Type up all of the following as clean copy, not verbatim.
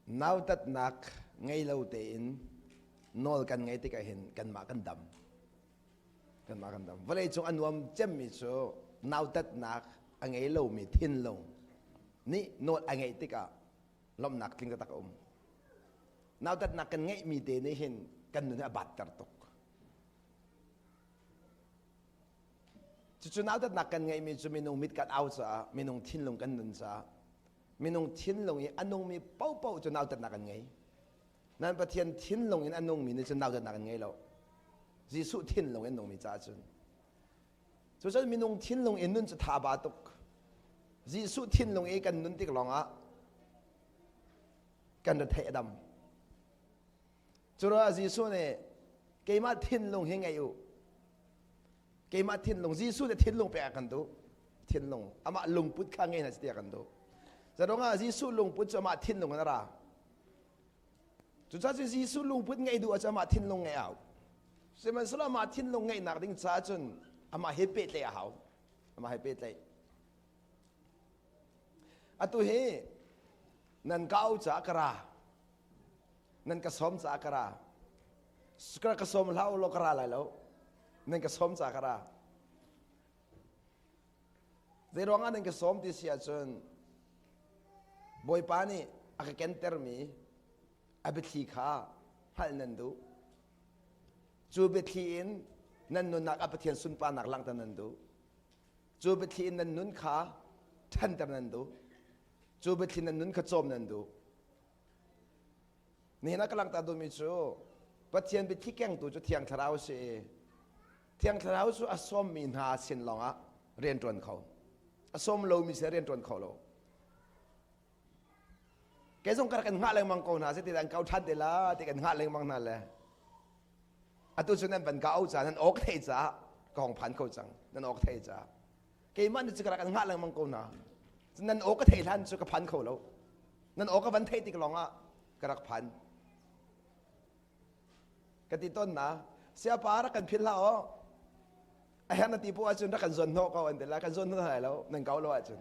Nautatnak ngei lo tein nawl kan ngei tikah hin kanmah kan dam. Kanmah kan dam. Vawlei cung a nuam cemmi cu nautatnak a ngei lomi thinlung nih nawl a ngeih tikah lawmhnak tling taktak a um. Nautatnak kan ngeihmi te nih hin kan nun hi a batter tuk. Cucu nautatnak kan ngeihmi cu minung mit kan au caah, minung thinlung kan nun caah, minung thinlung i a nungmi paohpaoh cu nautatnak an ngei. Nan Pathian thinlung in a nungmi nih cun nautatnak an ngei lo. Jesuh thinlung in nungmi caah cun. Cucun minung thinlung in nun cu tha ba tuk. Jesuh thinlung i kan nun tik lawngah kan retheih a dam. Curuah Jesuh nih keimah thinlung hi ngei u. Keimah thinlung Jesuh nih thinlung pek a kan duh. Thinlung amah lungput kha ngei hna si ti a kan duh. Zarongah Jesuh lungput cu amah thinlung in a ra. Cucaah cu Jesuh lungput ngeih duh ahcun amah thinlung ngeih a hau. Sihmanhsehlaw amah thinlung ngeihnak ding caah cun amah he pehtlaih a hau. Amah he pehtlaih. Atu hi nan ka au caah ka ra. Nan ka sawm caah ka ra. Ka ka sawm hlah u law ka ra lai lo. Nan ka sawm caah ka ra. Zei ruangah nan ka sawm ti si ahcun Bawipa nih a ka kentermi a biathli kha hngalh nan duh. Cu biathli in nan nunnak a Pathian sunparnak langhter nan duh. Cu biathli in nan nun kha ṭhanter nan duh. Cu biathli nan nun kha cawm nan duh. Nihin ah ka langhter duhmi cu Pathian biathli kengtu cu Thiang Thlarau a si i Thiang Thlarau cu a sawmmi hna sin lawngah rian ṭuan kho. A sawm lomi sin rian ṭuan kho lo. Kei zong ka rak in hngah lengmang ko hna si ti an kau ṭhan te la ti kan hngah lengmang hna le atu cu nan van ka au ca nan awk thei caah ka hong phan kho cang nan awk thei caah keimah nih cu ka rak in hngah lengmang ko hna nan aw ka thei hlan cu ka phan kho lo nan aw ka van theih tik lawngah ka rak phan ka ti tawn na siapa rak kan philh hlah aw a herh na ti po ahcun rak kan zawn hnawh ko an ti la kan zawn hnawh lai lo nan kau lo ahcun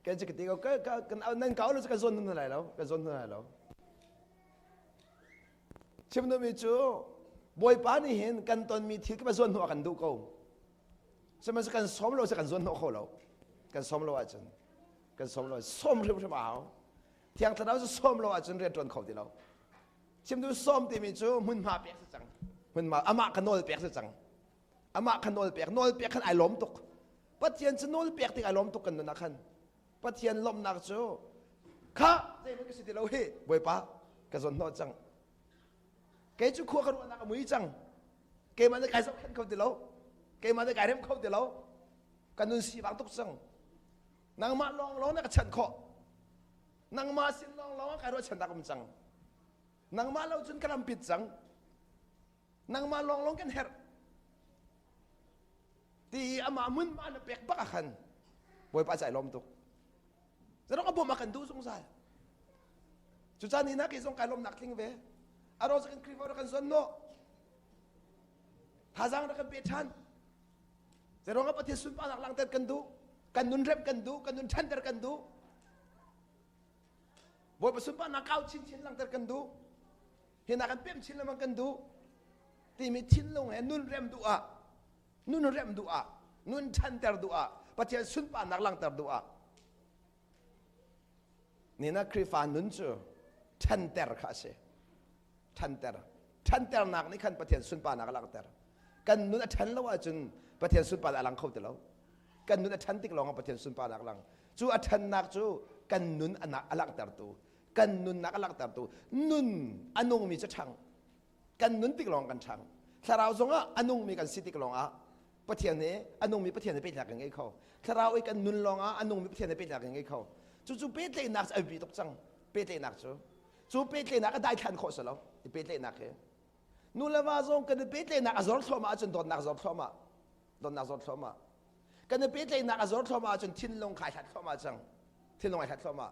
kan cu ka ti ko nan kau lo cu kan zawn hnawh lai lo kan zawn hnawh lai lo chim duhmi cu bawipa nih hin kan tonmi thil ka zawn hnawh kan duh ko sihmanhsehlaw kan sawm lo kan zawn hnawh kho lo kan sawm lo ahcun kan sawm lo sawm hrimhrim a hau thiang thlarau cu sawm lo ahcun rian ṭuan kho ti lo chim duh sawm timi cu hmunhma pek si cang hmunhma amah kha nawl pek si cang amah kha nawl pek nawl pek khan ai lawm tuk pathian cu nawl pek tik ai lawm tuk kan nun ah khan pathian lawmhnak cu kha zeihmanh ka si ti lo hi bawipa ka zawn hnawh cang kei cu khua ka ruahnak a mui cang keimah nih kai zohkhenh kho ti lo keimah nih kai rem kho ti lo ka nun sivang tuk cang nangmah lawnglawng na ka chanh khawh nangmah sin lawnglawng ah kai ruahchannak um cang nangmah lo cun ka rampit cang nangmah lawnglawng kan herh ti amah mun ma na pek bak ah khan bawipa cai lawm tuk zarong a bawm a kan duh zungzal cucaan ni na ke zong kai lawmnak tling ve aro kan Khrihfa kan zon no thazang rak kan pe ṭhan Zeiruangah Pathian sunparnak langhter kan duh? Kan nun remh kan duh, kan nun ṭhanter kan duh. Bawipa sunparnak kau chinchin langhter kan duh. Hinak kan pem chin lengmang kan duh. Timi thinlung he nun rem duh ah, nun remh duh ah, nun ṭhanter duh ah, Pathian sunparnak langhter duh ah. Nina Khrihfa nun cu ṭhanter kha a si. Ṭhanter. Ṭhanternak nih khan Pathian sunparnak a langhter. Kan nun a ṭhan lo ahcun Pathian sunparnak a lang kho ti lo. Kan nun a ṭhan tik lawngah Pathian sunparnak a lang. Cu a ṭhannak cu kan nun a langhtertu, kan nunnak a langhtertu, nun a nungmi cu ṭhang. Kan nun tik lawng kan ṭhang. Thlarau zongah a nungmi kan si tik lawngah Pathian he a nungmi Pathian he pehtlaihnak kan ngei kho. Thlarau i kan nun lawngah a nungmi Pathian he pehtlaihnak kan ngei kho. Cucu pehtlaihnak cu a biapi tuk cang. Pehtlaihnak cu. Cu pehtlaihnak a daithlan khawh si lo. I pehtlaihnak hi. Nu le va zong kan i pehtlaihnak a zor thluahmah ahcun dawtnak zor thluahmah. Dawtnak zor thluahmah. Kan i pehtlaihnak a zor thluahmah ahcun thinlung khai hlat thluahmah cang. Thinlung ai hlat thluahmah.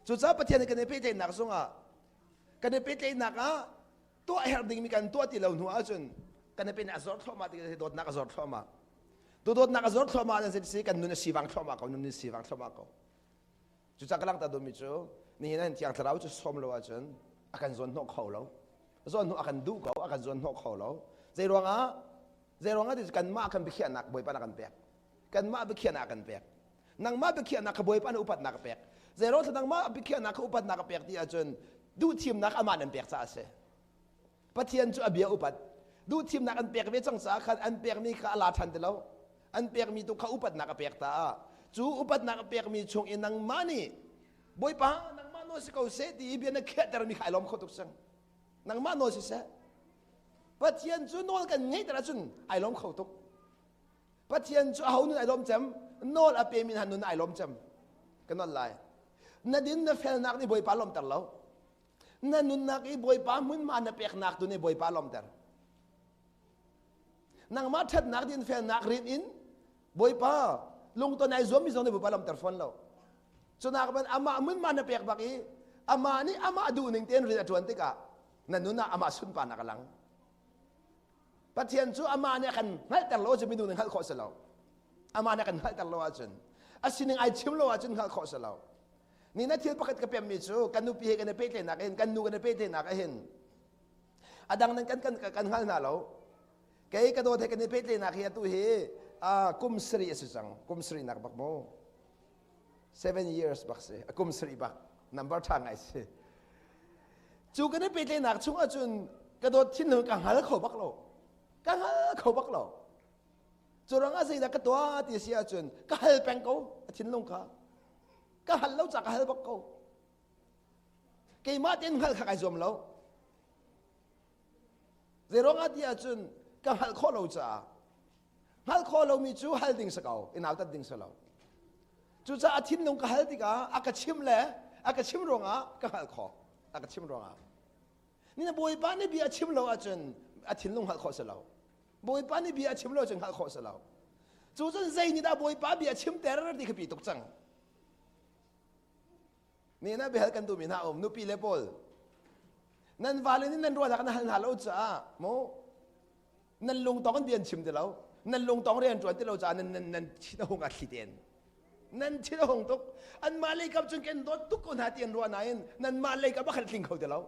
Cucaah Pathian he kan i pehtlaihnak zongah kan i pehtlaihnak ah tuah herh dingmi kan tuah ti lo hnu ahcun kan i a zor thluahmah ti dawtnak a zor thluahmah tu dawtnak a zor thluahmah nan si kan nun a sivang thluahmah ko nun a sivang thluahmah ko. Cucaah ka langhter duhmi cu nihin ah hin Thiang Thlarau cu sawm lo ahcun a kan zawn hnawh kho lo. Zawn hnawh a kan duh ko, a kan zawn hnawh kho lo. Zei ruangah? Zei ruangah ti cu kanmah kan biakhiahnak Bawipa nih a kan pek. Kanmah biakhiahnak a kan pek. Nangmah biakhiahnak kha Bawipa nih upatnak a pek. Zei ruang nangmah biakhiahnak kha upatnak a pek ti ahcun duhthimnak amah nan pek caah a si. Pathian cu a bia upat. Duhthimnak an pek ve cang caah khan an pekmi kha a la ṭhan ti lo. An pekmi tu kha upatnak a pek ta. Cu upatnak a pekmi chung i nangmah nih Bawipa nangmah nawl si ko seh ti i bia na khiahtermi kha ai lawm kho tuk cang. Nangmah nawl si seh. Pathian cu nawl kan ngeihter ahcun ai lawm kho tuk. Pathian cu aho nun ai lawm cem? Nawl a pemi hna nun ai lawm cem. Ka nawl lai. Na din na felnak nih Bawipa lawmter lo. Na nunnak i Bawipa hmunhma na peknak tu nih Bawipa lawmter. Nangmah ṭhatnak din felnak rin in Bawipa lungton ai zuammi zong nih Bawipa lawmter fawn lo. Cunak ban amah hmunhma na pek bak i amah nih amah duhning tein rian a ṭuan tikah na nun ah amah sunparnak a lang. Pathian cu amah nih a kan hngalhter lo ahcun minung nih hngalh khawh si lo. Amah nih a kan hngalhter lo ahcun a sining ai chim lo ahcun hngalh khawh si lo. Ni na thil pakhat ka pemmi cu kan nupi he kan i pehtlaihnak hin kan nu kan i pehtlaihnak ah hin a dang nan kan kan kan hngal hna lo. Kei ka dawt he kan i pehtlaihnak hi atu hi kum sarih a si cang. Kum sarihnak bak mu. 7 years bak si. A kum sarih bak. Number ṭha ngai si. Cu kan i pehtlaihnak chung ahcun ka dawt thinlung ka hngal kho bak lo. Ka hngal kho bak lo. Cu ruangah zeidah ka tuah ti si ahcun ka hal peng ko a thinlung kha. Ka hal lo ca ka hal bak ko. Keimah tein hngalh kha kai zuam lo. Zei ruangah ti ahcun ka hngalh khawh lo caah hngalh khawh lomi cu hal ding si ko i nautat ding si lo. Cucaah a thinlung ka hal tikah a ka chim le a ka chim ruangah ka hngalh khawh. A ka chim ruangah. Ni na Bawipa nih bia a chim lo ahcun a thinlung hngalh khawh si lo. Bawipa nih bia a chim lo ahcun hngalh khawh si lo. Cu cun zei nih dah Bawipa bia chimter ti kha pi tuk cang. Ni na biahal kan duhmi hna um nupi le pawl nan vale nih nan ruahnak na hal hna lo caah mu nan lungtong in bia an chim ti lo nan lungtong rian ṭuan ti lo caah nan nan nan thin a hung a thli ten nan thin a hung tuk anmah lei kap cun kan dawt tuk ko hna ti an ruah nain nanmah lei kap a khan tling kho ti lo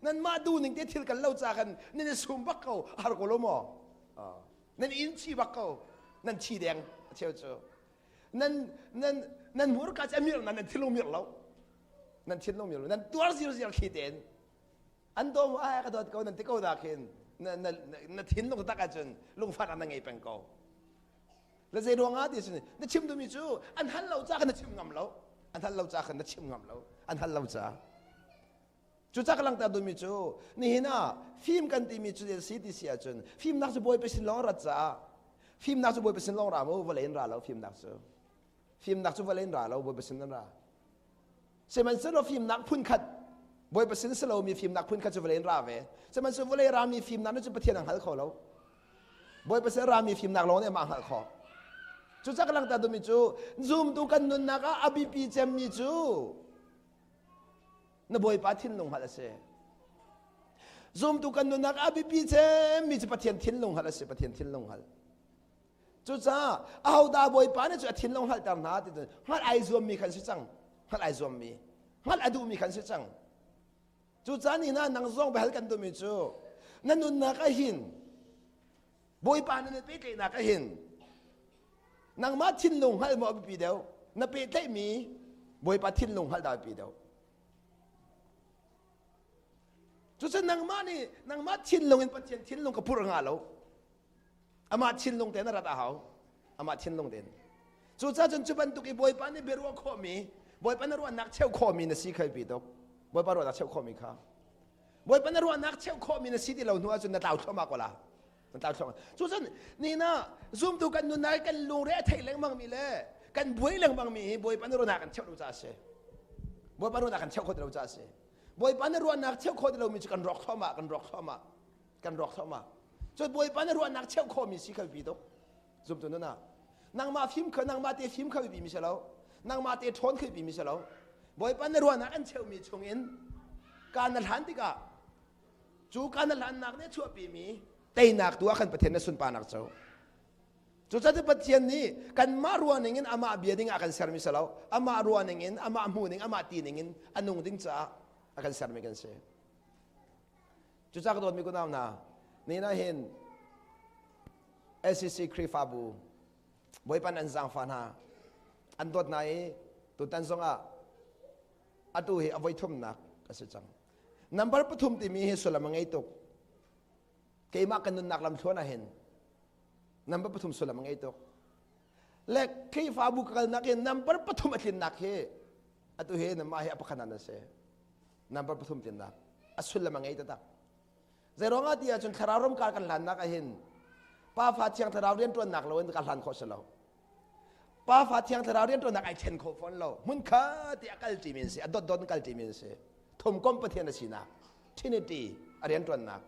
nanmah duh ning te thil kan lo ca khan nan i sum bak ko har ko lo maw nan in chi bak ko nan chi deng a cheu cu nan nan nan hmurka cu a mirh nan thinlung mirh lo nan thinlung mirh lo nan tuar zirziar thli tein an daw mu ai ka dawt ko nan ti ko da khin na na na thinlung tak ahcun lungfak na ngei peng ko le zei ruangah ti sin na chim duhmi cu an hal lo ca khan na chim ngam lo an hal lo ca khan na chim ngam lo an hal lo ca Cucak langhter duhmi cu nihin ah fim kan timi cu si ti si ahcun fimnak cu Bawipa sin lawng rat caah fimnak cu Bawipa sin lawng ra mu vawlei in ra lo fimnak cu fimnak cu vawlei in ra lo Bawipa sin in ra sihmanhsehlaw fimnak phunkhat Bawipa sin si lomi fimnak phunkhat cu vawlei in ra ve sihmanhsehlaw vawlei rami fimnak nih cun Pathian a hngal kho lo Bawipa sin rami fimnak lawng nih amah hngalh khawh cucak langhter duhmi cu zumtu kan nunnak ah a biapi cemmi cu na Bawipa thinlung hngalh a si. Zumtu kan nunnak a biapi cemmi cu Pathian thinlung hngalh a si, Pathian thinlung hngalh. Cucaah ahodah Bawipa nih cu a thinlung hngalhter hna ti cun hngalh ai zuammi khan si cang. Hngalh ai zuammi, hngalh a duhmi khan si cang. Cucaah ni hna nang zong biahal kan duhmi cu na nunnak ah hin Bawipa na pehtlaihnak ah hin nangmah thinlung hngalh maw a biapi deuh na pehtlaihmi Bawipa thinlung hngalh dah a biapi deuh cucun nangmah nih nangmah thinlung in Pathian thinlung ka purh hnga lo amah thinlung tein a rat a hau amah thinlung tein cucaah cun cu bantuk i Bawipa nih biaruah khawhmi Bawipa na ruahnak cheuh khawhmi na si kha biapi tuk Bawipa ruahnak cheuh khawhmi kha Bawipa na ruahnak cheuh khawhmi na si ti lo hnu ahcun na tlau thluahmah ko la. Na tlau thluahmah. Cucun ni na zumtu kan nunnak kan lungre a thei lengmang mi le kan buai lengmang mi hi Bawipa na ruahnak kan cheuh lo caah a si. Bawipa ruahnak kan cheuh khawh ti lo caah a si. Bawipa na ruahnak cheuh khawh ti lomi cu kan rawk thluahmah, kan rawk thluahmah, kan rawk thluahmah. Cun Bawipa na ruahnak cheuh khawhmi si kha biapi tuk. Zumtu nun ah nangmah fim kha nangmah te fim kha biapi mi si lo. Nangmah te ṭhawn kha biapi mi si lo. Bawipa na ruahnak an cheuhmi chungin kaan na hlan tikah cu kaan na hlannak nih a chuahpimi teinak tu ah khan Pathian na sunparnak co. Cucaah Pathian nih kanmah ruah ning in amah bia ding ah a kan sermi si lo. Amah ruah ning in, amah hmuh ning, amah ti ning in a nung ding caah a kan sermi kan si. Cucaah ka dawtmi kunau hna, ni na hin SCC Khrihfabu Bawipa an zaangfah hna, an dawt hna i tutan zongah atu hi a voi thumnak a si cang. Number pathum timi hi sullam a ngei tuk. Keimah kan nunnak lamthluan ah hin number pathum sullam a ngei tuk. Le Khrihfabu ka kalnak hi number pathum a tlinnak hi atu hi namah hi a pakhat nan si. Number pathum tlinnak a sullam a ngei taktak. Zeiruang ah ti ahcun thlarau ramkar kan hlannak ah hin Pa Fa Thiang Thlarau rianṭuannak lo in ka hlan khawh si lo. Pa Fa Thiang Thlarau rianṭuannak ai ṭhen khawh fawn lo. Hmun kha ti a kal ṭimi an si, a dotdot in kal ṭimi an si. Thumkomh Pathian a sinak, Trinity a rianṭuannak.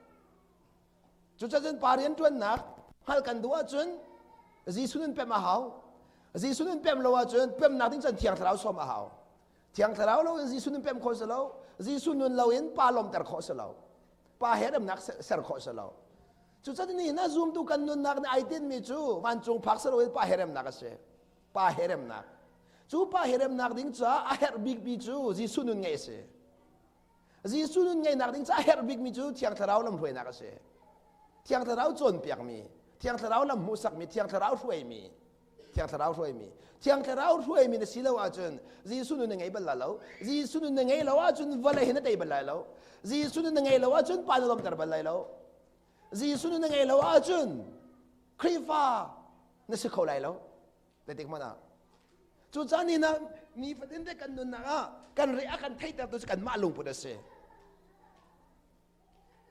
Cucacun pa rianṭuannak hngalh kan duh ahcun Jesuh nun pemh a hau. Jesuh nun pemh lo ahcun pemnak ding cun Thiang Thlarau sawm a hau. Thiang Thlarau lo in Jesuh nun pemh khawh si lo. Jesuh nun lo in Pa lawmter khawh si lo. Pa he remnak ser khawh si lo. Cucun ni na zumtu kan nunnak nih ai tinhmi cu vancung phak si loin pa he remnak a si. Pa he remnak. Cu pa he remnak ding caah a herh bikmi cu Jesuh nun ngeih a si. Jesuh nun ngeihnak ding caah a herh bikmi cu Thiang Thlarau lamhruainak a si. Thiang Thlarau cawnpiakmi, Thiang Thlarau lam hmuhsakmi, Thiang Thlarau hruaimi, Thiang Thlarau hruaimi. Thiang Thlarau hruaimi na si lo ahcun Jesuh nun na ngei bal lai lo. Jesuh nun na ngei lo ahcun vawlei hi na tei bal lai lo. Jesuh nun na ngei lo ahcun pa na lawmter bal lai lo. Jesuh nun na ngei lo ahcun Khrihfa na si kho lai lo. Zeitik hmanh ah. Cucaah ni na nifatin te kan nunnak ah kan re a kan theihter tu cu kanmah lungput a si.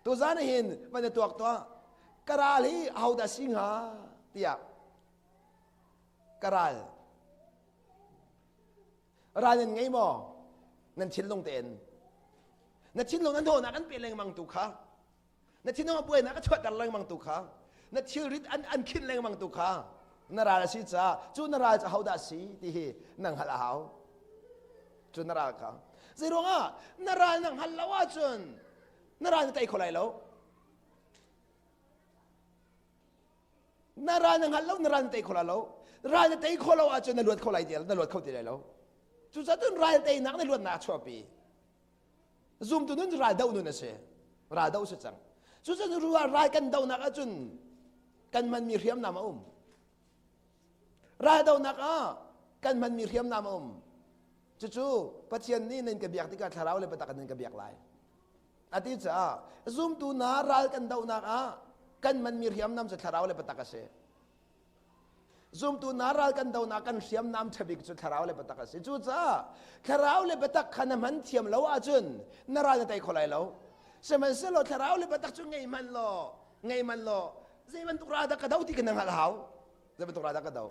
Tuzan hin van na tuak tuah ka ral hi ahodah si hnga tiah ka ral ral nan ngei maw nan thinlung tein na thinlung nan dawhnak an pe lengmang tu kha na thinlung a buainak a chuahter lengmang tu kha na thilrit an an khinh lengmang tu kha na ral a si caah cu na ral cu ahodah a si ti hi na hngalh a hau cu na ral kha zeiruangah na ral na hngalh lo ahcun na ral na tei kho lai lo na ral na hngalh lo na ral na tei kho lai lo ral na tei kho lo ahcun na luat kho lai ti na luat kho ti lai lo cucaah cun ral teinak na luatnak a chuahpi Zumtu nun cu ral doh nun a si. Ral doh si cang. Cucun ral kan dohnak ahcun kan hmanmi hriamnam a um. Ral dohnak ah kan hmanmi hriamnam a um. Cucu Pathian nih nan ka biak tikah thlarau le biatak in nan ka biak lai. A ti caah zumtu hna ral kan dohnak ah kan hmanmi hriamnam cu thlarau le biatak a si. Zumtu hna ral kan donak kan hriamnam ṭhabik cu thlarau le biatak a si. Cucaah thlarau le biatak kha na hman thiam lo ahcun na ral na tei kho lai lo. Sihmanhsehlaw thlarau le biatak cu ngei hmanh law, ngei hmanh law, zei bantuk ral dah ka do ti kha na hngalh hau. Zei bantuk ral dah ka do.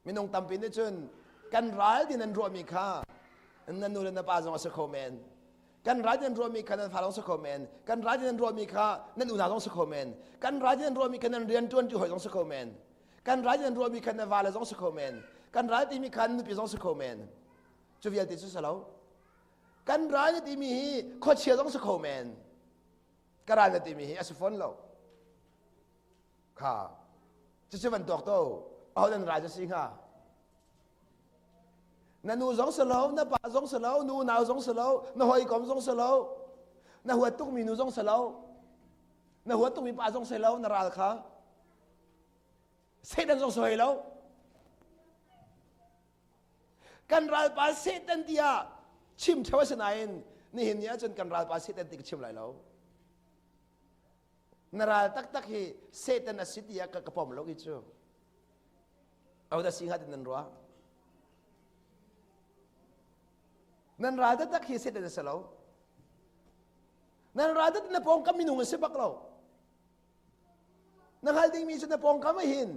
Minung tampi nih cun kan ral ti nan ruahmi kha nan nu le na pa zong a si kho men. Kan ral ti nan ruahmi kha nan fa zong si kho men. Kan ral ti nan ruahmi kha nan unau zong si kho men. Kan ral ti nan ruahmi kha nan rianṭuan ṭi hawi zong si kho men. Kan ral ti nan ruahmi kha nan vale zong si kho men. Kan ral timi kha nan nupi zong si kho men. Cu vialte cu si lo. Kan ral na timi hi khuachia zong si kho men. Ka ral na timi hi a si fawn lo. Kha cucu van tuak to aho nan ral cu si hnga na nu zong si lo na pa zong si lo nu nau zong si lo na hawikom zong si lo na huat tukmi nu zong si lo na huat tukmi pa zong si lo na ral kha Satan zong si hoi lo kan ralpa Satan tiah chim theo a si nain nihin ni ahcun kan ralpa Satan ti ka chim lai lo Na ral taktak hi Satan a si tiah ka, ka pom lo ki cu. Ahodah si hnga ti nan ruah? Nan ral taktak hi Satan a si lo. Nan ral taktak na pawngkam minung a si bak lo. Na hngal dingmi cu na pawngkam ah hin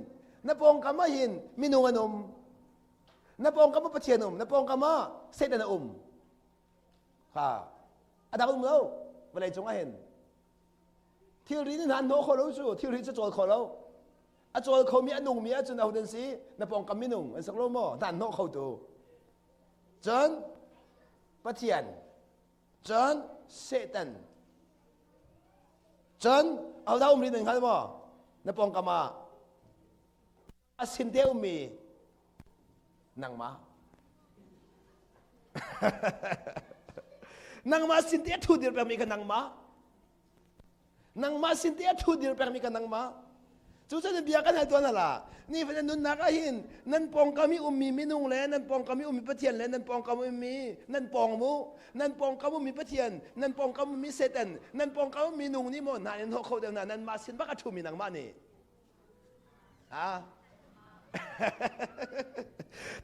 na pawngkam ah hin minung an um. Na pawngkam ah Pathian um, na pawngkam ah Satan a um. Ha, a dang um lo vawlei cung ah hin. Thilri nih hna an hnawh kho lo cu thilri cu cawl kho lo. A cawl khomi a nungmi ahcun aho nan si na pawngkam minung an sak lo maw hna an hnawh kho tu. Cun Pathian, cun Satan, cun ahodah um rih nan hngal maw? Na pawngkam ah a sin te ummi nangmah. Nangmah sin te a thu dir pengmi kha nangmah. Nangmah sin te a thu dir pengmi kha nangmah. Cucun bia kan hal tuan hala. Ni fa nunnak ah hin nan pawngkam i ummi minung le nan pawngkam i ummi Pathian le nan pawngkam ummi nan pawng mu nan pawngkam ummi Pathian nan pawngkam ummi Satan nan pawngkam ummi minung nih maw hna in hawh kho deuh hna nanmah sin bak a ṭhumi nangmah nih Ha?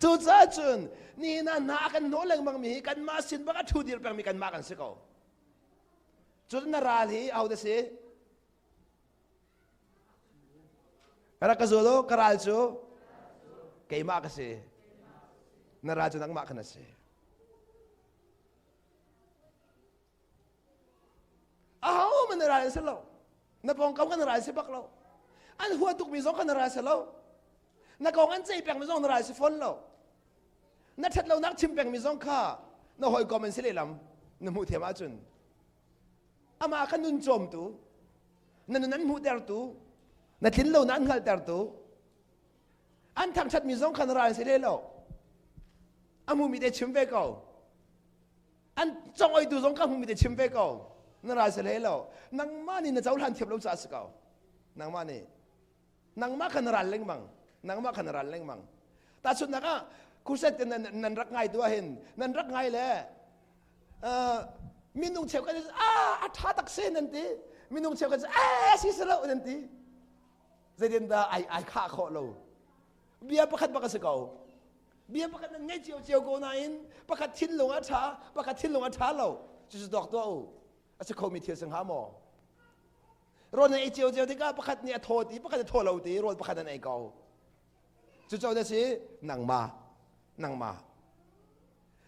Cucaah cun nihin ah hna a kan hnawh lengmang mi hi kanmah sin bak a ṭhu dir pengmi kanmah kan si ko. Cun na ral hi ahodah si? Rak ka zul u, ka ral cu keimah ka si. Na ral cu nangmah khan a si. Ahohmanh na ral an si lo. Na pawngkam kan ral si bak lo. An hua tukmi zong kan ral si lo. Na kong an ceih pengmi zong na ral si fawn lo. Na ṭhat lonak chim pengmi zong kha na hawikom an si lehlam na hmuh thiam ahcun amah kha nun cawmtu na nun an hmuhtertu na tlin lo na an hngalhtertu an thangṭhatmi zong kha na ral an si leh lo a hmumi te chim ve ko An congoitu zong ka hmumi te chim ve ko. Na ral si hlei lo. Nangmah nih na cohlan thiam lo caah si ko. Nangmah nih. Nangmah kha na ral lengmang. Nangmah kha na ral lengmang. Tahchunhnak ah, crusade te nan, nan rak ngai tu ahhin, nan rak ngai le uh, minung cheukhat nih ah a ṭha tak se nan ti. Minung cheukhat cu eh si si lo nan ti. Zeitin dah ai ai khah khawh lo. Bia pakhat bak a si ko. Bia pakhat nan ngei cio cio ko nain pakhat thinlung a ṭha, pakhat thinlung a ṭha lo. Cucu tuak tuah u. A si khomi thil si hnga maw? Rawl nan ei cio cio tikah pakhat nih a thaw ti, pakhat a thaw lo ti, rawl pakhat nan ei ko. Cucu na si nangmah, nangmah.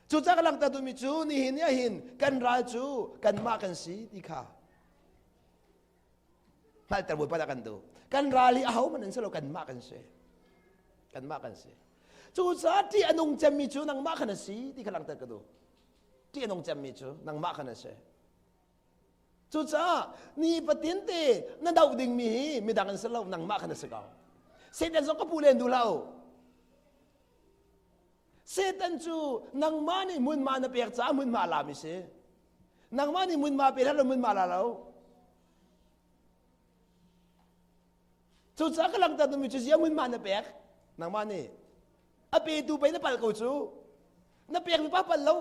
Cucaah ka langhter duhmi cu nihin ni ahhin kan ral cu kanmah kan si ti kha hngalhter Bawipa dah kan duh. Kan ral hi ahohmanh an si lo, kanmah kan si. Kanmah kan si. Cucaah ṭih a nung cemmi cu nangmah khan a si ti kha langhter ka duh. Ṭih a nung cemmi cu nangmah khan a si. Cucaah ni fatin te na doh dingmi hi midang an si lo, nangmah khan a si ko. Satan zong ka pu len duh hlah u. Satan cu nangmah nih hmunhma na pek caah hmunhma a lami si. Nangmah nih hmunhma pe hlah lo hmunhma la lo. Cucaah ka langhter duhmi cu ziah hmunhma na pek? Nangmah nih. A petu pei na palh ko cu. Na pekmi pa palh lo.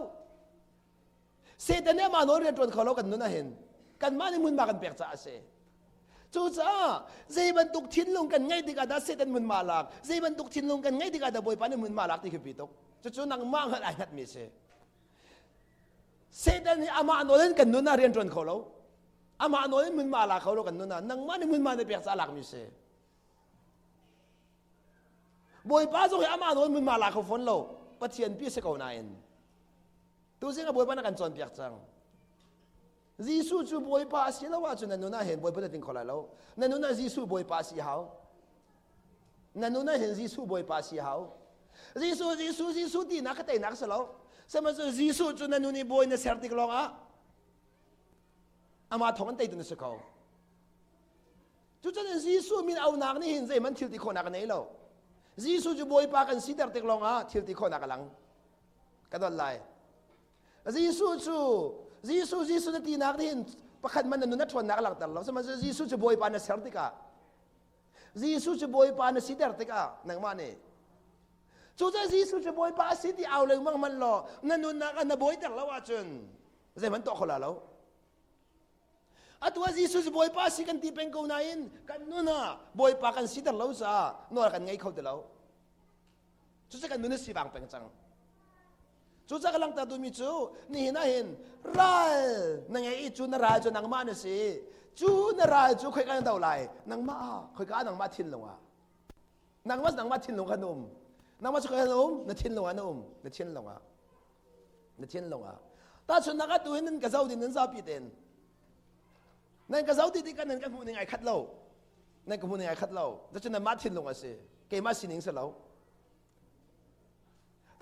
Satan nih amah nawl rian ṭuan kho lo kan nun ahhin kanmah nih hmunhma kan pek caah a si. Cucaah zei bantuk thinlung kan ngeih tikah dah Satan hmunhma lak, zei bantuk thinlung kan ngeih tikah dah Bawipa nih hmunhma lak ti khi pi tuk. Cucu nangmah hngalh ai hngatmi a si. Satan nih amah nawl in kan nun ah rian ṭuan kho lo. Amah nawl in hmunhma la kho lo kan nun ah nangmah nih hmunhma na pek caah lakmi a si. Bawipa zong hi amah nawl hmunhma la kho fawn lo. Pathian pi a si ko nain. Tuzing ah Bawipa na kan cawnpiak cang. Jesuh cu Bawipa a si lo ahcun na nun ah hin Bawipa na ting kho lai lo. Na nun ah Jesuh Bawipa a si hau. Na nun ah hin Jesuh Bawipa a si hau. Jesuh, Jesuh, Jesuh tinak ka teinak si lo. Sihmanhsehlaw Jesuh cu na nun i bawi na ser tik lawng ah amah thawng an teitu na si ko. Cucun Jesuh min aunak nih hin zeihmanh thil ti khawhnak a nei lo. Jesuh cu Bawipa kan siter tik lawng ah thil ti khawhnak a lang. Ka don lai. Jesuh cu Jesuh Jesuh na tinak nih hin pakhat man na nun a ṭhawnnak a langhter lo. Sihmanhsehlaw Jesuh cu Bawipa na ser tikah Jesuh cu Bawipa na siter tikah nangmah nih Cucaah Jesuh cu Bawipa a si ti au lengmang hmanh law na nunnak ah na bawiter lo ahcun zeihmanh tuah kho la lo. Atu ah Jesuh cu Bawipa a si kan ti peng ko nain kan nun ah Bawipa kan siter lo caah nawl kan ngei kho ti lo. Cucu kan nun a sivang peng cang. Cucaah ka langhter duhmi cu nihin ah hin ral na ngei i cu na ral cu nangmah na si. Cu na ral cu khoika na do lai? Nangmah ah khoika ah nangmah thinlung ah. Nangmah nangmah thinlung kha na um. Nangmah cu khoika na um? Na thinlung ah na um. Na thinlung ah. Na thinlung ah. Tahchunhnak ah tuhin nan ka zoh din nan zapi ten. Nan ka zoh ti tikah nan ka hmuh ning ai khat lo. Nan ka hmuh ning ai khat lo. Cucu nanmah thinlung a si. Keimah sining si lo.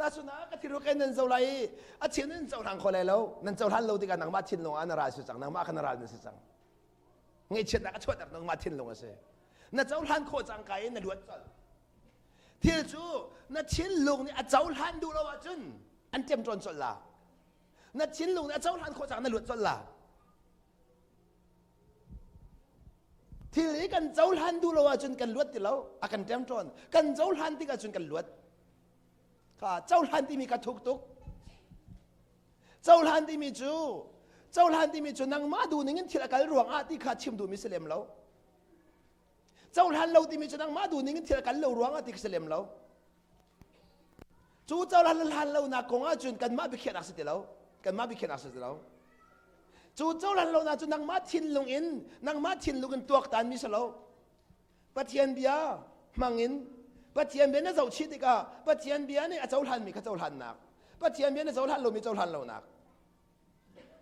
Tahchun ah ka thilru kai nan zo lai i a cheu nan cohlang kho lai lo. Nan cohlan lo tikah nangmah thinlung ah na ral si cang. Nangmah kha na ral na si cang. Ngaihchiatnak a chuahter nangmah thinlung a si. Na cohlan khawh cangka in na luat colh. Thil cu na thinlung nih a cohlan duh lo ahcun an ṭemṭawn colh la. Na thinlung nih a cohlan khawh cang na luat colh la. Thil hi kan cohlan duh lo ahcun kan luat ti lo, a kan ṭemṭawn. Kan cohlan tik ahcun kan luat. Kha cohlan timi ka thuk tuk. Cohlan timi cu cohlan timi cu nangmah duh ning in thil a kal ruang ah ti kha chim duhmi si lem lo. Cohlan lo timi cu nangmah duh ning in thil a kal lo ruang ah ti kha si lem lo. Cu cohlan le hlan lonak kong ahcun kanmah biakhiahnak si ti lo. Kanmah biakhiahnak si ti lo. Cu cohlan lonak cu nangmah thinlung in nangmah thinlung in tuaktanmi si lo. Pathian bia hmang in Pathian bia na zohchih tikah Pathian bia nih a cohlanmi kha cohlannak Pathian bia na cohlan lomi cohlan lonak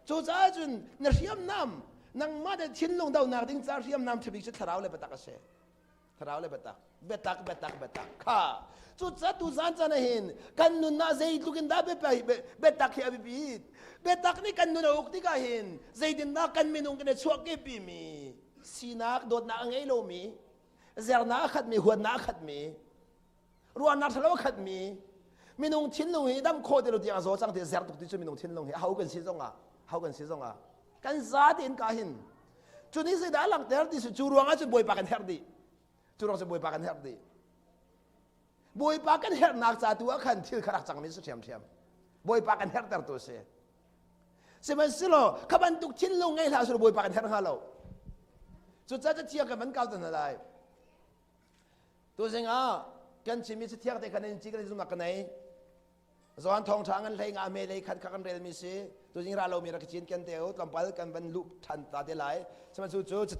cucaah cun na hriamnam nangmah te thinlung donak ding ca hriamnam ṭhabik cu thlarau le biatak a si thlarau le biatak biatak biatak biatak kha cucaah tu zan caan ah hin kan nunah zeitluk in dah biatak hi a biapit biatak nih kan nun a uk tikah hin zeitindah kan minung kan i chuahkehpi mi sinak dawtnak a ngei lomi zernak a khatmi huatnak a khatmi ruahnak ṭhalo a khatmi minung thinlung hi dam khawh ti lo tiang a zaw cang ti zer tuk ti cu minung thinlung hi ho kan si zongah ho kan si zongah kan za tein ka hin cu nih zeidah a langhter ti cu ruangah cun bawipa kan herh dih cu ruang cu bawipa kan herh dih bawipa kan herhnak ca tu ah khan thil kha rak cangmi si ṭhiamṭhiam bawipa kan herhtertu a si Sihmanhsehlaw kha bantuk thinlung ngei hlah selaw Bawipa kan herh hnga lo. Cucaah cathiang kan van kau te hna lai. Tuzing ah kan chimmi cathiang te khan in ci kan zumnak ka nei. Johan thawngṭha ngan hlei nga me lei khat kha kan relmi si. Tuzing ra lomi rak cin kan te u tlawmpal kan van luh ṭhan ta te lai. Sihmanhsehlaw cu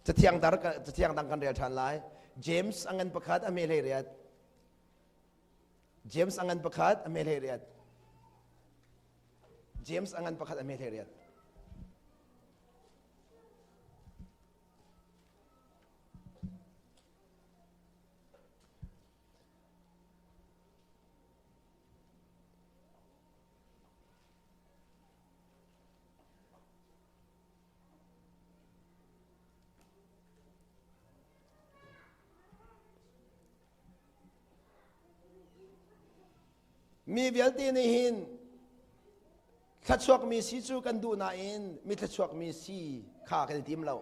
cathiang dar cathiang dang kan rel ṭhan lai. James a ngan pakhat a me hlei riat. James a ngan pakhat a me hlei riat. James a ngan pakhat a me hlei riat. Mi vialte nih hin thluachuakmi si cu kan duh nain mi thluachuakmi si kha kan i tim lo.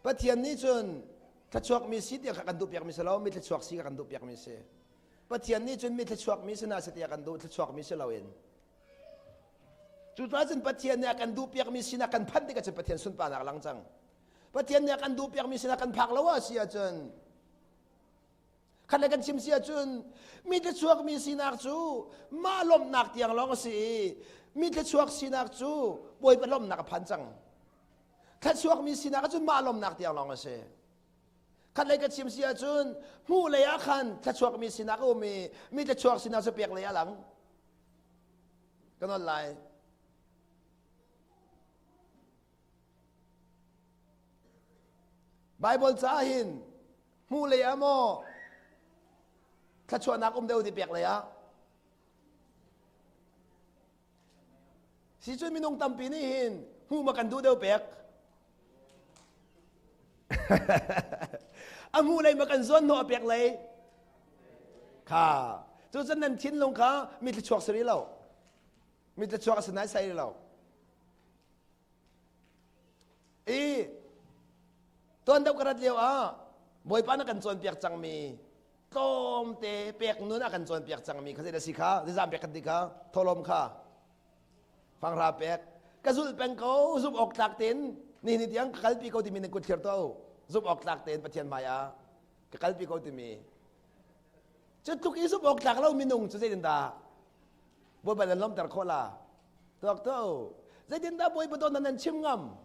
Pathian nih cun thluachuakmi si tiah kha kan duh piakmi si lo, mi thluachuak si kha kan duh piakmi si. Pathian nih cun mi thluachuakmi si hna seh tiah kan duh, thluachuakmi si loin. Cucaah cun Pathian nih a kan duh piakmi sinak kan phanh tikah cun Pathian sunparnak lang cang. Pathian nih a kan duh piakmi sinah kan phak lo ah si ahcun khat le kan chim si ahcun mi thluachuakmi sinak cu mah lawmhnak tiang lawng a si i mi thluachuak sinak cu Bawipa lawmhnak a phan cang. Thluachuakmi sinak cun mah lawmhnak tiang lawng a si. Khat lei ka chim si ahcun hmuh lei ah khan thluachuakmi sinak a um i mi thluachuak sinak cu pek lei a lang. Kan on lai. Baibal ca hin hmuh lei ah maw thluachuahnak um deuh ti pek lei ah si cun minung tampi nih hin hmuh ma kan duh deuh pek a hmuh lei ma kan zuan hnawh a pek lei kha cu cun nan thinlung kha mi thluachuak si rih lo mi thluachuak a si nai sai rih lo I tuan deuh ka rat lio ah Bawipa na kan cawnpiak cangmi tlawmte pek nun a kan cawnpiak cangmi kha zei si kha zizam pek kan ti kha tholom kha fanghra pek ka zulh peng ko zumh awk tlak tein ni ni tiang ka kalpi ko timi na kut thlir to zumh awk tlak tein Pathian hmai ah ka kalpi ko timi cu tluk i zumh awk tlak lo minung cu zeitindah Bawipa nan lawmter khawh la Tuak to. Zeitindah Bawipa dawtnak nan chim ngam?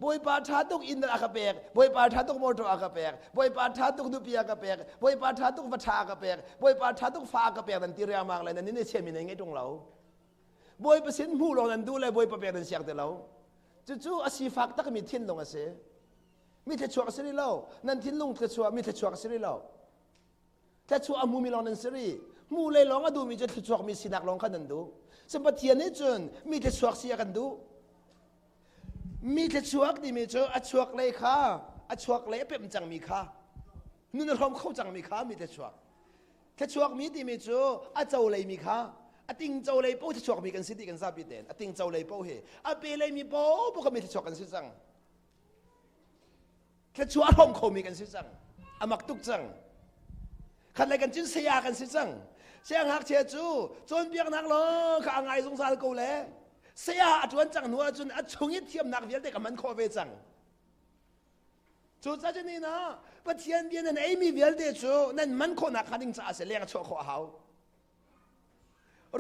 Bawipa ṭha tuk inn a ka pek, Bawipa ṭha tuk motor a ka pek, Bawipa ṭha tuk nupi a ka pek, Bawipa ṭha tuk va ṭha a ka pek, Bawipa ṭha tuk fa a ka pek nan ti riangmang le nan inn i chiami nan ngei ṭung lo. Bawipa sin hmuh lawng nan duh le Bawipa pek nan siak ti lo. Cucu a sifak takmi thinlung a si. Mi thluachuak a si rih lo. Nan thinlung thluachuah mi thluachuak a si rih lo. Thluachuah a hmumi lawng nan si rih. Hmu le lawng a duhmi cu thluachuakmi sinak lawng kha nan duh. Sih Pathian nih cun mi thluachuak si a kan duh. Mi thluachuak timi cu a chuak lei kha A chuak le a pemh cangmi kha nun a hrawm kho cangmi kha mi thluachuak. Thluachuak mi timi cu a co leimi kha a ting co lei po thluachuak mi kan si ti kan zapi tein a ting co lei po hi a pe lei mi po po kha mi thluachuak kan si cang. Thluachuah a hrawm khomi kan si cang. A mak tuk cang. Khat lei kan cin saya kan si cang. Saya ngakchia cu cawnpiaknak lawng kha a ngai zungzal ko le saya a ṭuan cang hnu ahcun a chung i thiamnak vialte ka hman khawh ve cang. Cucaah cun ni ah Pathian bia nan eimi vialte cu nan man khawhnak hnga ding caah si leng a chuah khawh a hau.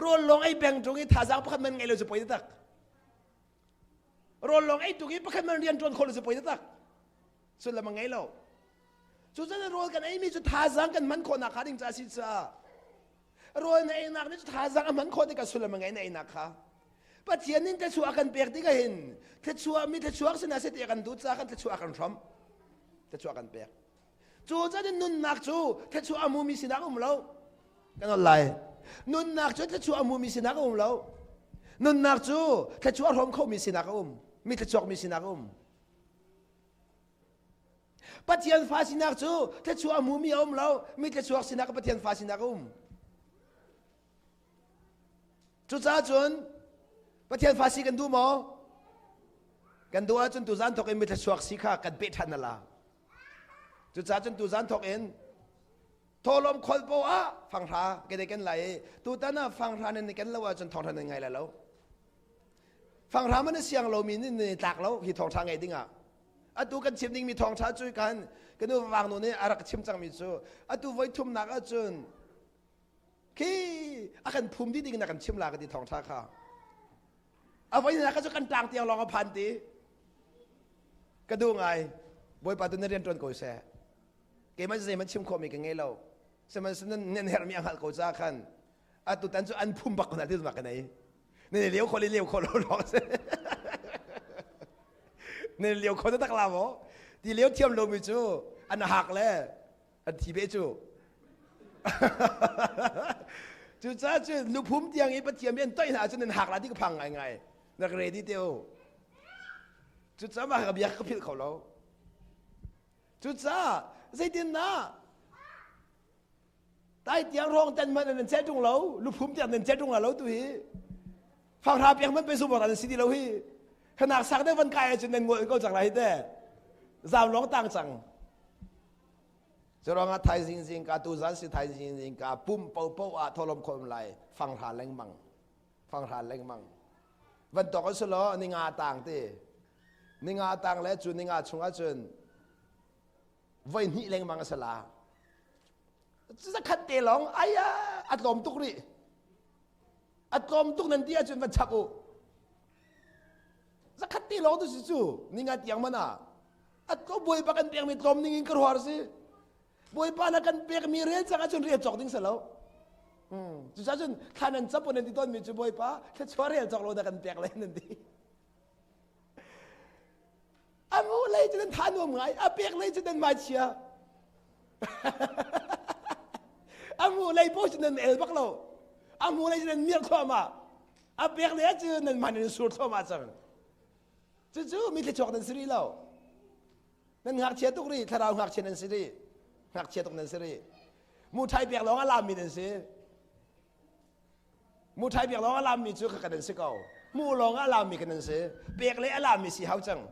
Rawl lawng ei peng ṭung i thazaang pakhat man ngei lo cu poi taktak. Rawl lawng ei tuk i pakhat man rian ṭuan khawh lo cu poi taktak. Sullam a ngei lo. Cucaah rawl kan eimi cu thazaang kan hman khawhnak hnga ding caah si caah rawl na einak nih cu thazaang a hman khawh tikah sullam a ngei na einak kha. Pathian nih thluachuah a kan pek tikah hin thluachuah mi thluachuak sinah seh ti a kan duh caah kan thluachuah a kan hrawmh. Thluachuah kan pek. Cu cun nunnak cu thluachuah a hmumi sinah a um lo. Kan ol lai. Nunnak cu thluachuah a hmumi sinah a um lo. Nunnak cu thluachuah a hrawm khomi sinah a um. Mi thluachuak mi sinah a um. Pathian fa sinak cu thluachuah a hmumi a um lo. Mi thluachuak sinak Pathian fa sinak a um. Cucaah cun Pathian fa si kan duh maw? Kan duh ahcun tuzan thawk in mi thluachuak si kha kan peh ṭhan la. Cucaah cun tuzan thawk in thawhlawm kholh poah ah fanghra ke ken lai i tutan ah fanghra nan ken lo ahcun thawngṭha nan ngai lai lo. Fanghra man a siang lomi nih nan i tlak lo hi thawngṭha ngeih dingah. Atu kan chim dingmi thawngṭha cu kan kan nu vangnu nih a rak chim cangmi cu atu voi thumnak ahcun khi a kan phum dih ding na kan chim la ka ti thawngṭha kha. A voi na ka cu kan tlang tiang lawng a phan ti. Ka duh ngai. Bawipa tu na rian ṭuan ko seh. Keimah zeihmanh chim khawhmi ka ngei lo. Sihmanhsehlaw nan herhmi a hngalh ko caah khan atu tan cu an phum bak ko hna ti zumah ka nei. Nan i lio khawh le lio khawh lo lawng si. Nan i lio kho tak la maw? Ti lio thiam lomi cu an hak le an thi beh cu. Cucaah cun luphum tiang i Pathian bi an toih hna ahcun nan hak la ti ka phang ngaingai. Na ka ready te u. Cucaah mah ka bia ka philh kho lo. Cucaah zeitindah tai tiang rong tan man nan cel tung lo, luphum tiang nan cel tung lo tu hi. Fanghra piang man pe su an si ti lo hi. Khanak sak deuh van kai ahcun nan ngol ko cang lai hi te. Zam long tang cang. Curuangah thaizing zing ka tu zan si thaizing zing ka pum po po ah tholom khom lai fanghra lengmang fanghra lengmang van tok an si law ninga tang ti ninga tang le cu ninga chung ahcun voi hnih lengmang a si la zakhat te lawng aya a tlawm tuk rih a tlawm tuk nan ti ahcun va chap u zakhat te lawng tu si cu ninga tiang man ah a tlo bawipa kan pekmi tlawm ning in ka ruar si bawipa na kan pekmi rel cang ahcun rel cawk ding si lo cucaah cun thla nan cap nan ti tawnmi cu bawipa thluachuah rel cawk lo na kan pek le nan ti A hmuh lei cu nan tha nuam ngai, a pek lei cu nan mai chia. A hmuh lei paoh cu nan el bak lo. A hmuh lei cu nan mirh thluahmah. A pek lei cu nan man in sur thluahmah cang. Cucu mi thluachuak nan si rih lo. Nan ngakchia tuk rih, thlarau ngakchia nan si rih. Ngakchia tuk nan si rih. Muṭhai pek lawng a lammi nan si. Muṭhai pek lawng a lammi cu kha kan si ko. Hmuh lawng a lammi kan si. Pek le a lammi si hau cang.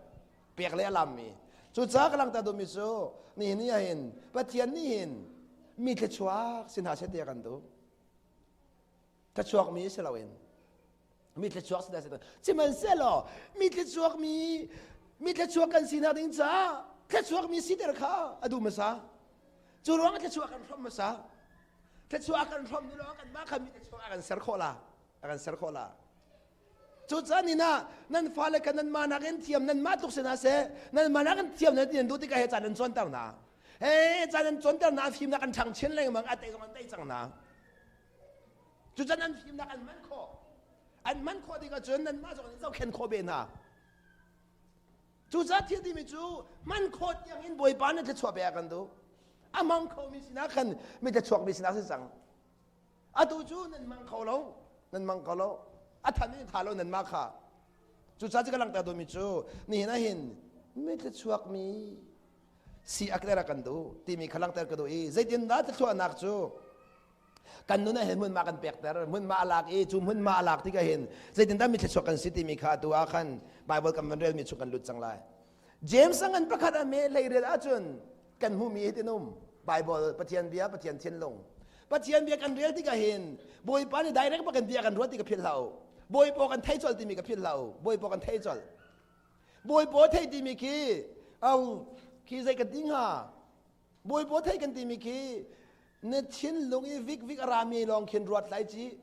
Pek le a lammi. Cucaah ka langhter duhmi cu nihin ni ahhin Pathian nih hin mi thluachuak si hna seh ti a kan duh. Thluachuakmi si loin mi thluachuak si hna seh. Sihmanhsehlaw mi thluachuakmi mi thluachuak kan sinak ding caah thluachuakmi siter kha a duh hmasa. Cu ruang ah thluachuah kan hrawm hmasa. Thluachuah a kan hrawm ni lawng kanmah kha mi thluachuah a kan ser khawh la. A kan ser khawh la. Cucaah ni na nan fale kha nan mah nakin thiam nan mah tluk si hna seh nan mah nakin thiam nan ti nan duh tikah he caan nan cawnter hna. He caan nan cawnter hna fimnak an ṭhang chin lengmang a tei zong an tei cang hna. Cucaah nan fimnak an hman khawh. An hman khawh tikah cun nanmah zong nan zohkhenh khawh ve hna. Cucaah thil timi cu hman khawh tiang in Bawipa nih thluachuah pe a kan duh. A hmang khomi sinah khan mi thluachuakmi sinah si cang. Atu cu nan mang kho lo, nan mang kho lo. A than in tha lo nan mah kha. Cucaah cu ka langhter duhmi cu nihin ah hin mi thluachuakmi. Si a kter a kan duh timi kha langhter ka duh i zeitindah thluachuahnak cu kan nun ah hin hmunhma kan pekter, hmunhma a lak i cu hmunhma a lak tikah hin zeitindah mi thluachuah kan si timi kha atu ah khan Bible kan van relmi chung kan lut cang lai. James a ngan pakhat a me hleiriat ahcun kan hmuhmi hi tin um Bible Pathian bia Pathian thinlung Pathian bia kan rel tikah hin Bawipa nih direct bak in bia kan ruat ti ka philh hlah u Bawipa kan thei colh timi ka philh hlah u Bawipa kan thei colh Bawipa thei timi khi au khi zei kan ti hnga Bawipa thei kan timi khi na thinlung i vik vik a rami lawng khin ruat lai ci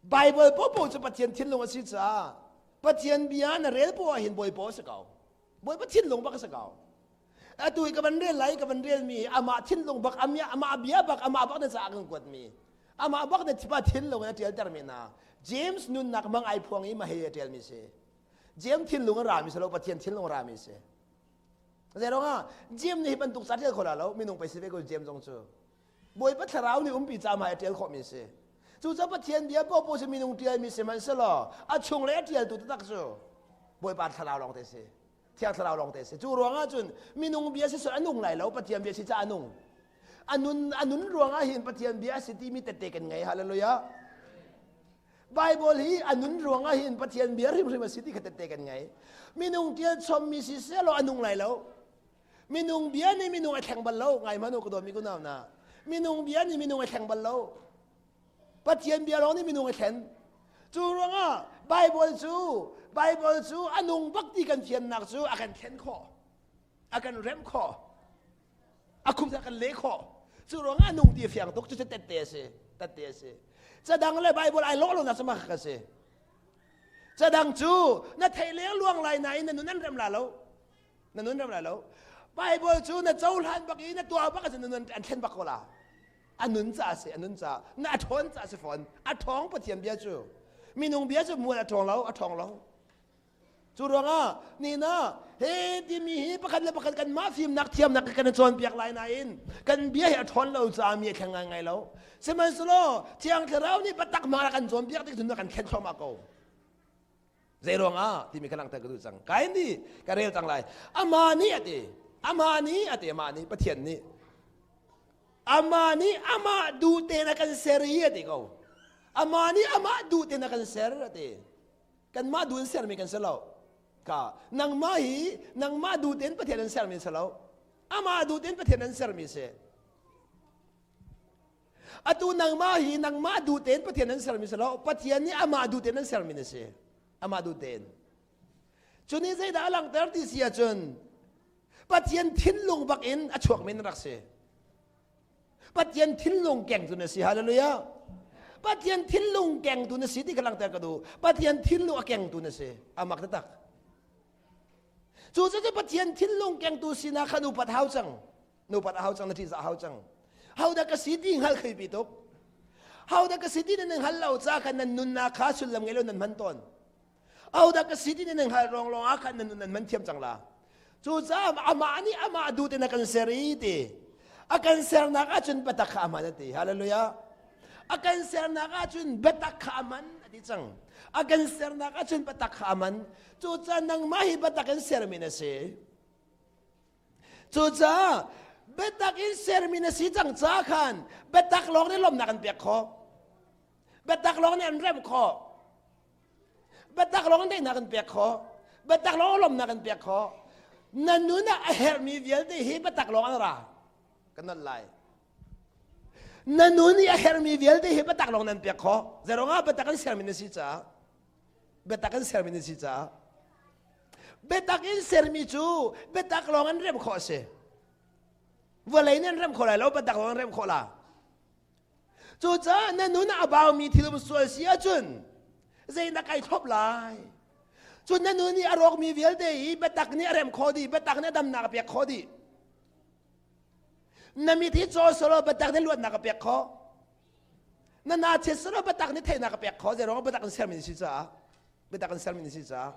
Bible popo cu Pathian thinlung a si caah Pathian bia na rel poah hin Bawipa a si ko. Bawipa thinlung bak a si ko. Atu i ka van rel lai ka van rel mi amah thinlung bak amah bia bak amah bak na caah kan kuat mi amah bak na thipa thinlung in a tial ter mi na James nunnak mang ai phuang i mahei a tial mi si. James thinlung a ra mi si lo Pathian thinlung a ra mi si. Zeiruangah James nih hi bantuk ca tial kho la lo minung pei si ve ko James zong cu. Bawipa thlarau nih umpi ca hmai a ṭial khawhmi a si. Cucaah Pathian bia paohpaoh cu minung ṭialmi sihmanhsehlaw a chunglei a ṭialtu taktak cu Bawipa thlarau lawngte a si. Thiang thlarau lawngte a si. Cu ruangah cun minung bia si a nung lai lo, Pathian bia si caah a nung. A nun, a nun ruangah hin Pathian bia a si timi tette kan ngei. Hallelujah. Bible hi a nun ruangah hin Pathian bia hrimhrim a si ti kha tette kan ngei. Minung ṭial chommi si selaw a nung lai lo. Minung bia nih minung a thleng bal lo. Ngai hmanh u ka dawtmi kunau na. Minung bia nih minung a thleng bal lo. Pathian bia lawng nih minung a thlen. Cu ruangah Bible cu Bible cu a nung bak ti kan fiannak cu a kan thlen khawh. A kan remh khawh. A khum a kan leh khawh. Cu ruangah a nung ti a fiang tuk. Cucu tette a si. Tette a si. Cadang le Bible ai lawh lo nak cu mah ka si. Cadang cu na thei leng luang lai nain na nun an rem la lo. Na nun ram lai lo. Bible cu na cohlan bak i na tuah bak ahcun na nun an thlen bak ko la. A nun ca a si, a nun ca. Na a ṭhawn ca a si fawn. A ṭhawng Pathian bia cu. Minung bia cu mual a ṭhawng lo, a ṭhawng lo. Cu ruangah nina he timi hi pakhat le pakhat kanmah fimnak thiamnak kan i cawnpiak lai nain kan bia hi a ṭhawn lo caah mi a thleng ngaingai lo. Sihmanhsehlaw Thiang Thlarau nih biatak hmang a kan cawnpiak tik cun a kan thlen thluahmah ko. Zei ruangah timi ka langhter ka duh cang. Kain nih ka rel cang lai. Amah nih a ti. Amah nih a ti. Amah nih Pathian nih. Amah nih amah duh tein a kan ser i a ti ko. Amah nih amah duh tein a kan ser a ti. Kanmah duh in sermi kan si lo. Ka nangmah hi nangmah duh tein Pathian an sermi si lo. Amah duh tein Pathian an sermi si. Atu nangmah hi nangmah duh tein Pathian an sermi si lo. Pathian nih amah duh tein an sermi na si. Amah duh tein. Cu nih zeidah a langhter ti si ahcun Pathian thinlung bak in a chuakmi na rak si. Pathian thinlung kengtu na si. Hallelujah. Pathian thinlung kengtu na si ti ka langhter ka duh. Pathian thinlung a kengtu na si. Amak taktak. Cu cu Pathian thinlung kengtu sinak kha nu pat hau cang. Nupat a hau cang na ṭihzah a hau cang. Hodah ka si ti hngal khei pi tuk. Hodah ka si ti nan hngal lo ca khan nan nunnak kha sullam ngei lo nan hman tawn. Hodah ka si ti nan hngal rong lawng ah khan nan nun nan hman thiam cang la. Cucaah amah nih amah duh tein a kan ser i ti. A kan sernak ahcun biatak kha a hman a ti. Hallelujah. A kan sernak ahcun biatak kha a hman a ti cang. A kan sernak ahcun biatak kha a hman. Cucaah nangmah hi biatak in sermi na si. Cucaah biatak in sermi na si cang ca khan biatak lawng nih lawmhnak an pek khawh. Biatak lawng nih an remh khawh. Biatak lawng daihnak an pek khawh. Biatak lawng lawmhnak an pek khawh. Na nun ah a herhmi vialte hi biatak lawng an ra. Kan nolh lai. Na nun i a herhmi vialte hi biatak lawng nan pek khawh. Zeirong ah biatak an sermi na si caah. Biatak an sermi na si caah. Biatak in sermi cu biatak lawng in remh khawh a si. Vawlei nih an remh khawh lai lo, biatak lawng in remh khawh la. Cucaah na nun a baumi thil um sual si ahcun zeidah kai thlop lai? Cun na nun i a rawkmi vialte hi biatak nih a remh khawh dih, biatak nih a damnak a pek khawh dih. Na mit hi caw selaw biatak nih luatnak a pek khawh. Na na chiat selaw biatak nih theihnak a pek khawh. Zeiruang biatak in sermi si caah. Biatak in sermi na si caah.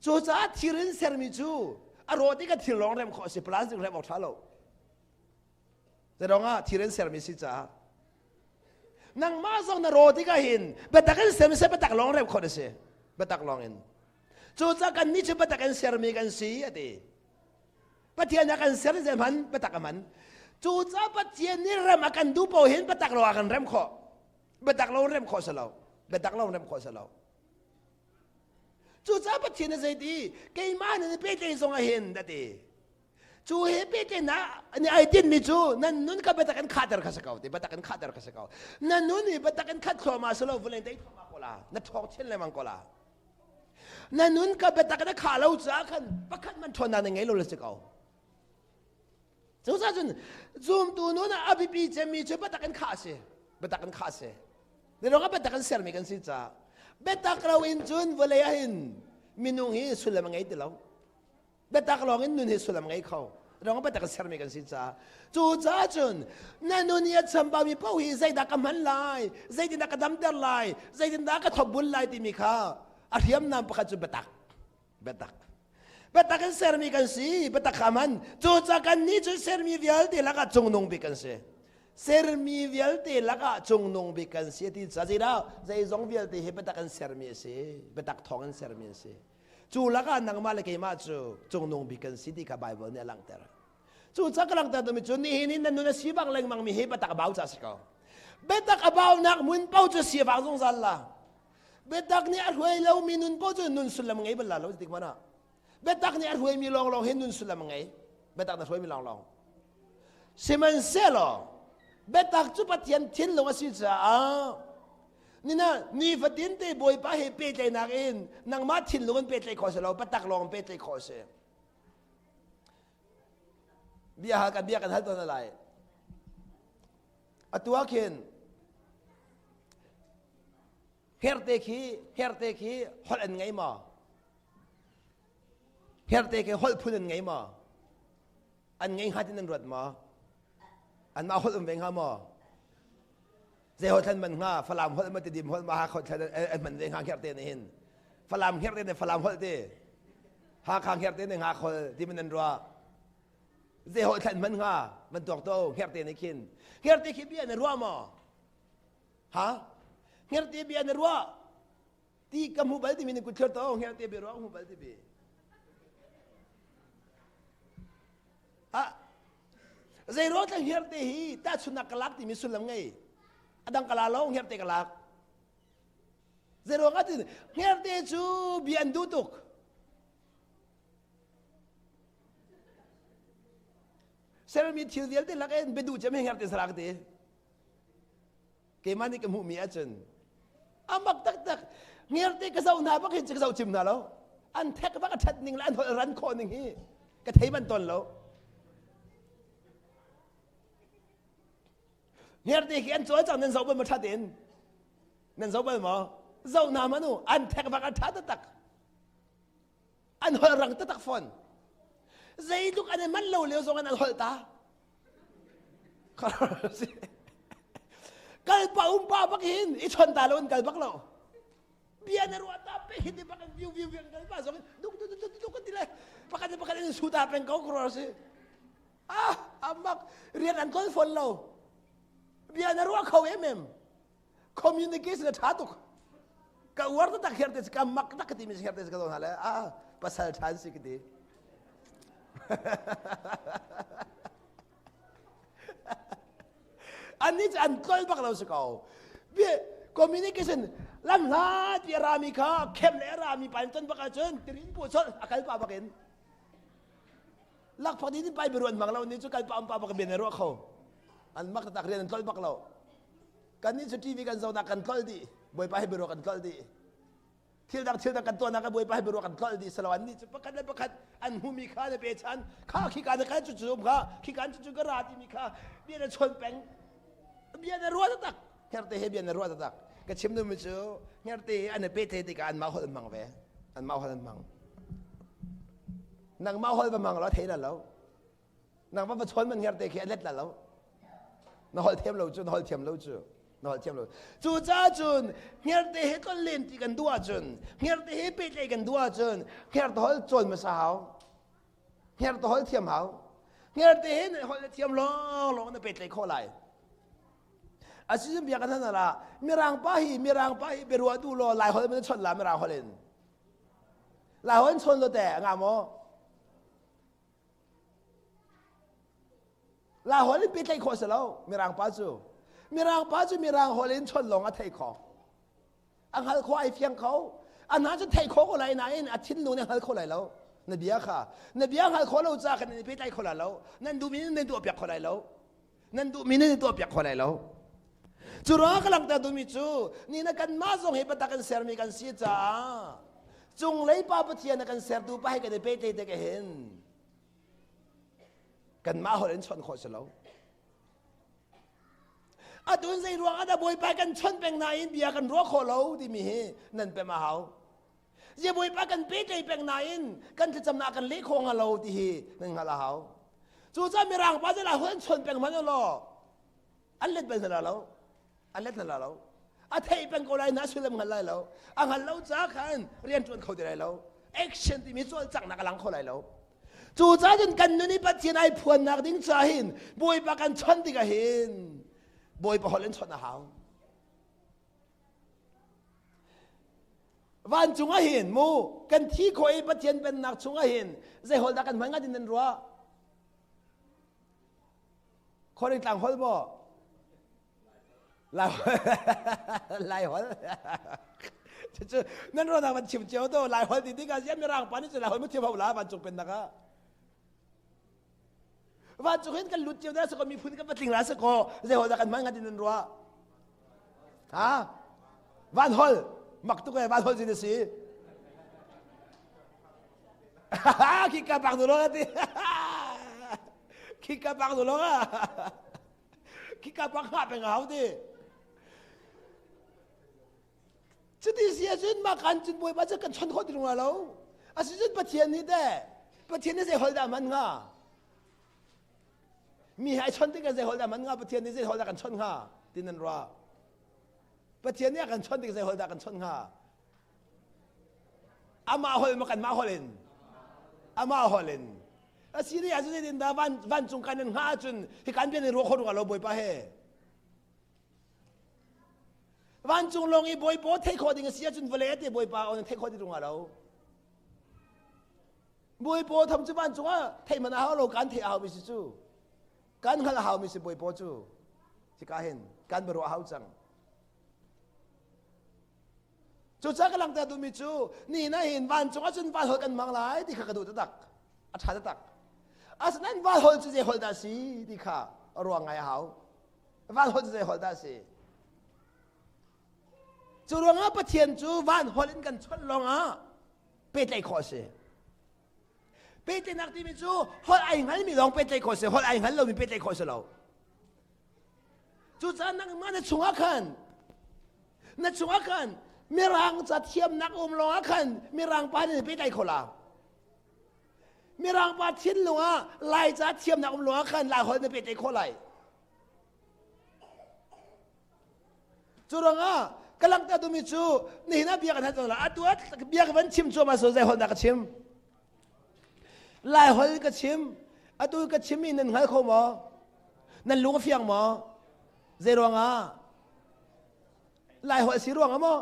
Cucaah thir in sermi cu a rawh tik ah thir lawng remh khawh a si, plastic remh awk ṭha lo. Zeiruang ah thir in sermi si caah. Nangmah zong na rawh tikah hin biatak in sermi si biatak lawng remh khawh na si. Biatak lawng in. Cucaah kannih cu biatak in sermi kan si a ti. Pathian a kan ser zei hman biatak a man. Cucaah Pathian nih rem a kan duh paoh hin biatak lo a kan rem khawh. Biatak lo rem khawh si lo. Biatak lo rem khawh si lo. Cucaah Pathian nih zeiti keimah nan i pehtlaih zong ah hin a ti. Cu he pehtlaihnak nih ai tinhmi cu nan nun kha biatak in khahter kha si ko ti biatak in khahter kha si ko. Na nun hi biatak in khat thluahmah si lo vawlei tei thluahmah ko la. Na ṭhawng chin lengmang ko la. Na nun ka biatak na khah lo caah khan pakhat man ṭhawnnak na ngei lo le si ko. Cucaah cun zumtu nun ah a biapi cemmi cu biatak in khah a si. Biatak in khah a si. Mirong ah biatak in sermi kan si caah biatak lo in cun vawlei ah hin minung hi sullam a ngei ti lo. Biatak lawng in nun hi sullam ngei kho. Rong biatak in sermi kan si caah. Cu caah cun na nun i a chambaumi paoh hi zeidah ka hman lai, zeitindah ka damter lai, zeitindah ka thlopbul lai timi kha a hriamnam pakhat cu biatak. Biatak. Biatak in sermi kan si, biatak kha hman. Cucaah kan nih cu sermi vialte lakah cungnung bik kan si. Sermi vialte lakah cungnung bik kan si ti ca zeidah zeizong vialte hi biatak in sermi a si. Biatak thawng in sermi a si. Cu lakah nangmah le keimah cu cungnung bik kan si ti kha Baibal nih a langhter. Cu ca ka langhter tumi cu nihin in nan nun a si bang lengmang mi hi biatak a bau ca si ko. Biatak a baunak hmun paoh cu si vang zungzal la. Biatak nih a hruai lomi nun paoh cu nun sullam ngei bal la lo tik mana. Biatak nih a hruaimi lawnglawng hi nun sullam ngei. Biatak na hruaimi lawnglawng. Sihmanhsehlaw biatak cu Pathian thinlung a si caah nina nifatin te Bawipa he pehtlaihnak in nangmah thinlung in pehtlaih khawh si lo biatak lawng in pehtlaih khawh si. Bia hal kan bia kan hal tawn lai. Atu ah khin herte khi herte khi holh an ngei maw? Herte khi holh phun an ngei maw? An ngei hnga tin an ruat maw? Anmah holh um ve hnga maw? Zei holh thlan man hnga? Falam holh ma Tidim holh ma Hakha holh thlan an hman ve hnga hngerhte nih hin. Falam hngerhte nih Falam holh ti. Hakha hngerhte nih Hakha holh ti man an ruah. Zei holh thlan man hnga? Man tuak to hngerhte nih khin. Hngerhte khi bia na ruah maw? Ha? Hngerhte bia na ruah? Ti ka hmu bal timi ni kut thlir to hngerhte bia ruah hmu bal ti bi. Ah, zei ruang tlang hngerhte hi tahchunnak ka lak timi sullam ngei. A dang ka la lo hngerhte ka lak. Zei ruang ah tin hngerhte cu bia an duh tuk. Sermi thil vialte lak in biaduh cem hi hngerhte sarak ti. Keimah nih ka hmuhmi ahcun a mak taktak. Hngerhte ka zoh hna bak hin ka zoh cim hna lo. An thek bak a ṭhat ning le an holh ran khawh ning hi ka thei man tawn lo. Hngerhte khi an cawlcang nan zoh bal ma ṭhat in? Nan zoh bal maw? Zoh hna hmanh u, an thek bak a ṭha taktak. An holh rang taktak fawn. Zeitluk an i manh lo lio zong in an holh ta. Kal pa um pa bak hin i chon ta lo in kal bak lo. Bia na ruah ta pe hin bak in viu viu viu kal pa zong in duk duk duk duk ti le pakhat pakhat in su ta peng ko ko si. Ah amak rian an kawl fawn lo. Bia na ruah kho em em. Communication a tha tuk. Ka uar tak her te ka mak tak ti mi her te ka do hna le ah pasal than si ka ti. Annih cu an tlol bak lo si ko. Communication lam hlat pi a rami kha khem le a rami pa in ton bak ahcun tirin pu cholh a kal pa bak in lakphak din pai biaruan mang lo ni cu kal pa um pa bak bian ruah kho an mak tak rian an tlol bak lo kan nih cu TV kan zonak kan tlol dih bawipa hi biaruah kan tlol dih thil dang thil dang kan tuahnak ah bawipa hi biaruah kan tlolh dih silo annih cu pakhat le pakhat an hmumi kha na pechan kha khi ka na kal cu cu um kha khi kan cu cu ka ra timi kha bia na chawn peng bia na ruah taktak hngerhte he bia na ruah taktak ka chim duhmi cu hngerhte he an i pe the tikah anmah holh an hmang ve anmah holh an hmang nangmah holh va hmang lo thei la lo Nang va va chawn man hngerhte khi a let la lo. Na holh thiam lo cu, na holh thiam lo cu, na holh thiam lo. Cu caah cun hngerhte he tlon len ti kan duh ahcun, hngerhte he pehtlaih kan duh ahcun, hngerhte holh cawn hmasa hau. Hngerhte holh thiam hau. Hngerhte he na holh na thiam lawng lawng na pehtlaih khawh lai. Asicun bia kan hal ah Mirang pa hi Mirang pa hi biaruah duh law Lai holh in chawnh la Mirang holh in. Lai holh in chawn lo te nga maw? Lai holh in pehtlaih khawh si lo Mirang pa cu. Mirang pa cu Mirang holh in chawnh lawng a theih khawh. A hngal khawh ai fiang kho. A hna cu theih khawh ko lai nain a thinlung nih a hngal kho lai lo. Na bia kha na bia hngal khawh lo ca khan nan i pehtlaih kho lai lo. Nan duhmi nan tuah piak kho lai lo. Nan duhmi nan i tuah piak kho lai lo. Cu ruangah ka langhter duhmi cu ni na kanmah zong hi biatak kan sermi kan si caah cunglei pa Pathian a kan sertu pa he kan i pehtlaih tik hin kanmah holh in chawnh khawh si lo. Atun zei ruang ah dah Bawipa kan chawnh peng nain bia kan ruah khawh lo timi hi nan pem a hau. Zia Bawipa kan pehtlaih peng nain kan thlacamnak kan leh khawh hnga lo ti hi nan hngalh a hau. Cucaah Mirang pa cu lai holh an chawnh peng hmanh law an let bal hna lo. An let hna lo. A theih peng ko lai na sullam hngal lai lo. A hngal lo ca khan rian ṭuan kho ti lai lo. Action timi cawlcanghnak a lang kho lai lo. Cucaah cun kan nun i Pathian ai phuannak ding ca hin Bawipa kan chawnh tikah hin Bawipa holh in chawnh a hau. Vancung ah hin mu kan thi khawh i Pathian pennak chungah hin zei holh dah kan hman ngat in nan ruah? Khuaring tlang holh maw? Lai holh. Cucu nan ruahnak van chim cio to Lai holh ti tikah ziah mirang pa nih cun Lai holh mu thiam hau la vancung pennak ah. Vancung hin kan lut cio da sakaw miphun kan patling la sakaw zei holh dah kan hman ngat in nan ruah? Ha? Van holh mak tuk e van holh zin a si. Khika bak du lo ti. Khika bak du lo Khika bak ha peng hau ti. Cuti si ahcun mah kan cun bawipa cu kan chon khawh ti rung lo. Asicun Pathian nih teh Pathian nih zei holh dah hman hnga? Mi he ai chon tikah zei holh dah hman hnga? Pathian nih zei holh dah kan chon hnga? Ti nan ruah. Pathian nih a kan chon tik zei holh dah kan chon hnga? Amah holh maw kanmah holh in? Amah holh in. Asi ni ahcun zeitin dah van vancung kan in hngah ahcun hi kan bian in ruah kho rung lo Bawipa he. Vancung lawng i Bawipa theih khawh ding a si ahcun vawlei ate Bawipa on theih khawh ding rung lo. Bawipa tham cu vancung ah theih man a hau lo kan theih a hau mi si cu. Kan hngalh a hau mi si Bawipa cu. Hika hin kan biaruah a hau cang. Cucaah ka langhter duhmi cu nihin ah hin vancung ahcun van holh kan hmang lai ti kha ka duh taktak. A ṭha taktak. Asinain van holh cu zei holh dah a si ti kha a ruang ngai a hau. Van holh cu zei holh dah a si? Cu ruangah Pathian cu van holh in kan chawnh lawngah pehtlaih khawh a si. Pehtlaihnak timi cu holh ai hngalmi lawng pehtlaih khawh a si, holh ai hngal lomi pehtlaih khawh a si lo. Cucaah nangmah na chungah khan na chungah khan mirang ca thiamnak um lawngah khan mirang pa nih pehtlaih kho la. Mirang pa thinlung ah Lai ca thiamnak um lawngah khan Lai holh na pehtlaih khawh lai. Cu ruangah ka langhter duhmi cu nihin ah bia kan hal cang la. Atu ah bia ka van chim cuahmah so zei holh dah ka chim? Lai holh ka chim. Atu ka chimmi nan hngal kho maw? Nan lung a fiang maw? Zei ruangah? Lai holh si ruangah maw?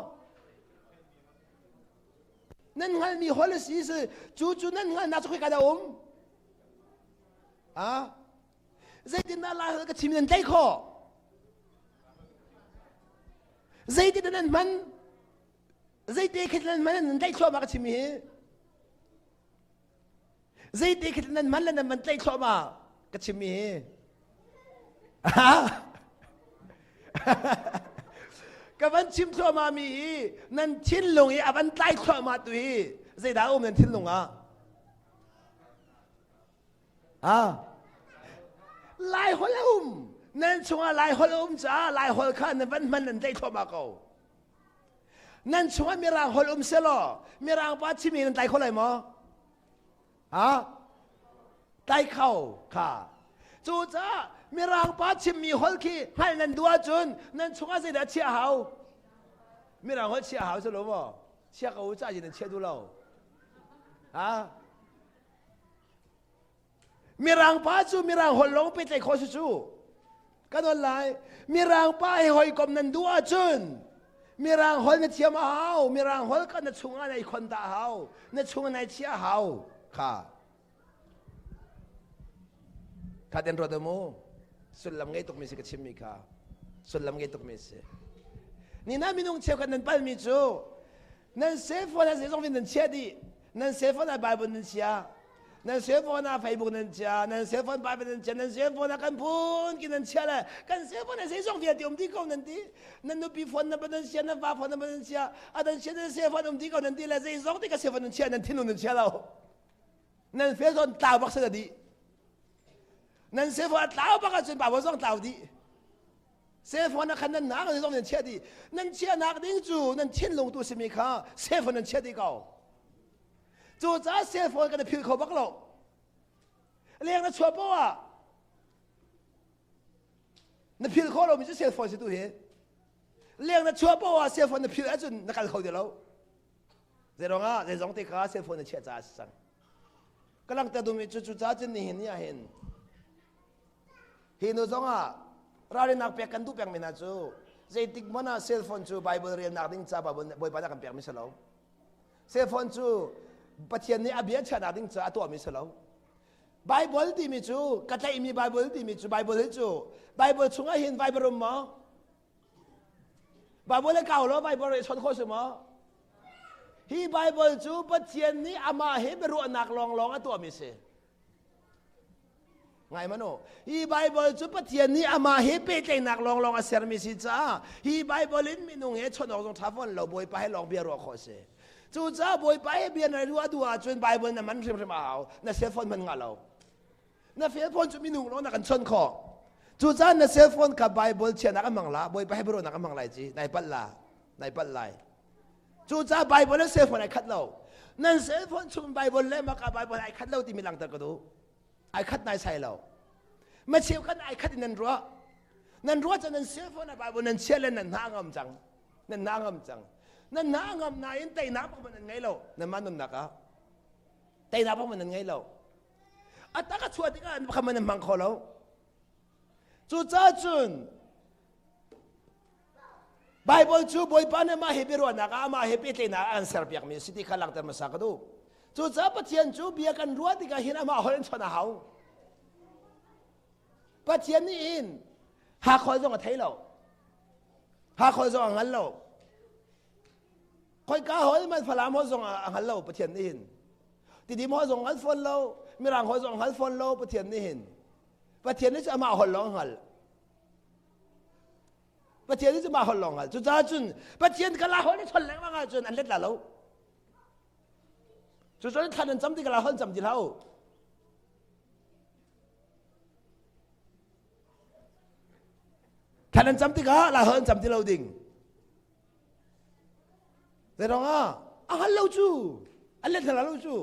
Nan hngalmi holh a si si cu cu nan hngalnak cu khoika dah um? Ah? Zeitindah Lai holh ka chim nan tlaih khawh? Zeitindah nan hman? Zeite khi nan hman nan tlaih thluahmah ka chim hi? Zeite khi nan hman le nan man tlaih thluahmah ka chim hi? Ka van chim thluahmah mi hi nan thinlung i a van tlai thluahmah tu hi zeidah a um nan thinlung ah? Ah. Lai holh a um. Nan chungah Lai holh a um caah Lai holh kha nan van hman nan tlaih thluahmah ko. Nan chungah Mirang holh um selaw Mirang pa chimi nan tlai kho lai maw? Ha? Tlai kho kha. Cucaah Mirang pa chimmi holh khi hngalh nan duh ahcun nan chungah zeidah chiah hau? Mirang holh chiah hau si lo maw? Chia ko u cah nan chia duh lo. Ha? Mirang pa cu mirang holh lawng pehtlaih khawh si cu. Kan on lai. Mirang pa he hawikom nan duh ahcun mirang holh na thiam a hau. Mirang holh kha na chungah na i khon ta a hau. Na chungah na i chiah a hau. Kha. Kha ten ruat mu. Sullam ngei tukmi si ka chimmi kha. Sullam ngei tukmi si. Ni na minung cheukhat nan palmi cu nan cell phone ah zeizong vialte nan chiah dih. Nan cell phone ah Bible nan chia. Nan cell phone ah Facebook nan chia. Nan cell phone Bible nan chia. Nan cell phone ah kan phun ki nan chia le kan cell phone ah zeizong vialte um dih ko nan ti. Nan nupi phone number nan chia, nan va phone number nan chia. A nan chia nan cell phone um dih ko nan ti le zeizong ti ka cell phone nan chia nan thinlung nan chia lo. Nan fel zawn tlau bak se dih. Nan cell phone a tlau bak ahcun Bible zong tlau dih. Cell phone ah khan nan nak zong nan chiah dih. Nan chiahnak ding cu nan thinlung tu simi kha cell phone nan chiah dih ko. Cucaah cell phone kan i philh kho bak lo. Leng na chuah poah ah na philh khawh lomi cu cell phone si tu hi. Leng na chuah poah ah cell phone na philh ahcun na kal kho ti lo. Zeiruangah zeizong te kha cell phone na chiah caah a si cang. Ka langhter duhmi cu cucaah cun nihin ni ah hin hi nu zongah ralrinnak pek kan duh pengmi hna cu zeitik hmanh ah cell phone cu Bible relnak ding ca Bawipa nih a kan pekmi si lo. Cell phone cu Pathian nih a bia chiahnak ding ca a tuahmi si lo. Bible timi cu ka tlaihmi Bible timi cu Bible hi cu Bible chungah hin Bible um maw? Bible le kau law Bible i chawnh khawh si maw? Hi Bible cu Pathian nih amah he biaruahnak lawnglawng a tuahmi si. Ngai manu. Hi Bible cu Pathian nih amah he pehtlaihnak lawnglawng a sermi si caah hi Bible in minung he chawnh awk zong ṭha fawn lo Bawipa he lawng bia ruah khawh si. Cucaah Bawipa he bia na ruah duh ahcun Bible na man hrimhrim a hau. Na cell phone hman ngah lo. Na cell phone cu minung lawng na kan chawnh khawh. Cucaah na cell phone kha Bible chiahnak a hmang la, Bawipa he biaruahnak a hmang lai ci. Nai palh la. Nai palh lai. Cucaah Bible le cell phone ai khat lo. Nan cell phone chung Bible le maka Bible ai khat lo timi langhter ka duh. Ai khat nai sai lo. Ma cheu khan ai khat in nan ruah. Nan ruah cun nan cell phone ah Bible nan chia le nan hna ngam cang. Nan hna ngam cang. Nan hna ngam nain teinak bak nan ngei lo. Nan mah nunnak ah. Teinak bak nan ngei lo. A tak a chuah tikah an kha nan hmang kho lo. Cucaah cun Bible cu Bawipa nih amah he biaruahnak ah amah he pehtlaihnak ah an serpiakmi a si ti kha langhter hmasa ka duh. Cucaah Pathian cu bia kan ruah tikah hin amah holh in chawnh a hau. Pathian nih hin Hakha zong a thei lo. Hakha zong a hngal lo. Khoika holh man Falam holh zong a hngal lo Pathian nih hin. Tidim holh zong hngal fawn lo, Mirang holh zong hngal fawn lo Pathian nih hin. Pathian nih cu amah holh lawng hngal. Pathian nih cu mah holh lawng hngal. Cucaah cun Pathian kha la holh nih chon lengmang ahcun an let la lo. Cucun thlan an cam ti kala holh cam ti hlah u. Thlan an cam tikah la holh an cam ti lo ding. Zeirong ah a hal lo cu an let hna lo cu.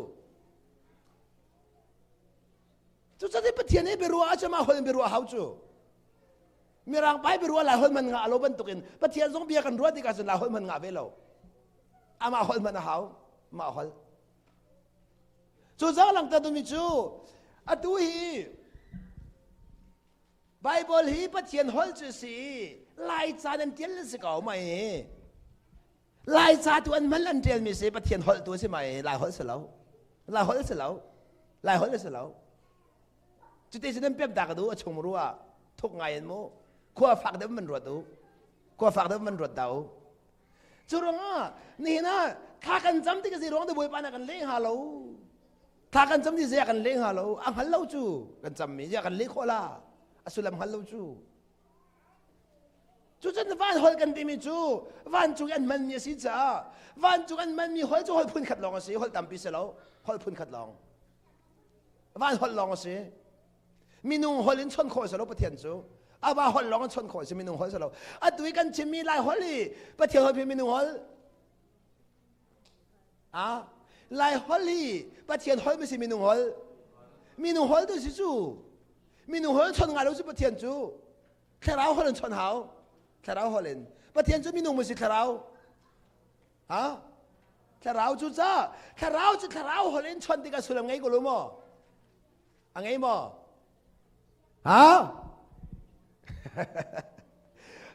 Cucaah Pathian he biaruah ahcun mah holh in biaruah hau cu. Mirang pai biaruah lai holh man ngah lo bantukin Pathian zong bia kan ruah tikah cun lai holh man ngah ve lo. Amah holh man a hau. Mah holh. Cu zang langter tumi cu atu hi Bible hi Pathian holh cu si Lai ca nan tial si ko mai. Lai ca tu an hman an ṭialmi si Pathian holh tu si mai Lai holh si lo. Lai holh si lo. Lai holh si lo. Cuti cu nan pem ta ka duh a chung rua thuk ngai in mu khua fak deuh man ruat u khua fak deuh man ruat da u cu ruangah nihin ah thla kan cam tik a si ruang te bawipa na kan leh hnga lo thla kan cam ti zia kan leh hnga lo a hngal lo cu kan cam mi zia kan leh khawh la a sullam hngal lo cu Cucun van holh kan timi cu vancung i an hmanmi a si caah vancung an hmanmi holh cu holh phunkhat lawng a si, holh tampi si lo, holh phunkhat lawng. Van holh lawng a si. Minung holh in chawnh khawh a si lo Pathian cu. Ava holh lawng in chawnh khawh a si, minung holh si lo. Atu i kan chimmi Lai holh i Pathian holh minung holh. Ah, Lai holh hi Pathian holh mi si minung holh. Minung holh tu si cu. Minung holh chawnh ngai lo cu Pathian cu. Thlarau holh in chawnh hau. Thlarau holh in. Pathian cu minung si thlarau. Ha? Thlarau cu ca. Thlarau cu thlarau holh in chawnh tikah sullam ngei ko lo maw? A ngei maw? Ha?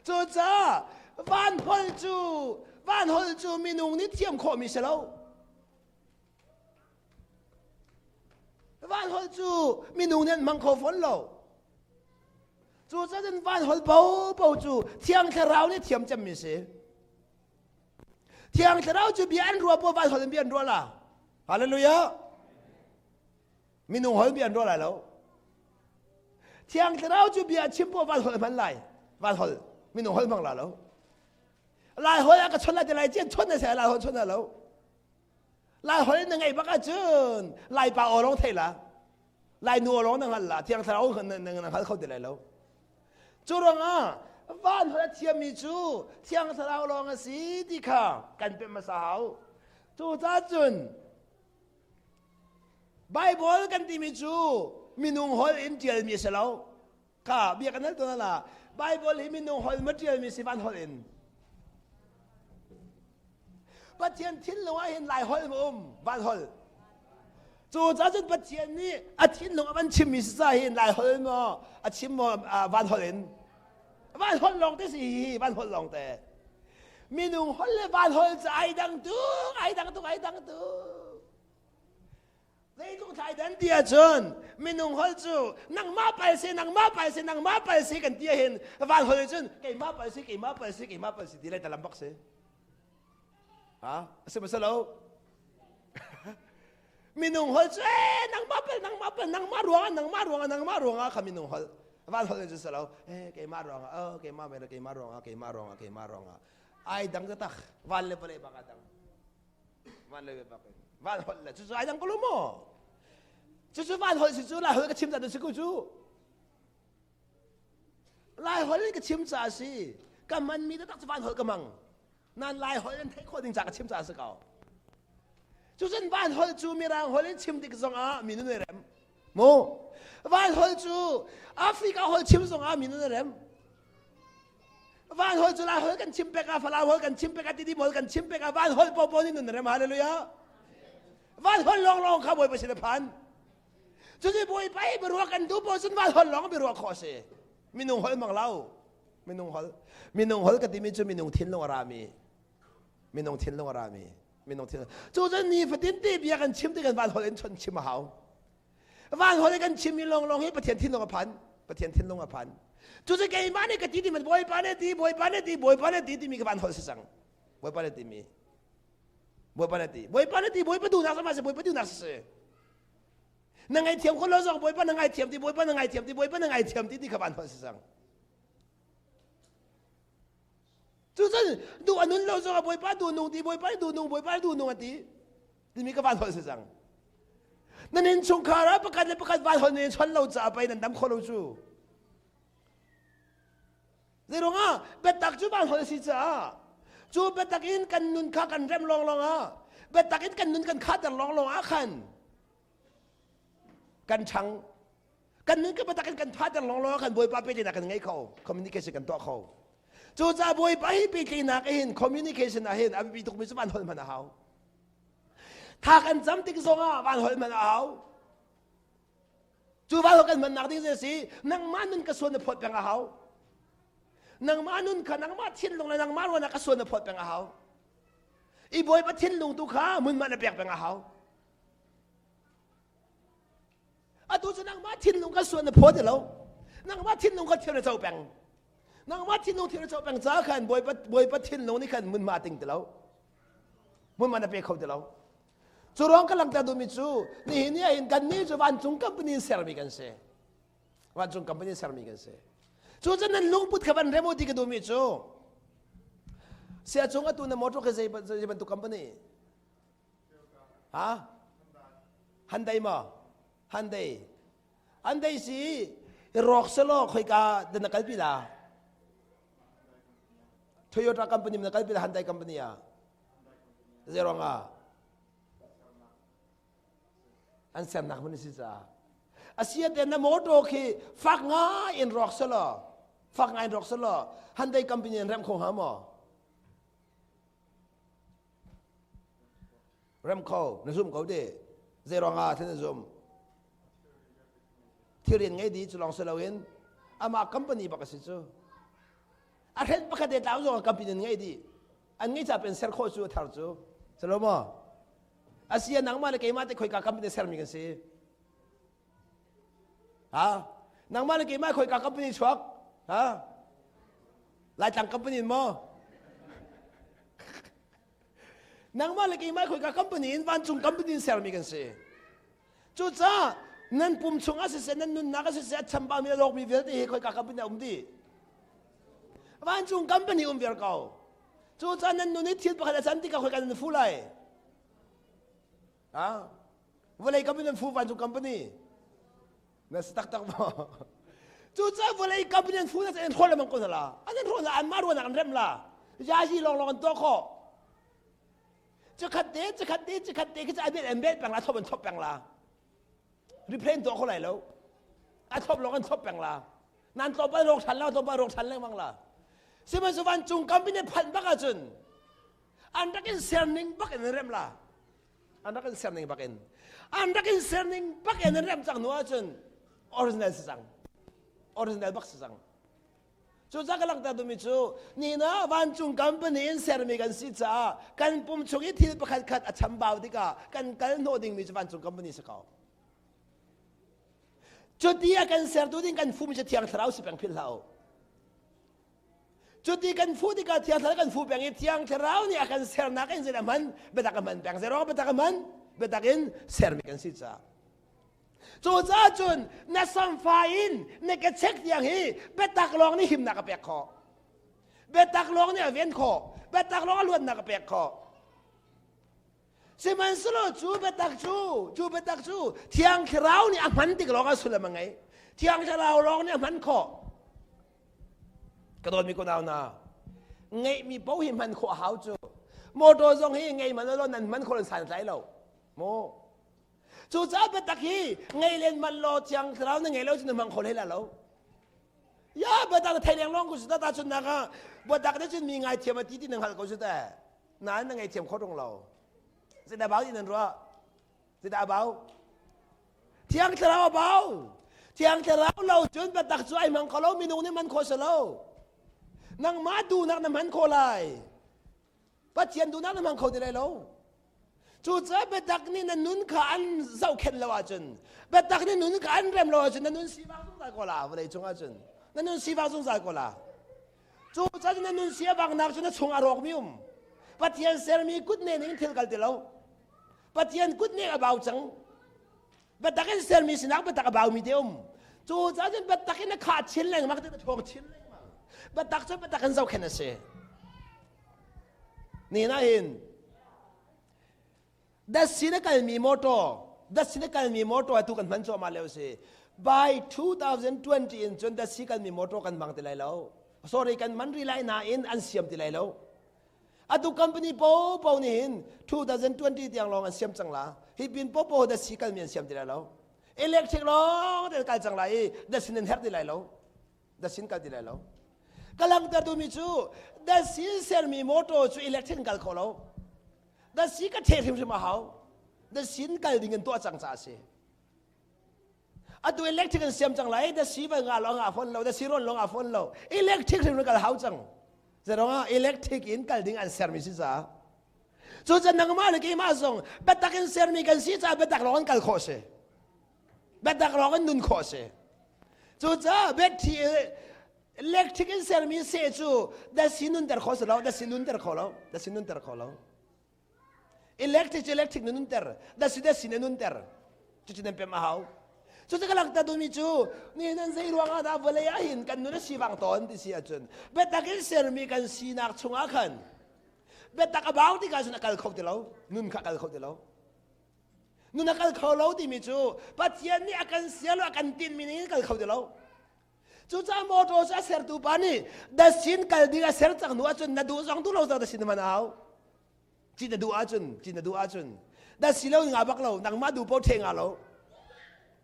Cucaah van holh cu van holh cu minung nih thiam khawhmi si lo. Van holh cu minung nih an hmang kho fawn lo. Cucaah van holh popo cu Thiang Thlarau nih thiam cemmi si. Thiang Thlarau cu bia an ruah po van holh in bia an ruah la. Hallelujah. Minung holh bia an ruah lai lo. Thiang Thlarau cu bia chim po van holh hman lai. Van holh minung holh hmang la lo. Lai holh a ka chon lai te lai cian chon na se lai holh chon na lo. Lai holh na ngeih bak ahcun Lai pa aw lawng thei la. Lai nu aw lawng na hngal la. Thiang Thlarau na hngal kho ti lai lo. Cu ruangah van holh a thiammi cu Thiang Thlarau lawng a si ti kha kan pemh hmasa hau. Cucaah cun Bible kan timi cu minung holh in ṭialmi a si lo. Kha bia kan hal tawn la. Bible hi minung holh ma ṭialmi si van holh in. Pathian thinlung ah hin Lai holh ma um van holh. Cu cun Pathian nih a thinlung a van chimmi si ca hin Lai holh maw a chim maw van holh in. Van holh lawng te si hi van holh lawng te. Minung holh le van holh cu ai dang tuk, ai dang tuk, ai dang tuk. Zeitluk thlai dan ti ahcun minung holh cu nangmah pal si, nangmah pal si, nangmah pal si kan ti ahhin van holh cun keimah pal si, keimah pal si, keimah pal si ti lai talam bak si. Ha? A si ma lo? Minung holh cu eh nangmah pal, nangmah pal, nangmah ruangah, nangmah ruangah, nangmah ruangah kha minung holh. Van holh cu si lo. Eh keimah ruangah, oh keimah mera keimah ruangah, keimah ruangah, keimah ruangah. Ai dang tak van le vawlei bak a dang. Van le bak in. Van holh le cucu ai dang ko lo maw? Cucu van holh si cu lai holh ka chim ta si ko cu. Lai holh in ka chim ca si. Ka man mi tak cu van holh ka mang. Nan lai holh in theih khawh ding ca ka chim ca si ko. Cucun van holh cu mirang holh in chim tik zongah mi nun rem. Mu. Van holh cu Africa holh chim zongah mi nun rem. Van holh cu lai holh kan chim pek ah Falam holh kan chim pek ah Tidim holh kan chim pek ah van holh popo nih nun rem hallelujah. Van holh lawnglawng kha Bawipa sin a phan. Cucu Bawipa i biaruah kan duh paoh cun van holh lawng biaruah khawh a si. Minung holh mang lo. Minung holh. Minung holh ka timi cu minung thinlung a rami. Minung thinlung a rami. Minung thinlung. Cu cun nifatin te bia kan chim ti kan van holh in chon chim a hau. Van holh kan chimmi lawnglawng hi Pathian thinlung a phan. Pathian thinlung a phan. Cucu keimah nih ka ti timi Bawipa nih ti, Bawipa nih ti, Bawipa nih ti timi ka van holh si cang. Bawipa nih timi. Bawipa nih ti. Bawipa nih ti, Bawipa duhnak sama si, Bawipa duhnak si. Na ngaithiam kho lo zong Bawipa na ngaithiam ti, Bawipa na ngaithiam ti, Bawipa na ngaithiam ti ti kha van holh si cang. Cucun duh a nun lo zong ah Bawipa duh nung ti, Bawipa duh nung, Bawipa duh nung a ti. Timi ka van holh si cang. Nan innchungkhar ah pakhat le pakhat van holh nan i chon lo caah pei nan dam kho lo cu. Zeiruangah biatak cu van holh a si caah cu biatak in kan nun kha kan rem lawnglawng ah biatak in kan nun kan khahter lawnglawng ah khan kan ṭhang kan nun ka biatak in kan thater lawnglawng ah khan Bawipa pehtlaihnak kan ngei kho communication kan tuah kho cucaah Bawipa hi pehtlaihnak hin communication ah hin a biapi tukmi cu van holh hman a hau Tha kan cam tik zongah van holh hman a hau. Cu van holh kan hmannak ding a si, nangmah nun ka suan na phawt peng a hau. Nangmah nun kha nangmah thinlung le nangmah ruahnak ka suan na phawt peng a hau. I Bawipa thinlung tu kha hmunhma na pek peng a hau. Atu cu nangmah thinlung ka suan na phaw ti lo. Nangmah thinlung kha thil na co peng. Nangmah thinlung thil na co peng caah khan Bawipa Bawipa thinlung nih khan hmunhma a ting ti lo. Hmunhma na pe kho ti lo. Cu ruang ka langhter duhmi cu nihin ni ahhin kannih cu vancung company in sermi kan si. Vancung company in sermi kan si. Cu cun nan lungput kha van rem u ti ka duhmi cu sia cung atu na motor khi zei zei bantuk company? Ha? Hyundai maw? Hyundai. Hyundai si rawk selaw khoika dan na kalpi la? Toyota company na kalpi la Hyundai company ah? Zei ah? An sernak hmun si caah. Asia te na motor khi fak ngai in rawk selaw, fak ngai in rawk selaw, Hyundai company in rem kho hnga maw? Rem kho na zum ko de zei ruangah thil na zum thilrian ngei di cu lawng si loin amah company bak a si cu a hren pakhat te tlau zong company an ngei di an ngei ca pen ser khawh cu a thar cu salo maw asia nangmah le keimah te khoika company sermi kan si ha nangmah le keimah khoika company chuak. Ha? Laitlang company in maw? Nangmah le keimah khoika company in vancung company in sermi kan si. Cucaah nan pum chung ah siseh, nan nunnak ah siseh, a chambaumi a lawkmi vialte hi khoika company a um dih. Vancung company um viar ko. Cucaah nan nun i thil pakhat a can tikah khoika nan fu lai. Ha? Vawlei company nan fu vancung company. Na si taktak maw? Cucaah vawlei company an fu na an hrawl lengmang ko hna la. An an hrawl an mah ruahnak an rem la. Yazi lawnglawng an tuah khawh. Cakhat te, cakhat te, cakhat te khi cu a bel an bel peng la, thop an thop peng la. Replay an tuah kho lai lo. A thop lawng an thop peng la. Nan tlawmpal rawk ṭhan la, tlawmpal rawk ṭhan lengmang la. Sihmanhsehlaw vancung company phanh bak ahcun an rak in ser ning bak in an rem la. An rak in ser ning bak in. An rak in ser ning bak in an rem cang hnu ahcun original si cang. Original bak si cang. Cucaah ka langhter duhmi cu nina vancung company in sermi kan si caah kan pum chung i thil pakhat khat a chambau tikah kan kal hnawh dingmi cu vancung company si ko. Cuti a kan sertu ding kan fumi cu Thiang Thlarau si peng philh hlah u. Cuti kan fuh tikah Thiang Thlarau kan fuh peng i Thiang Thlarau nih a kan sernak in zeidah hman biatak a hman peng. Zeiruang biatak a hman? Biatak in sermi kan si caah. Cucaah cun na samfa in na ka chek tiang hi biatak lawng nih himnak a pek khawh. Biatak lawng nih a ven khawh. Biatak lawng a luatnak a pek khawh. Sihmanhsehlaw cu biatak cu cu biatak cu Thiang Thlarau nih a hman tik lawng ah sullam a ngei. Thiang Thlarau lawng nih a hman khawh. Ka dawtmi ko nau na ngeihmi paoh hi hman khawh a hau cu. Motor zong hi ngei man lo nan hman khawh nan san tlai lo. Mu. Cucaah biatak hi ngei len man law Thiang Thlarau na ngei lo cu na hmang kho hlei la lo. Ya biatak na thei leng lawng ko su ta ta chun nak ah biatak nih cun mi ngai thiam a ti ti na hngal ko su ta. Nain na ngei thiam kho tung lo. Zeidah bau ti nan ruah? Zeidah a bau? Thiang Thlarau a bau. Thiang Thlarau lo cun biatak cu ai hmang kho lo minung nih man kho si lo. Nangmah duhnak na hman khawh lai. Pathian duhnak na hmang kho ti lai lo. Cucaah biatak nih na nun kha an zohkhenh lo ahcun, biatak nih nun kha an rem lo ahcun na nun sivang zungzal ko la vawlei cung ahcun. Na nun sivang zungzal ko la. Cucaah na nun si a vanghnak cu na chung a rawkmi um. Pathian sermi kutne ning thil kal ti lo. Pathian kutne a bau cang. Biatak in sermi sinak biatak a baumi te um. Cucaah cun biatak in a khah chin lengmang te ṭhawng chin lengmang. Biatak cu biatak in zohkhenh a si. Ni na hin datsi na kalmi motor datsi na kalmi motor atu kan hman cuahmah lio si. By 2020 in cun datsi kalmi motor kan hmang ti lai lo. Sorry kan man rih lai nain an siam ti lai lo. Atu company popo nih hin 2020 tiang lawng an siam cang la. Hi pin popo datsi kalmi an siam ti lai lo. Electric lawng te kal cang lai i datsin an herh ti lai lo. Datsin kal ti lai lo. Ka langhter duhmi cu datsi sermi motor cu electric in kal kho lo. Datsi ka theh hrimhrim a hau. Datsin kal ding in tuah cang caah a si. Atu electric an siam cang lai da si va nga lo nga fawn lo da si ron lo nga fawn lo electric hrim kal hau cang zerong electric in kal ding an sermi si ca cu can nangmah le keimah zong biatak in sermi kan si ca biatak lawng in kal khawh si biatak lawng in nun khawh si cu ca battery electric in sermi seh cu da si nun ter kho si lo da si nun ter kho lo da si nun ter kho lo Electric cu electric na nunter, dasi dasi na nunter. Cucu nan pem a hau. Cucu ka langhter duhmi cu ni nan zei ruangah dah vawlei ah hin kan nun a sivang tawn ti si ahcun biatak in sermi kan sinak chungah khan biatak a bau tikah cun a kal kho ti lo nun kha a kal kho ti lo nun a kal kho lo timi cu Pathian nih a kan sial a kan tinhmi ning in kal kho ti lo Cucaah motor cu a sertu pa nih dasin kal ding a ser cang hnu ahcun na duh zong duh lo zong dasin man au. Ci na duh ahcun, ci na duh ahcun. Dasi lo nga bak lo, nangmah duh paoh ṭhe nga lo.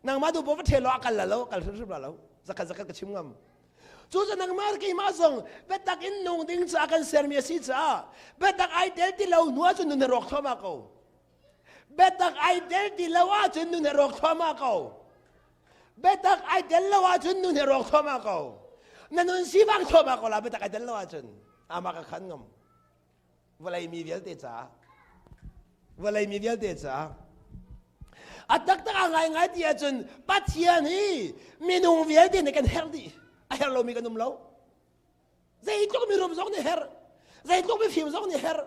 Nangmah duh paoh va ṭhe lo a kal la lo, kal hrimhrim la lo. Zakhat zakhat ka chim ngam. Cucu nangmah keimah zong biatak in nung ding caah kan sermi a si caah biatak ai tel ti lo hnu ahcun nun na rawk thluahmah ko. Biatak ai tel ti lo ahcun nun na rawk thluahmah ko. Biatak ai tel lo ahcun nun he rawk thluahmah ko. Na nun sifak thluahmah ko la biatak ai tel lo ahcun. Amah ka khan ngam. Vawlei mi vialte caah. Vawlei mi vialte caah. A taktak a ngaingai ti ahcun Pathian hi minung vialte nih kan herh dih. A herh lomi kan um lo. Zeitluk mi rum zong nih herh. Zeitluk mi fim zong nih herh.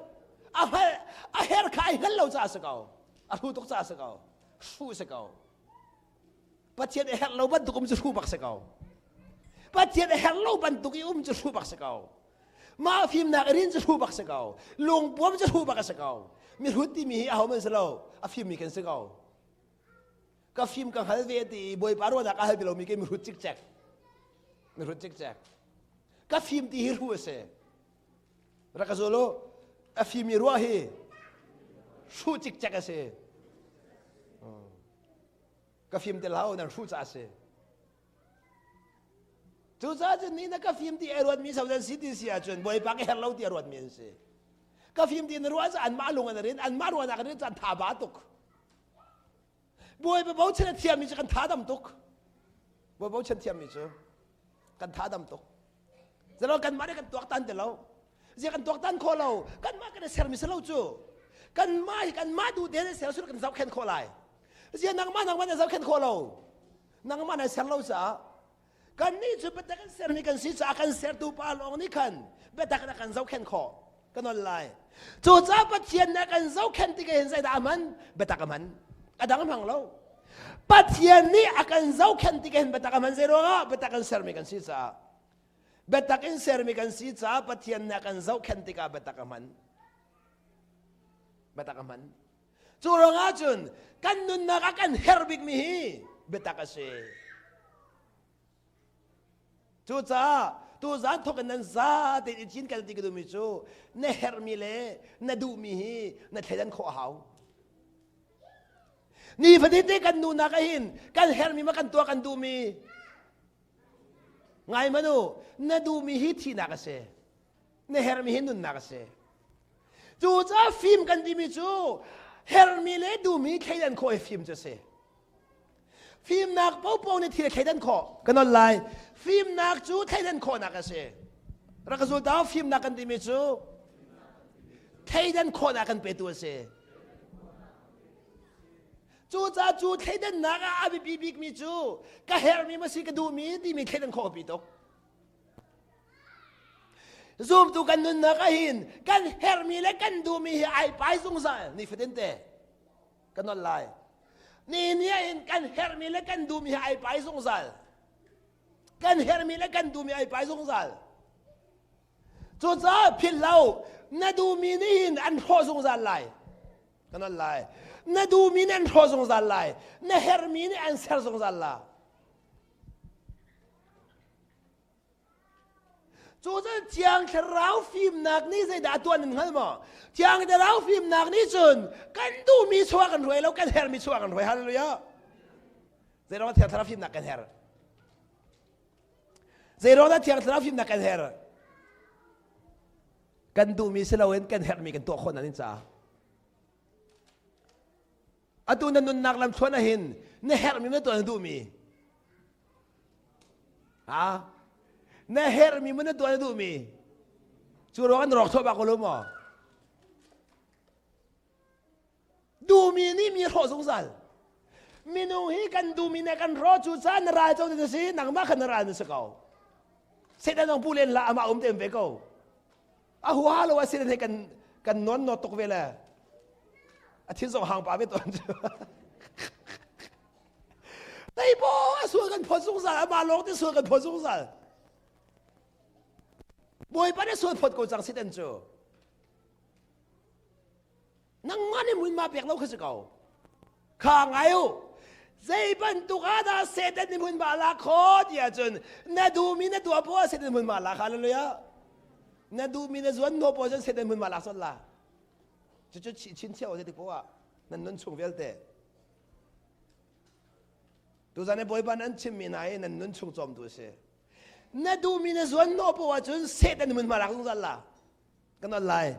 A hngal a herh kha ai hngal lo caah si ko. A hru tuk caah si ko. Hru si ko. Pathian a herh lo bantuk um cu hru bak si ko. Pathian a herh lo bantuk i um cu hru bak si ko. Mah fimnak i rin cu hru bak si ko. Lungpuam cu hru bak a si ko. Mihrut timi hi ahohmanh si lo. A fimmi kan si ko. Ka fim ka hngal ve ti i Bawipa ruahnak a hal ti lomi ke mihrut cikcek. Mihrut cikcek. Ka fim ti hi hru a si. Rak ka zul u. A fimi ruah hi hru cikcek a si. Ka fim ti hlah u nan hruh caah a si. Cucaah cun ni na ka fim ti ai ruatmi so si ti si ahcun Bawipa ka herh lo ti a ruatmi an si. Ka fim ti na ruah cu anmah lung an rin, anmah ruahnak an rin caan tha ba tuk. Bawipa bochan a thiammi cu kan tha dam tuk. Bawipa bochan thiammi cu kan tha dam tuk. Zalo kanmah nih kan tuaktan ti lo. Zia kan tuaktan khawh lo. Kanmah kan i sermi si lo cu. Kanmah hi kanmah duh tein ser sur kan zohkhenh khawh lai. Zia nangmah nangmah na zohkhenh khawh lo. Nangmah na ser lo caah kannih cu biatak kan sermi kan si caah kan sertu pa lawng nih khan biatak na kan zohkhenh khawh. Ka nawl lai. Cucaah Pathian nih a kan zohkhenh tikah hin zeidah a hman? Biatak a hman. A dang hmang lo. Pathian nih a kan zohkhenh tikah hin biatak a hman zei ruangah? Biatak kan sermi kan si caah. Biatak in sermi kan si caah Pathian nih a kan zohkhenh tikah biatak a hman. Biatak a hman. Cu ruangah cun kan nunnak a kan herh bikmi hi biatak a si. Cucaah tuzaan thawk in nan za tein i cin kan ti ka duhmi cu na herhmi le na duhmi hi na thleidan khawh a hau. Nifatin te kan nunak ah hin kan herhmi ma kan tuah kan duhmi ngai manu na duhmi hi thihnak a si. Na herhmi hi nunnak a si. Cucaah fim kan timi cu herhmi le duhmi thleidan khawh hi fim cu a si. Fimnak paohpaoh nih thil thleidan khawh kan on lai. Fimnak cu thleidan khawhnak a si. Rak ka zul ta fimnak kan timi cu thleidan khawhnak kan petu a si. Cucaah cu thleidannak ah a biapi bikmi cu ka herhmi ma si ka duhmi timi thleidan khawh a pi tuk. Zumtu kan nunnak ahhin kan herhmi le kan duhmi hi ai pai zungzal nifatin te. Ka nolh lai. Ni ni ah hin kan herhmi le kan duhmi hi ai pai zungzal. Kan herhmi le kan duhmi ai pai zungzal. Cucaah philh lo, na duhmi nih hin an hrawh zungzal lai. Ka nolh lai. Na duhmi nih an hrawh zungzal lai. Na herhmi nih an ser zungzal la. Cu cun Thiang Thlarau fimnak nih zeidah a tuah nan hngal maw? Thiang Thlarau fimnak nih cun kan duhmi chuah kan hruai lo, kan herhmi chuah kan hruai. Hallelujah. Zeiruang Thiang Thlarau fimnak kan herh? Zeiruang dah Thiang Thlarau fimnak kan herh? Kan duhmi si loin kan herhmi kan tuah khawh nan caah. Atu na nunnak lam thluan ahhin na herhmi na tuah na duhmi. Ha? Na herhmi maw na tuah na duhmi? Cu ruang an rawk chuah bak ko lo maw? Duhmi nih mi hrawh zungzal. Minung hi kan duhmi nih kan hrawh cu caan na ral co na si nangmah khan na ral na si ko. Satan zong pu len la amah um te ve ko. A hua lo a si he kan kan non no tuk ve le. A thin zong hang pa ve ton cu. Teibo a sual kan phawt zungzal amah lawng te sual kan phawt zungzal. Bawipa nih sual phawt ko cang Satan cu. Nangmah nih hmunhma pek lo kha si ko. Kha ngai u. Zei bantuk ah dah Satan nih hmunhma a lak khawh ti ahcun na duhmi na tuah poah Satan hmunhma a lak hallelujah. Na duhmi na zuan hnawh poah cun Satan hmunhma lak sawt la. Cucu chinchiah o ti poah nan nun chung vialte. Tuzan i Bawipa nan chimmi hna hi nan nun chung cawmtu a si. Na duhmi na zuan hnawh poah ahcun Satan hmunhma lak zungzal la. Kan ol lai.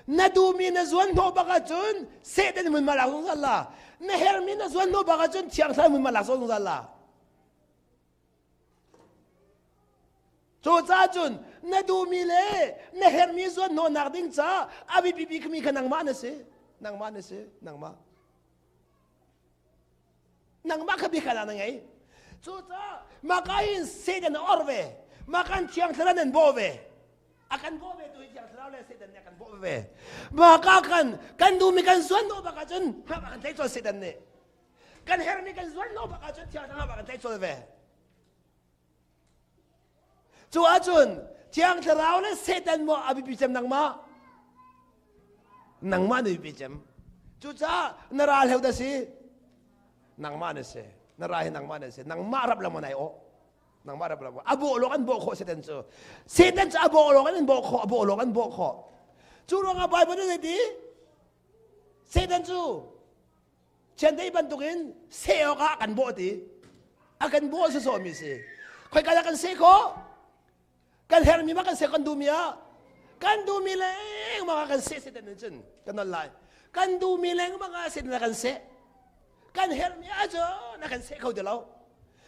Na duhmi na zuan hnawh bak ahcun Satan hmunhma lak zungzal la. Na hermi na zuan hnawh bak ahcun Thiang Thlarau hmunhma lak zungzal la. Cucaah cun na duhmi le na herhmi zuan hnawhnak ding caah a biapi bikmi kha nangmah na si. Nangmah na si. Nangmah. Nangmah kha bia na ngei. Cucaah maka hin Satan a or ve. Mah kan Thiang Thlarau nan bawh ve. A kan bawh ve tu hi Thiang Thlarau le Satan nih a kan bawh ve. Mah ka kan kan duhmi kan zuan lo bak ahcun hngak a kan tlaih colh Satan nih. Kan herhmi kan zuan lo bak ahcun Thiang Thlarau a kan tlaih colh ve. Cu ahcun Thiang Thlarau le Satan maw a biapi cem nangmah? Nangmah na biapi cem. Cucaah na ral heu dah si? Nangmah na si. Na ral hi nangmah na si. Nangmah rap lang nai awh. Nangmah rap lang. A bawh lawng an bawh khawh Satan cu. Satan cu a bawh lawng an bawh khawh. A bawh lawng an bawh khawh. Cu ruangah Bible nih zei ti? Satan cu Chiandeih bantukin seh awkah a kan bawh ti. A kan bawh sawsawhmi si. Khoika dah kan seh khawh? Kan herhmi ma kan seh kan duhmi ah? Kan duhmi lengmang ah kan seh seh nih cun kan non lai. Kan duhmi lengmang ah seh kan seh. Kan herhmi ahcun a kan seh kho ti lo.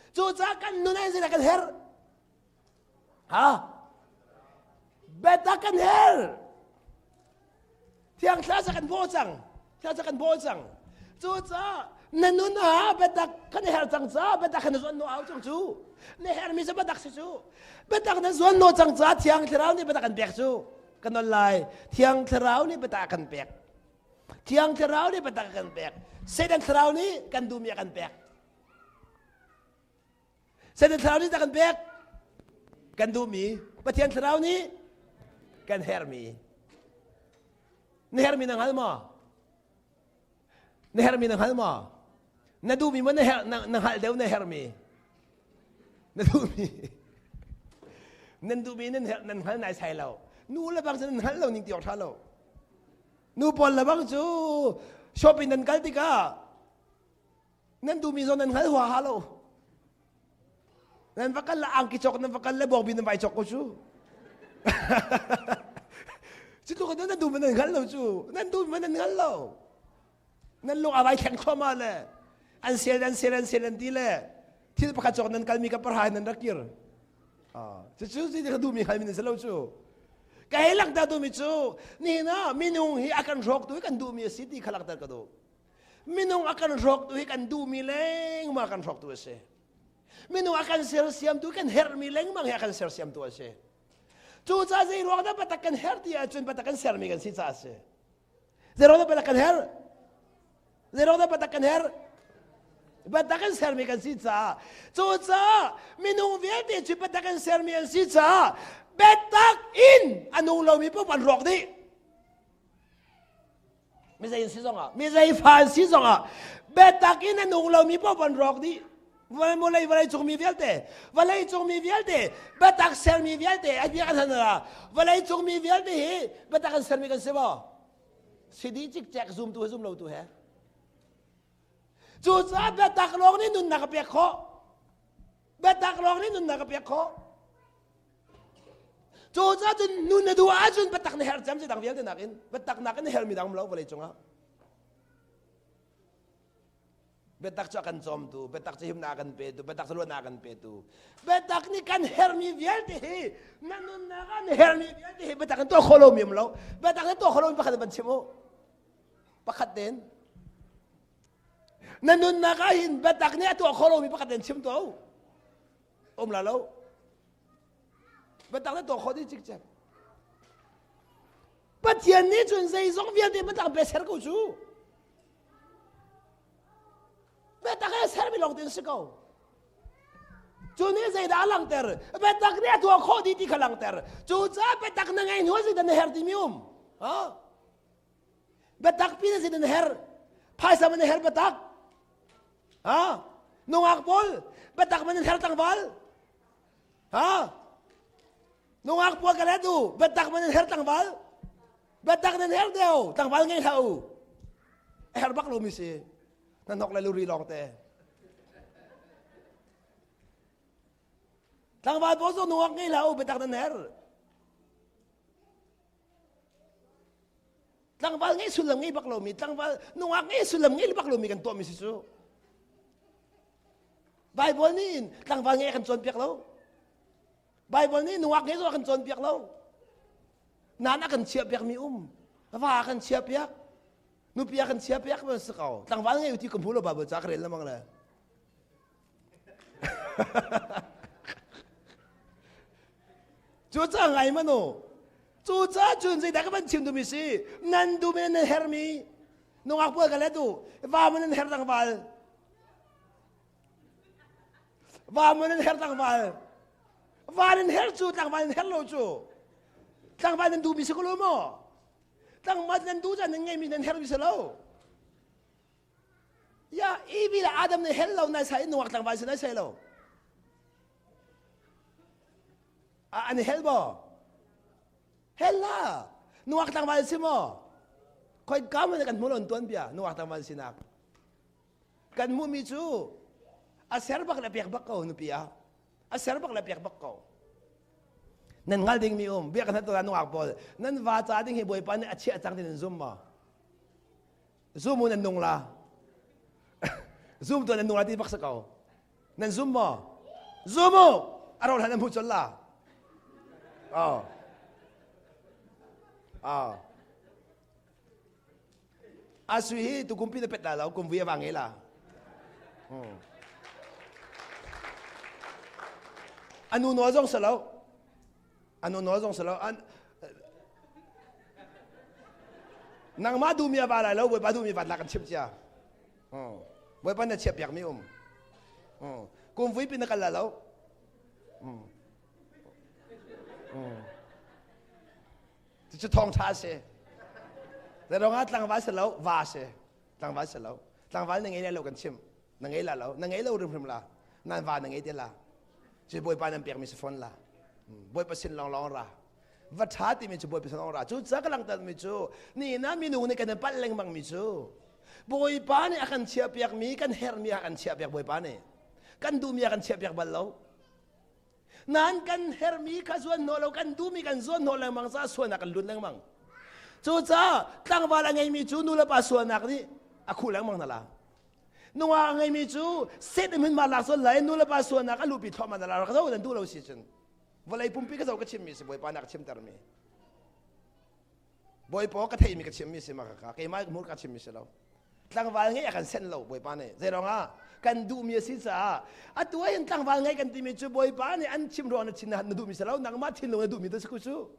Cucaah kan nun ah zeidah kan herh? Ha? Biatak kan herh. Thiang thla ca kan bawh cang. Thla ca kan bawh cang. Cucaah na nun ah biatak kan herh cang ca biatak kan zuan no au cang cu. Na herhmi cu biatak si cu. Biatak na zuan no cang ca Thiang Thlarau nih biatak kan pek cu. Kan non lai. Thiang Thlarau nih biatak kan pek. Thiang Thlarau nih biatak kan pek. Satan Thlarau nih kan duhmi a kan pek. Satan thlarau nih kan pek? Kan duhmi. Pathian thlarau nih kan herhmi. Na herhmi na hngal maw? Na herhmi na hngal maw? Na duhmi maw na herh na, na hngalh deuh na herhmi? Na duhmi. Nan duhmi nan herh nan hngal nai sai lo. Nu le bang cu nan hngal lo ning ti awk ṭha lo. Nu pawl le bang cu shopping nan kal tikah Nan duhmi zawn nan hngal huaha lo. Nan va kal le angki cawk nan va kal le bawngbi nan vai cawk ko cu. Cu tluk in nan duhmi nan hngal lo cu. Nan duhmi nan hngal lo. Nan lung a vai thleng thluahmah le an sel an sel an sel an ti le thil pakhat cawk nan kalmi ka parha nan rak kir. Cucu cu ka duhmi hngalmi nan si lo cu. Ka hei langhter duhmi cu nihin ah minung hi a kan hrawktu hi kan duhmi a si ti kha langhter ka duh. Minung a kan hrawktu hi kan duhmi lengmang a kan hrawktu a si. Minung a kan sersiamtu kan herhmi lengmang hi a kan sersiamtu a si. Cucaah zei ruang dah biatak kan herh ti ahcun biatak kan sermi kan si caah a si. Zei ruang dah biatak kan herh? Zei ruang dah biatak kan herh? Biatak kan sermi kan si caah. Cucaah minung vialte cu biatak kan sermi an si caah biatak in a nung lomi paoh an rawk dih. Mizei in si zongah, mizei fa in si zongah, biatak in a nung lomi paoh an rawk dih. Vawlei vawlei cung mi vialte, vawlei cung mi vialte, biatak sermi vialte, a bia kan han ra. Vawlei cung mi vialte hi biatak an sermi kan si maw? Si dih cikcek zumtu he zum lo tu he. Cucaah biatak lawng nih nunnak a pek khawh. Biatak lawng nih nunnak a pek khawh. Cucaah cun nun na duh ahcun biatak na herh cem dang vialte nakin biatak nakin na herhmi dang um lo vawlei cungah. Biatak cu a kan cawmtu, biatak cu himnak a kan petu, biatak cu luatnak a kan petu. Biatak nih kan herhmi vialte hi na nunnak ah na herhmi vialte hi biatak in tuah khawh lomi um lo. Biatak in tuah khawh lomi pakhat van chim u. Pakhat ten. Na nunnak ah hin biatak nih a tuah khawh lomi pakhat ten chim tuah u. Um la lo. Biatak na tuah khawh dih cikcek. Pathian nih cun zeizong vialte biatak pe ser ko cu. Biatak he sermi lawng tin si ko. Cu nih zeidah a langhter? Biatak nih a tuah khawh dih ti kha langhter. Cucaah biatak na ngeih hnu ah zeidah na herh timi um. Ha? Biatak pi na zeidah na herh? Phaisa man na herh biatak. Ha? Nungak pawl biatak man na herh tlangval. Ha? Nungak pawl ka let u. Biatak man nan her tlangval. Biatak nan her deu. Tlangval ngei hlah u. A her bak lomi si. Na nok le luri lawng te. Tlangval pawl zong nungak ngei hlah u. Biatak nan her. Tlangval ngei sullam ngei bak lomi, tlangval nungak ngei sullam ngei bak lomi kan tuahmi si cu. Bible nih in tlangval ngei kan cawnpiak lo. Bible nih nungak ngei zong a kan cawnpiak lo. Nan a kan chiahpiakmi um. Va a kan chiahpiak. Nupi a kan chiahpiak man si ko. Tlangval ngei ti ka hmu lo Bible ca ka rel lamang le. Cucaah ngai manu. Cucaah cun zeidah ka van chim duhmi si? Nan duhmi nan hermi nungak pawl ka let u. Va man nan her tlangval. Va man nan her tlangval. Va nan her cu tlangval nan her lo cu. Tlangval nan duhmi si ko lo maw? Tlangval nan duh caan nan ngeimi nan hermi si lo. Ya, Evi le Adam nih hell lo nai sai nungak tlangval si nai sai lo. An hell maw? Hell la. Nungak tlangval si maw? Khoi ka man kan hmu lon tuan bia nungak tlangval sinak. Kan hmuh mi cu a ser bak le pek bak ko nupi ah. A ser bak le pek bak ko. Nan ngal ding mi um bia kan hat nungak pawl nan va ca ding hi bawipa nih a chiah cang ti nan zum maw? Zum u nan nung la. Zum tuan nan nung la ti bak sa ko. Nan zum maw? Zum u! A ro hlan nan hmu chol la. Oh. Oh. Asui hi tu kumpi na pet la lo, kum vui a nge la. Hmm. Anu nawl zong sa lo. Anu nawl zong si lo. An Nangmah duhmi a va lai lo, Bawipa duhmi vat la kan chimh cia. Bawipa na chiah piakmi um. Kum vui pin na kal la lo. Cucu thawngṭha a si. Zeiruangah tlangval si lo, va si. Tlangval si lo. Tlangval na ngei lai lo kan chimh. Na ngei la lo. Na ngei lo hrimhrim la. Nan va na ngei te la. Cu Bawipa nan pekmi si fawn la. Bawipa sin lawnglawng ra. Va ṭha timi cu Bawipa sin lawng ra. Cu ca ka langhtermi cu ni na minung nih kan i palh lengmang mi cu Bawipa nih a kan chiahpiakmi kan herhmi a kan chiahpiak Bawipa nih. Kan duhmi a kan chiahpiak bal lo. Nan kan herhmi kha zuan hnawh lo kan duhmi kan zuan hnawh lengmang caah sualnak kan lut lengmang. Cucaah tlangval a ngeimi cu nu le pa sualnak nih a khuh lengmang hna la. Nungak a ngeimi cu set in hmunhma lak sual lai nu le pa sualnak a luhpi thluahmah na la rak zo nan duh lo si cun vawlei pumpi ka zo ka chimmi si Bawipa nak chimtermi Bawipa ka theimi ka chimmi si ma ka keimah ka hmur ka chimmi si lo tlangval ngei a kan senh lo Bawipa nih zeiruangah kan duhmi a si caah atu ah hin tlangval ngei kan timi cu Bawipa nih an chim ruang na chin na duhmi si lo nangmah thinlung na duhmi tu si ku cu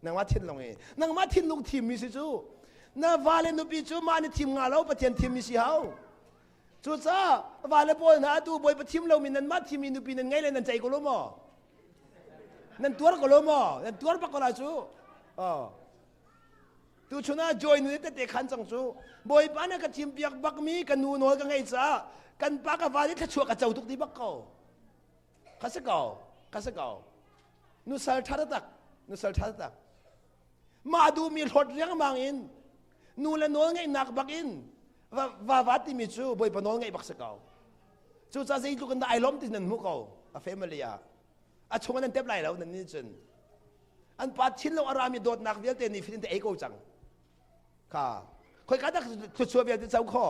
nangmah thinlung i nangmah thinlung thimmi si cu na va le nupi cu mah nih thim nga lo Pathian thimmi si hau cucaah va le pawl hna atu Bawipa thim lomi nanmah thimmi nupi nan ngei le nan ceih ko lo maw nan tuar ko lo maw nan tuar bak ko lai cu oh Tuchun ah Joy nu nih tete khan cang cu Bawipa nih ka thim piak bakmi ka nu nawl ka ngei caah kan pa ka va nih thluachuah ka co tuk ti bak ko. Kha si ko, kha si ko. Nusal ṭha tak, nusal ṭha tak. Mah duhmi hlawt riangmang in nu le nawl ngeihnak bak in va va va timi cu Bawipa nawl ngeih bak si ko. Cucaah zeitluk in dah ai lawm ti nan hmuh ko a family ah. A chung nan tep lai lo nan nih cun. An pa thinlung a rami dawtnak vialte nih fin te ei ko cang. Kha khoi ka dak thluachuah vialte co kho.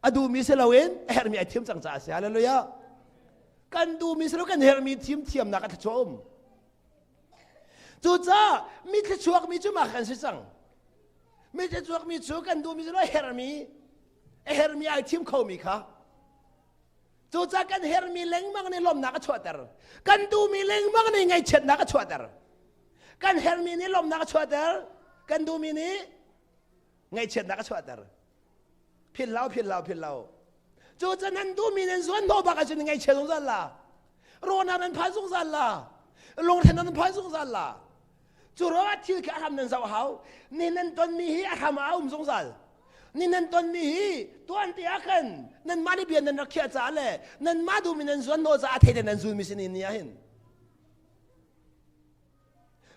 A duhmi si loin a herhmi ai thiam cang caah a si. Hallelujah. Kan duhmi si lo kan herhmi thim thiamnak a thluachuah um. Cucaah mi thluachuakmi cu mah kan si cang. Mi thluachuakmi cu kan duhmi si lo a herhmi a herhmi ai thim khomi kha Cucaah kan herhmi lengmang nih lawmhnak a chuahter. Kan duhmi lengmang nih ngaihchiatnak a chuahter. Kan herhmi nih lawmhnak a chuahter. Kan duhmi nih ngaihchiatnak a chuahter. Philh lo, philh lo, philh lo. Cucaah nan duhmi nan zuan hnawh bak ahcun ngaihchia zungzal la. Rawhnak nan phan zungzal la. Lungthen nan phan zungzal la. Cu ruangah thil khi a hram nan zoh hau. Ni nan tonmi hi a hram ah a um zungzal. Ni nan tonmi hi tuan te ah khan nanmah nih bia nan rak khiah caah le nanmah duhmi nan zuan hnawh caah thei te nan zulmi si ni ni ah hin.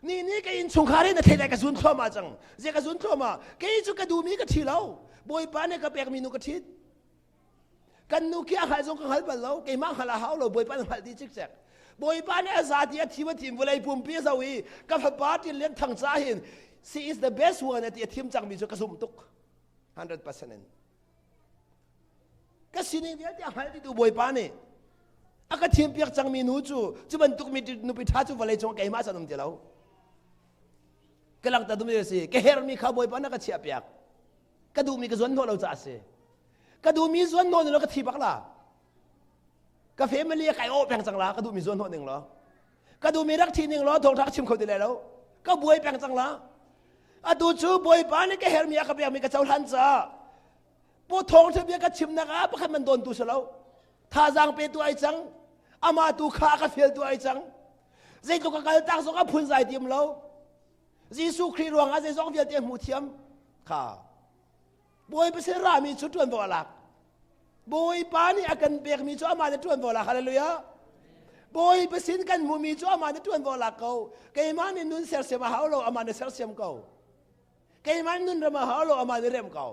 Ni ni ka innchungkhar in a thei lai ka zun thluahmah cang. Zia ka zun thluahmah. Kei cu ka duhmi ka ṭhi lo. Bawipa nih ka pekmi nu ka ṭhit. Kan nu khi a hngalh zong ka hngal bal lo. Keimah hngalh a hau lo. Bawipa nih hngalh dih cikcek. Bawipa nih a za ti a thim a thim vawlei pumpi a zoh i ka fapa Tin Lian Thang ca hin she is the best one a ti a thim cangmi cu ka zumh tuk. 100% in. Ka sining vialte a hngalh dihtu Bawipa nih a ka thim piak cangmi nu cu cu bantuk mi nupi ṭha cu vawlei cung keimah san um ti lo. Ka langhter dum si. Ka hermi kha Bawipa na ka chiah piak. Ka duhmi ka zuan hnawh lo caah a si. Ka duhmi zuan hnawh ning law ka thi bak la. Ka family kai awh peng cang la ka duhmi zuan hnawh ning law. Ka duhmi rak thi ning law thawngṭha ka chim kho ti lai lo. Ka buai peng cang la. Atu cu Bawipa nih ka hermi a ka pekmi ka cohlan caah pu thawngṭha bia ka chimnak ah pakhat man dawntu si lo. Thazaang petu ai cang. Amah tu kha a ka fialtu ai cang. Zeitluk ka kal tak zong a phunzai tim lo. Jesuh Khrih ruangah zeizong vialte hmu thiam kha. Bawipa sin rami cu ṭuanvo a lak. Bawipa nih a kan pekmi cu amah nih ṭuanvo a lak. Hallelujah. Bawipa sin kan hmuhmi cu amah nih ṭuanvo a lak ko. Keimah nih nun sersiam a hau lo, amah nih sersiam ko. Keimah nih nun rem a hau lo, amah nih rem ko.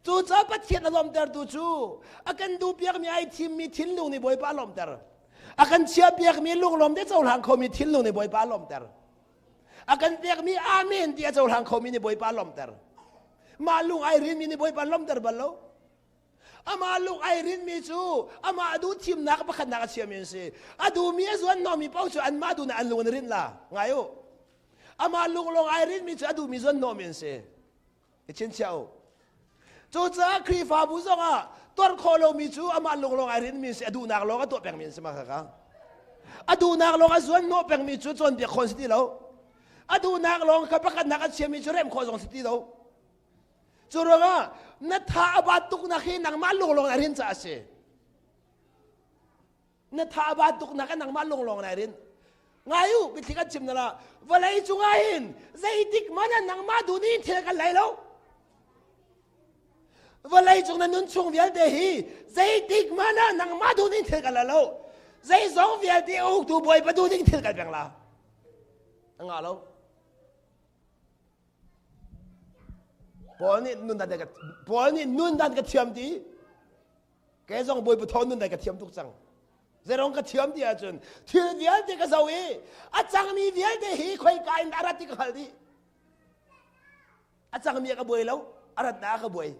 Cucaah Pathian a lawmtertu cu a kan duhpiakmi ai thimmi thinlung nih Bawipa a lawmter. A kan chiahpiakmi lunglawm te cohlang khomi thinlung nih Bawipa a lawmter. A kan pekmi amen ti a cohlang khomi nih Bawipa lawmter. Mah lung ai rinmi nih Bawipa lawmter bal lo. Amah lung ai rinmi cu amah a duh thimnak pakhatnak a chiami an si. A duhmi a zuan hnawmi paoh cu anmah duhnak an lung in rinh la. Ngai u. Amah lung lawng ai rinmi cu a duhmi zuan hnawmi an si. I chinchiah u. Cucaah Khrihfabu zongah tuar khawh lomi cu amah lung lawng ai rinmi si, a duhnak lawng a tuah pengmi an si ma kha. A duhnak lawng a zuan hnawh pengmi cu cawnpiak khawh si ti lo. A duhnak lawng kha pakhatnak a chiami cu remh khawh zong si ti lo. Cu ruangah na tha a bat tuknak hi nangmah lung lawng na rin caah a si. Na tha a bat tuknak ah nangmah lunglawng nai rin. Ngai u, biathli kan chim na la. Vawlei cungah hin zeitik hmanh ah nangmah duh ning thil kan lai lo. Vawlei cung na nun chung vialte hi zeitik hmanh ah nangmah duh ning thil kan la lo. Zeizong vialte uktu Bawipa duh ning thil kan peng la. A ngah lo. Paul nih nun dan ka Paul nih nun dan ka thiam ti. Kei zong Bawipa thawn nun dai ka thiam tuk cang. Zeirong ka thiam ti ahcun thil vialte ka zo i a cangmi vialte hi khoika in a rat ti ka hngalh dih. A cangmi a ka buai lo, a ratnak a ka buai.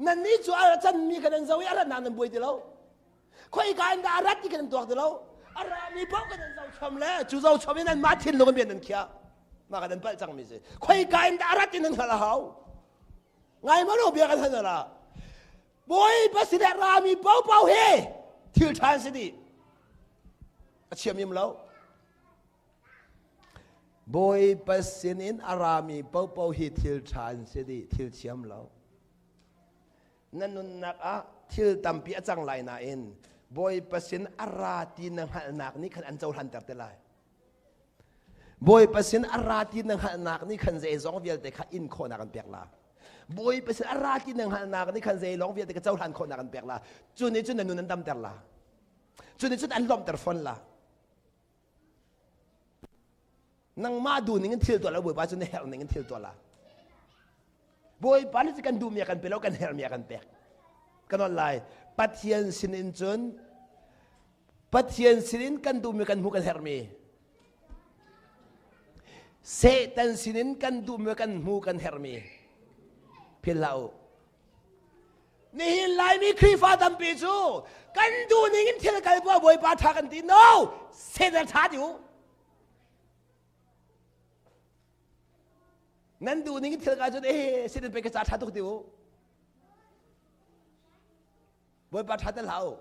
Nannih cu a canmi kha nan zo i a ratnak nan buai ti lo. Khoika in dah a rat ti kha nan tuak ti lo. A rami paoh kha nan zohchom le cu zohchom in anmah thinlung in bia nan khiah. Mah kha nan palh cangmi si. Khoika in dah a rat ti nan hngalh a hau. Ngai ma lo bia kan han la. Bawipa sinah rami paohpaoh he thil ṭha an si dih. A chiam im lo. Bawipa sinin a rami paohpaoh hi thil ṭha an si dih, thil thiam lo. Na nunnak ah thil tampi a cang lai nain Bawipa sin a ra ti na hngalhnak nih khan an cohlanter te lai. Bawipa sin a ra ti na hngalhnak nih khan zeizong vialte kha in khawhnak an pek la. Bawipa sin a ra ti na hngalhnak nih khan zeilong vialte kha cohlan khawhnak an pek la. Cu nih cun na nun an damter la. Cu nih cun an lawmhter fawn la. Nangmah duh ning in thil tuah lo Bawipa cu na herh ning in thil tuah la. Bawipa nih kan duhmi a kan pe lo kan herhmi a kan pek. Kan on lai. Pathian sin in cun Pathian sinin kan duhmi kan hmu kan herhmi. Satan sinin kan duhmi kan hmu kan herhmi. Phil hlah u. Nihin Laimi Khrihfa tampi cu kan duh ning in thil kal bu Bawipa tha kan ti. No! Satan tha ti u. Nan duh ning in thil kal cun eh Satan pe ka ca tha tuk ti u. Bawipa ṭhat hlah u.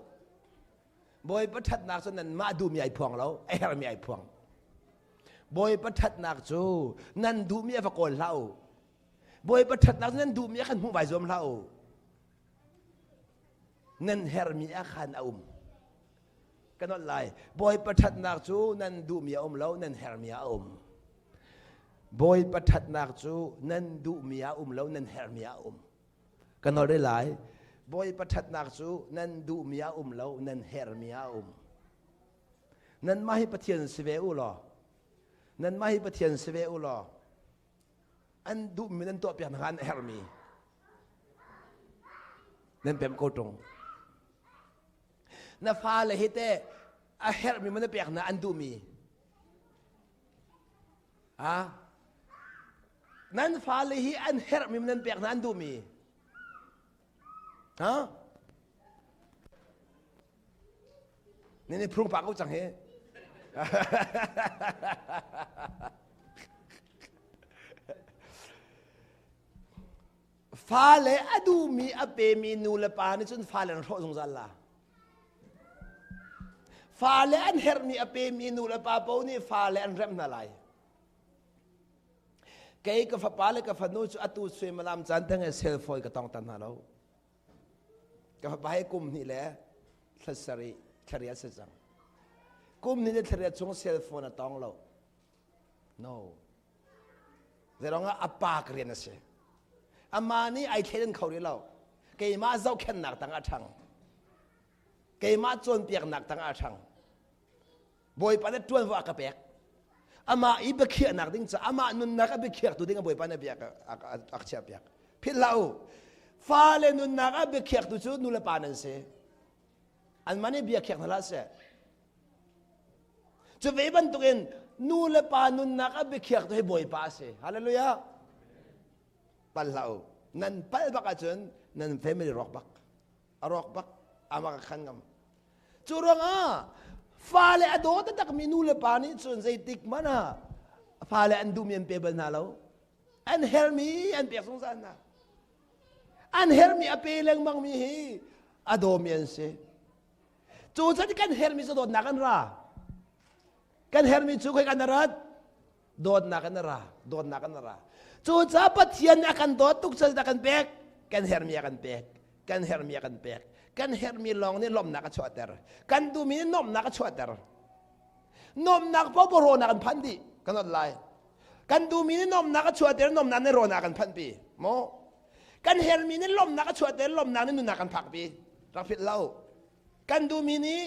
Bawipa ṭhatnak cu nanmah duhmi ai phuang lo, a herhmi ai phuang. Bawipa ṭhatnak cu nan duhmi a va kawl hlah u. Bawipa ṭhatnak cu nan duhmi a kan hmuh vai zuam hlah u. Nan herhmi ah khan a um. Ka nolh lai. Bawipa ṭhatnak cu nan duhmi a um lo, nan herhmi ah a um. Bawipa ṭhatnak cu nan duhmi ah a um lo, nan herhmi ah a um. Ka nolh rih lai. Bawipa ṭhatnak cu nan duhmi ah um lo, nan herhmi ah a um. Nanmah hi Pathian si ve u law, nanmah hi Pathian si ve u law, an duhmi nan tuahpiak hna an herhmi nan pem ko ṭung. Na fale hi teh a herhmi maw na pek hna an duhmi? Ah, nan fale hi an herhmi nan pek hna an duhmi. Ha? Nan i phung pah ko cang hi. Fale a duhmi a pemi nu le pa nih cun fale an hrawh zungzal la. Fale an herhmi a pemi nu le pa paoh nih fale an remh hna lai. Kei ka fapa le ka fanu cu atu suimilam caan tang i cell phone ka tong tan hna lo. Ka fapa hi kum hnih le thla sarih thla riat si cang. Kum hnih le thla riat chung cell phone a tong lo. No. Zeirong ah a pa ka rian a si. Amah nih ai thleidan kho rih lo. Keimah zohkhenhnak tang ah ṭhang. Keimah cawnpiaknak tang ah ṭhang. Bawipa nih ṭuanvo a ka pek. Amah i biakhiahnak ding ca amah nunnak a biakhiaktu ding a Bawipa nih bia a ka chiahpiak. Philh hlah u. Fale nunnak a biakhiaktu cu nu le pa nan si. Anmah nih bia khiak hna hlah seh. Cu ve bantukin nu le pa nunnak a biakhiaktu hi Bawipa a si. Hallelujah. Pal hlah u. Nan pal bak ahcun nan family rawk bak. A rawk bak. Amah ka khan ngam. Cu ruangah fale a daw taktakmi nu le pa nih cun zeitik hmanh ah fale an duhmi an pe bal hna lo. An hermi an pek zungzal hna. An hermi a pe lengmangmi hi a dawmi an si. Cu cun kan hermi cu dawtnak an ra. Kan hermi cu khoi kan rat? Dawtnak an ra. Dawtnak an ra. Cucaah Pathian nih a kan dawt tuk cun a kan pek. Kan hermi a kan pek. Kan hermi a kan pek. Kan hermi lawng nih lawmhnak a chuahter. Kan duhmi nih nuamhnak a chuahter. Nuamhnak paoh rawhnak an phan dih. Kan ot lai. Kan duhmi nih nuamhnak a chuahter, nuamhnak nih rawhnak an phanhpi. Maw? Kan hermi nih lawmhnak a chuahter, lawmhnak nih nunnak an phakpi. Rak philh lo. Kan duhmi nih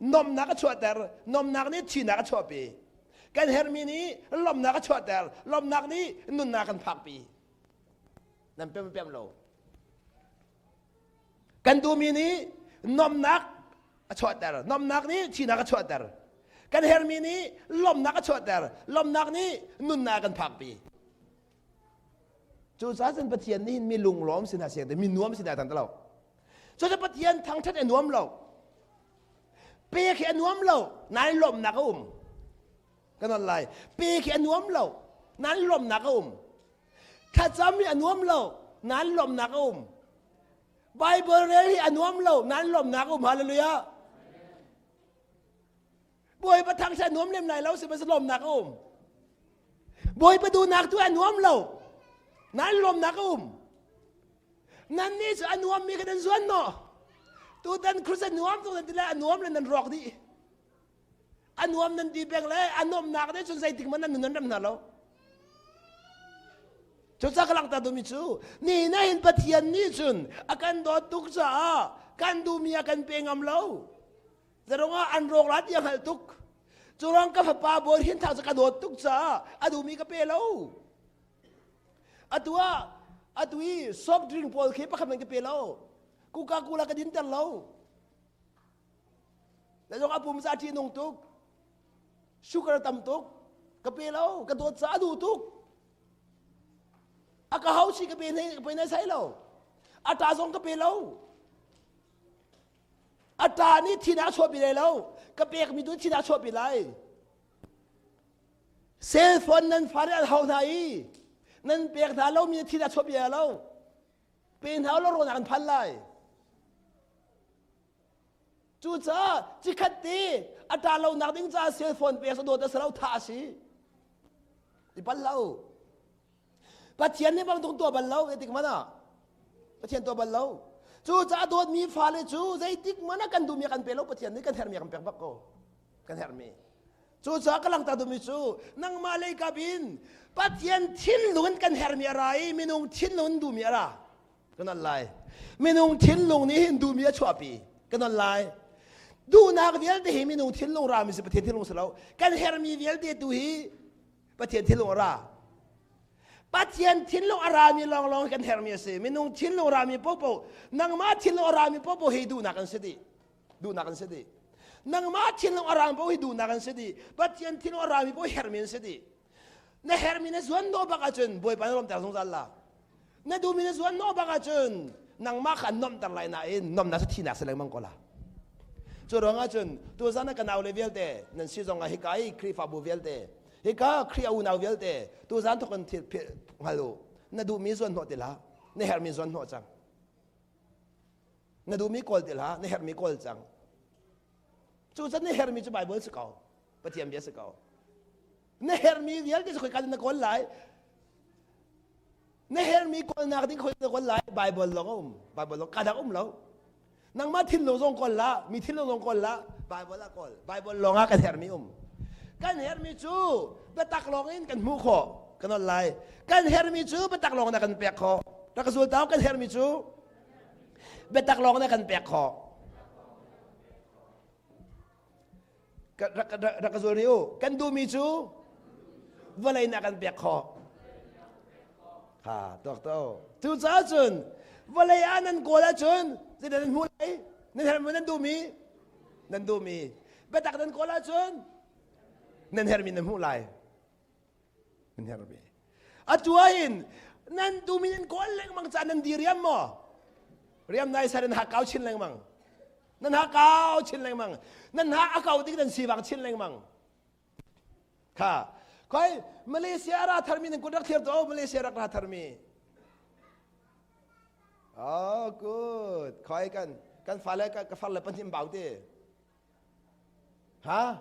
nuamhnak a chuahter, nuamhnak nih thihnak a chuahpi. Kan hermi nih lawmhnak a chuahter, lawmhnak nih nunnak an phakpi. Nan pem pem lo. Kan duhmi nih nuamhnak a chuahter, nuamhnak nih thihnak a chuahter. Kan hermi nih lawmhnak a chuahter, lawmhnak nih nunnak kan phakpi. Cucaah cun Pathian nih hin mi lunglawm sin hna siang mi nuam sin hna tan lo. Cucaah Pathian thangṭhat a nuam lo. Pek hi a nuam lo, nain lawmhnak a um. Kan on lai. Pek hi a nuam lo, nain lawmhnak a um. Thlacam hi a nuam lo, nain lawmhnak a um. Bible rel hi a nuam lo, nain lawmhnak a um. Hallelujah. Bawipa thangṭhat nuam lem lai lo sihmanhsehlaw lawmnak a um. Bawipa duhnak tu a nuam lo. Nan lawmnak a um. Nannih cu a nuammi kha nan zuan maw? Tutan Christ a nuam tuk nan ti le a nuam le nan rawk dih. A nuam nan ti peng le a nuamnak nih cun zeitik hmanh nan nun nan rem hna lo. Cucaah ka langhter duhmi cu ni na hin Pathian nih cun a kan dawt tuk caah kan duhmi a kan pe ngam lo. Zarungah an rawk la ti a hngalh tuk. Cu ruang ka fapa bawi hin thak cu ka dawt tuk caah a duhmi ka pe lo. Atu ah atu i soft drink pawl khi pakhat hmanh ka pe lo. Coca-Cola ka dinter lo. Le zong a pum ca ṭih nung tuk. Sugar tam tuk. Ka pe lo. Ka dawt caah a duh tuk. A ka hau si ka pe ka pe nai sai lo. A ṭa zong ka pe lo. A ṭa nih thinak a chuahpi lai lo. Ka pekmi tu thinak a chuahpi lai. Cell phone nan far an hau hna i nan pek hna lomi thinak chuahpi lai lo. Pe hna lo rawnak an phan lai. Cucaah cikhat te a ṭa lonak ding caah cell phone pek dawt a si lo thah a si. I pal lo. Pathian nih bang tuah bal lo zeitik hmanh ah Pathian tuah bal lo. Cucaah dawtmi fale cu zeitik hmanh ah kan duhmi kan pe lo Pathian nih kan herhmi kan pek bak ko. Kan herhmi. Cucaah ka langhter duhmi cu nangmah lei kap in Pathian thinlung in kan herhmi a ra i minung thinlung in duhmi a ra. Kan on lai. Minung thinlung nih hin duhmi a chuahpi. Kan on lai. Duhnak vialte hi minung thinlung rami si Pathian thinlung si lo. Kan herhmi vialte tu hi Pathian thinlung a ra. Pathian thinlung a rami lawnglawng kan herhmi a si. Minung thinlung rami popo, nangmah thinlung a rami popo hi duhnak an si dih. Duhnak an si dih. Nangmah thinlung a rami popo hi duhnak an si dih. Pathian thinlung a rami popo herhmi an si dih. Na herhmi na zuan dawh bak ahcun Bawipa na lawmter zungzal la. Na duhmi na zuan nawh bak ahcun nangmah kha an nuamhter lai nain nuamhnak cu thihnak si lengmang ko la. Cu ruangah cun tuzan ah ka naule vialte nan si zong ah hika i Khrihfabu vialte hika Khrih a unau vialte tuzan thawk in thil hngal u na duhmi zuan hnawh ti hlah na herhmi zuan hnawh cang na duhmi kawl ti hlah na herhmi kawl cang. Cu can na hermi cu Bible si ko. Pathian bia si ko. Na hermi vialte cu khoika na kawl lai? Na hermi kawlnak ding khoi na kawl lai? Bible lawng a um. Bible lawng kadang um lo. Nangmah thinlung zong kawl la, mi thinlung zong kawl la, Bible ah kawl. Bible lawng ah kan hermi um. Kan hermi cu biatak lawng in kan hmuh khawh. Kan ol lai. Kan hermi cu biatak lawng na kan pek khawh. Rak ka zul tau kan hermi cu biatak lawng na kan pek khawh. Rak ka zul rih u. Kan duhmi cu vawlei na kan pek khawh. Ha, tuak to. Cucaah cun vawlei ah nan kawl ahcun zeidah nan hmuh lai? Nan herhmi nan duhmi? Nan duhmi. Biatak nan kawl ahcun nan herhmi nan hmuh lai. Nan herhmi. Atu ahhin nan duhmi nan kawl lengmang caah nan di riam maw? Riam nai sar in hakau chin lengmang. Nan hakau chin lengmang. Nan ha a kau tik nan sivang chin lengmang. Kha. Khoi Malaysia ra tharmi nan kut rak thlir to Malaysia rak ra tharmi. Oh good. Khoi kan kan fale ka far le pahnih bau te. Ha?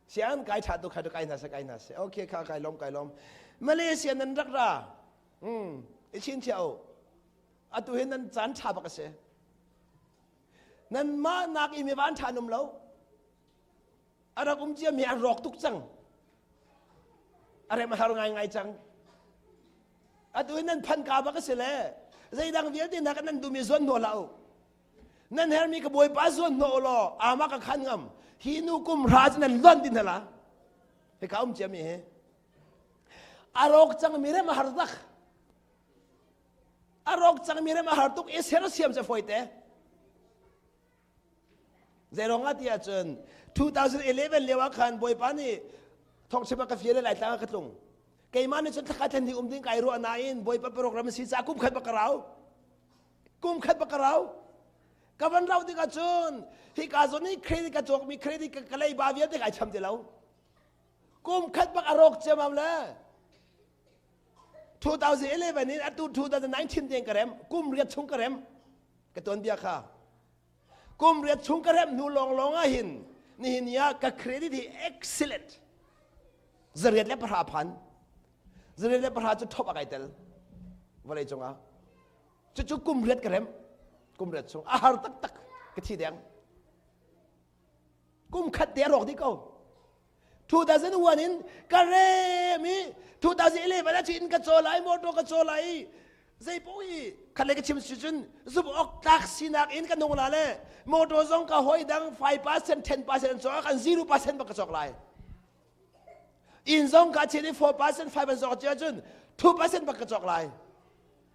Sian kai tha tu kha tu kai hna se kai hna se. Okay kha kai lom kai lom. Malaysia nan rak ra. Hmm. I chin chia o. Atu hin nan caan tha bak a si. Nan mah nak i mi van tha num lo. A rak um cia mi an rawk tuk cang. A rem a har ngai ngai cang. Atu hin nan phan ka bak a si le. Zeidang vialte nak nan dumi zuan hnaw hlah u. Nan hermi ka bawipa zuan hnawh law ama ka khan ngam. Hi nu kum hra cu nan lonh din hala. Hika um cia mi hi. A rawk cang mi rem a har tak. A rawk cang mi rem a har tuk i sersiam cu fawi te. Zeirong ah ti ahcun 2011 lio ah khan Bawipa nih thawngchim a ka fial i Laitlang ah ka tlung. Keimah nih cun thlakhat thlen hi um ding kai ruah nain Bawipa program a si caah kum khat bak ka rau. Kum khat bak ka rau. Ka van rau tikah cun hika zawn i credit ka cawkmi credit ka leiba vialte kai cham ti lo. Kum khat bak a rawk ciammam le 2011 in atu 2019 tiang ka rem kum riat chung ka rem ka tuanbia kha kum riat chung ka rem hnu lawnglawng ah hin nihin ni ah ka credit hi excellent zariat le pahra phan zariat le pahra cu top a kai tel vawlei cungah cucu kum riat ka rem kum riat chung a har taktak ka thi deng kum khat te a rawk dih ko 2001 in ka rem i 2011 ah cun ka caw lai motor ka caw lai i zei paoh i khat le ka chim si cun zumh awk tlak sinak in ka nung la le motor zong ka hoi dang 5% 10% an cawk kan 0% bak ka cawk lai inn zong ka chin i 4% 5 an cawk cun 2% bak ka cawk lai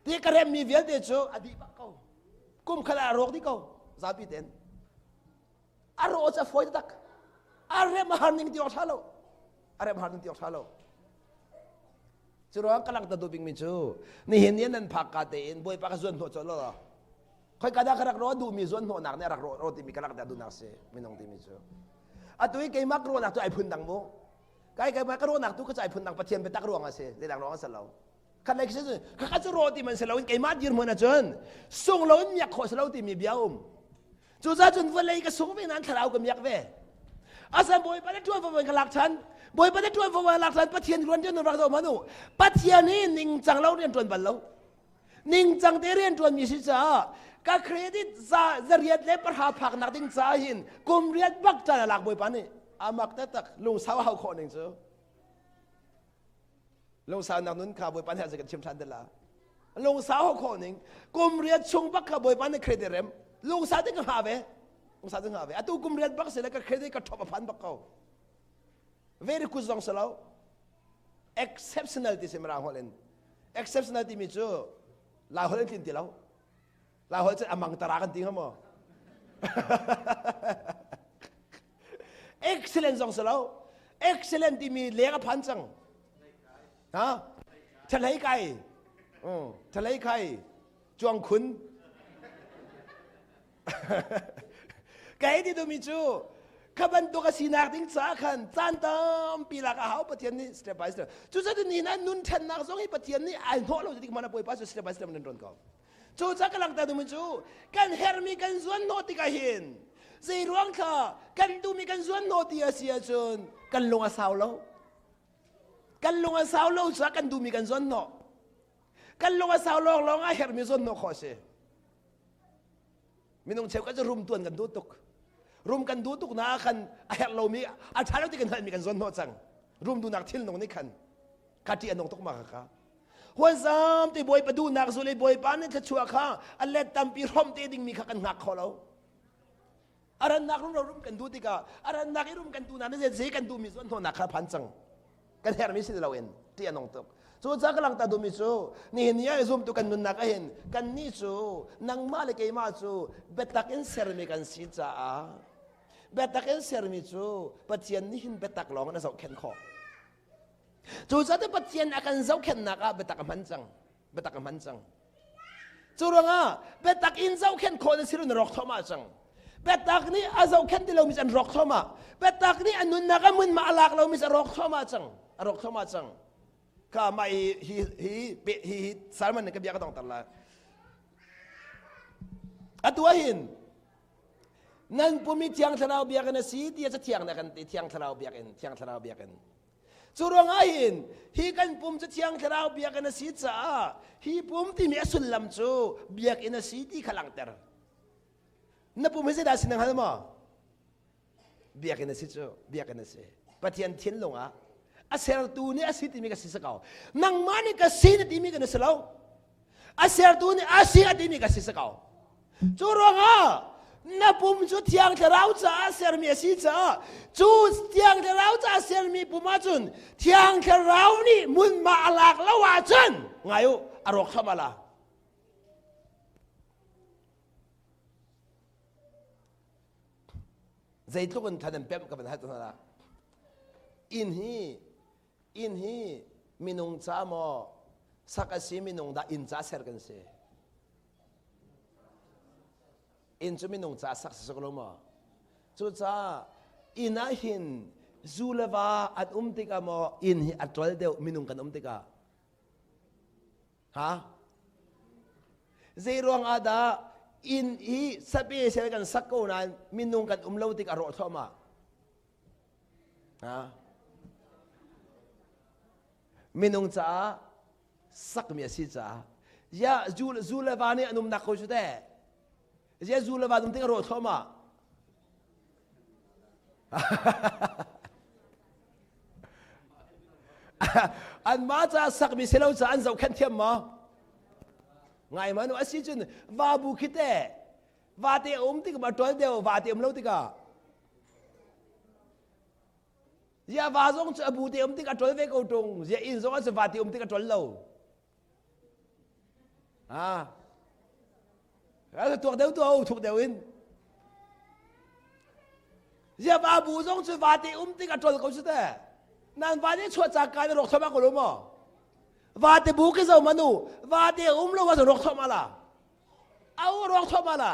ti ka rem mi vialte cu a dih bak ko kum khat ah a rawk dih ko zapi ten A rawh cu a fawi taktak. A rem a har ning ti awk ṭha lo. A rem har ning ti awk ṭha lo. Cu ruang ka langhter duh bikmi cu nihin ni nan phak ka tein Bawipa ka zuan hnawh colh lo. Khoi ka dah ka rak rawh duhmi zuan hnawhnak nih a rak rawh rawh timi ka langhter duhnak si minung timi cu. Atu i keimah ka ruahnak cu ai phun dang mu. Kai keimah ka ruahnak tu ka cu ai phun dang Pathian biatak ruang a si. Zeidang ruang a si lo. Khat lei khi khakhat cu rawh ti man si loin keimah dirhmun ahcun sung loin miak khawh si lo timi bia um. Cucaah cun vawlei ka sung ve nain thlarau ka miak ve. Asan Bawipa le ṭuanvo ka lak ṭhan. Bawipa le ṭuanvo ka lak ṭhan Pathian rian ṭuan rak zoh hmanh u. Pathian hi ningcang lo rian ṭuan bal lo. Ningcang te rian ṭuan mi si caah ka credit za zariat le pahra phak nak ding caah hin kum riat bak ṭan a lak Bawipa nih. Amak taktak lungsau a hau khawh ning cu. Lungsaunak nun kha Bawipa nih a kan chim ṭhan te la. Lungsau khawh ning kum riat chung bak kha Bawipa nih credit rem. Lungsau te ka hngah ve. Lungsau te hngah ve. Atu kum riat bak si le ka credit ka top a phan bak ko. Very good zong si lo. Exceptional ti si mirang holh in. Exceptional timi cu Lai holh in tlin ti lo. Lai holh cu amang tara kan ti hnga maw? Excellent zong si lo. Excellent timi leng a phan cang. Ha? Thalei kai. Thalei kai. Chuang khun. Kai ti tumi cu kha bantuk a sinak ding caah khan caan tampi lak a hau Pathian nih step by step. Cucaah ni na nun ṭhennak zong hi Pathian nih ai hnawh lo tik mana Bawipa cu step by step nan ṭuan ko. Cucaah ka langhter duhmi cu kan herhmi kan zuan hnawh tikah hin. Zei ruang thla kan duhmi kan zuan hnawh ti a si ahcun kan lung a sau lo. Kan lung a sau lo caah kan duhmi kan zuan hnawh. Kan lung a sau lawng lawng a herhmi zuan hnawh khawh a si. Minung cheukhat cu rum tuan kan duh tuk. Rum kan duh tuk na khan a herh lomi a ṭha lo ti kan hngalhmi kan zuan hnawh cang. Rum duhnak thilnung nih khan ka ṭih a nung tuk ma kha. Huanzam te Bawipa duhnak zul i Bawipa nih thluachuah kha a let tampi hrawmh te dingmi kha kan hngak kho lo. A rannak rum rum kan duh tikah a rannak i rum kan duhnak nih zei kan duhmi zuan hnawhnak kha phan cang. Kan herhmi si loin ṭih a nung tuk. Cu ca ka langhter duhmi cu nihin ni ah zumtu kan nunnak ahhin kannih cu nangmah le keimah cu biatak in sermi kan si caah biatak in sermi cu Pathian nih hin biatak lawng in a zohkhenh khawh. Cucaah Pathian a kan zohkhenhnak ah biatak a hman cang. Biatak a hman cang. Cu ruangah biatak in zohkhenh khawh na si na rawk thluahmah cang. Biatak nih a zohkhenh ti lomi cu an rawk thluahmah. Biatak nih a nunnak a hmunhma a lak lomi cu a rawk thluahmah cang. A rawk thluahmah cang. Kha mah hi hi hi hi hi Salman nih ka bia ka dongter lai. Atu ahhin nan pum i Thiang Thlarau biakinn a si ti a cathiang nih a kan ti Thiang Thlarau biakinn Thiang Thlarau biakinn Cu ruangah hin hi kan pum cu Thiang Thlarau biakinn a si caah hi pum timi a sullam cu biakinn a si ti kha langhter. Na pum hi zeidah a si na hngal maw? Biakinn a si cu, biakinn a si. Pathian thinlung ah a sertu nih a si timi ka si si ko. Nangmah nih ka si na timi kan si lo. A sertu nih a si a timi ka si si ko. Cu ruangah na pum cu Thiang Thlarau caah sermi a si caah cu Thiang Thlarau caah sermi pum ahcun Thiang Thlarau nih hmunhma a lak lo ahcun ngai u a rawk thluahmah la. Zeitluk in than an pemh ka van hal hna Inn hi inn hi minung ca maw sak a si minung dah inn ca ser kan si. Inn cu minung ca sak si lo maw? Cucaah inn ah hin zu le va an um tikah maw inn hi a ṭol deuh minung kan um tikah. Ha? Zei ruang ah dah inn hi sape sel kan sak ko nain minung kan um lo tik a rawh thluahmah. Ha? Minung caah sakmi a si caah ziah zu, zu le va nih an umnak ko cu teh ziah zu le va um tik a rawh thluahmah anmah caah sakmi si lo caah an zohkhenh thiam maw ngai ma nu asi cun va bu khi teh vate a um tik ma ṭual deuh vate um lo tikah Ziah va zong cu a bu te um tik a ṭol ve ko ṭung. Ziah inn zong ah cu va te um tik a ṭol lo. Ah. A tuak deuh tuah thuk deuh in. Ziah va bu zong cu va te um tik a ṭol ko cu te. Nan va nih chuah cak kai na rawk thluahmah ko lo maw? Va te bu ki zo manu va te um lo wa rawk thluahmah la. Au rawk thluahmah la.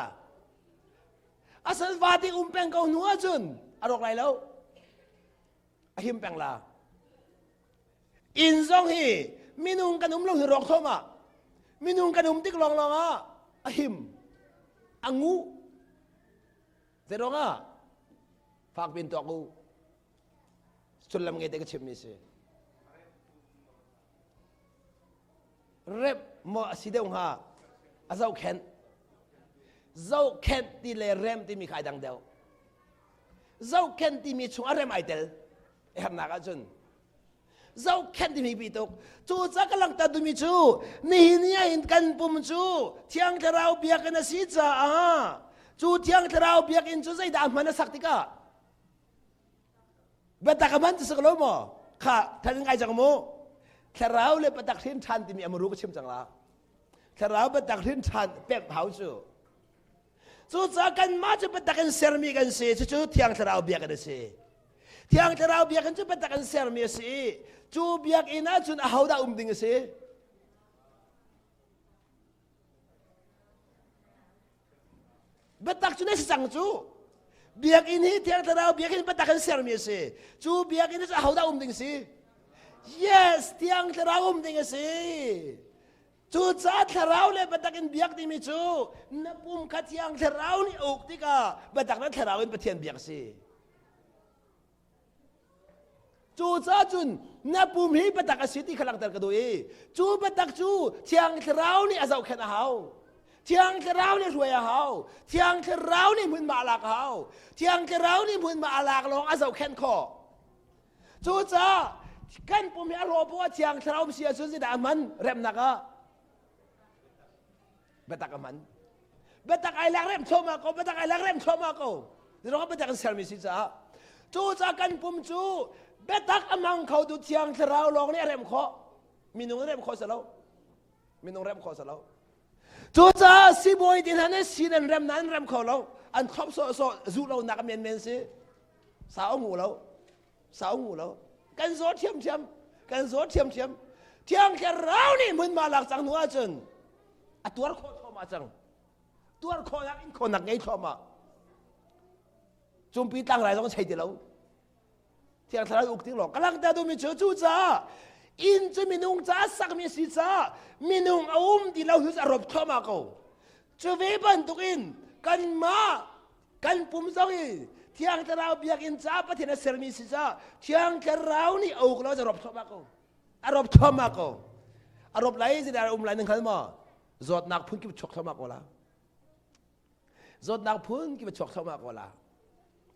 Asal vate um peng ko hnu ahcun a rawk lai lo. A him peng la. Inn zong hi minung kan um lo hi rawk thom ah minung kan um tik lawnglawng ah a him. A ngu. Zei ruang ah? Fak pin tuak u. Sullam ngei te ka chimmi si. Remh maw a si deuh hnga? A zohkhenh. Zohkhenh ti le rem timi kha ai dang deuh. Zohkhenh timi chung a rem ai tel. Hernak ahcun. Zohkhenh timi pi tuk. Cu ca ka langhter duhmi cu nihin ni ahhin kan pum cu Thiang Thlarau biakinn a si caah cu Thiang Thlarau biakinn cu zeidah a hman a sak tikah Biatak a hman ti si lo maw? Kha than ngai cang mu. Thlarau le biatak hrin ṭhan timi a muru ka chim cang la. Thlarau biatak hrin ṭhan pemh hau cu. Cucaah kanmah cu biatak in sermi kan si. Cucu Thiang Thlarau biakinn a si. Thiang Thlarau biakinn cu biatak in sermi a si i cu biakinn ahcun ahodah um ding a si? Biatak cu na si cang cu. Biakinn hi Thiang Thlarau biakinn biatak in sermi a si. Cu biakinn cu ahodah um ding si? Yes, Thiang Thlarau um ding a si. Cucaah thlarau le biatak in biak timi cu na pum kha thiang thlarau nih a uk tikah biatak le thlarau in Pathian biak a si. Cucaah cun na pum hi biatak a si ti kha langhter ka duh i cu biatak cu thiang thlarau nih a zohkhenh a hau. Thiang thlarau nih hruai a hau. Thiang thlarau nih hmunhma a lak a hau. Thiang thlarau nih hmunhma a lak lawng a zohkhenh khawh. Cucaah kan pum hi a rawh poah thiang thlarau si ahcun zeidah a hman remnak ah? Biatak a hman. Biatak ai lak rem thluahmah ko, biatak ai lak rem thluahmah ko. Zeiruangah biatak an sermi si caah. Cucaah kan pum cu biatak a hmang kho tu thiang thlarau lawng nih a remh khawh. Minung nih remh khawh si lo. Minung remh khawh si lo. Cucaah sibawi te hna nih sin an rem nain rem kho lo. An thlop sawhsawh zuh lonak a menmen si. Sau ngu lo. Sau ngu lo. Kan zaw ṭhiamṭhiam. Kan zaw ṭhiamṭhiam. Thiang Thlarau nih hmunhma lak cang hnu ahcun a tuar khawh thluahmah cang. Tuar khawhnak in khawhnak ngei thluahmah. Cumpi tlangrai zong chei ti lo. Thiang Thlarau uk ting lawng. Ka langhter duhmi cu cucaah inn cu minung caah sakmi si caah minung a um ti lo cu a rop thluahmah ko. Cu ve bantukin kanmah kan pum zong i Thiang Thlarau biakinn caah Pathian a sermi si caah Thiang Thlarau nih a uk lo a rop thluahmah ko. A rop thluahmah ko. A rop lai zeidah a um lai nan hngal maw? Zawtnak phunkip chuak thluahmah ko la. Zawtnak phunkip a chuak thluahmah ko la.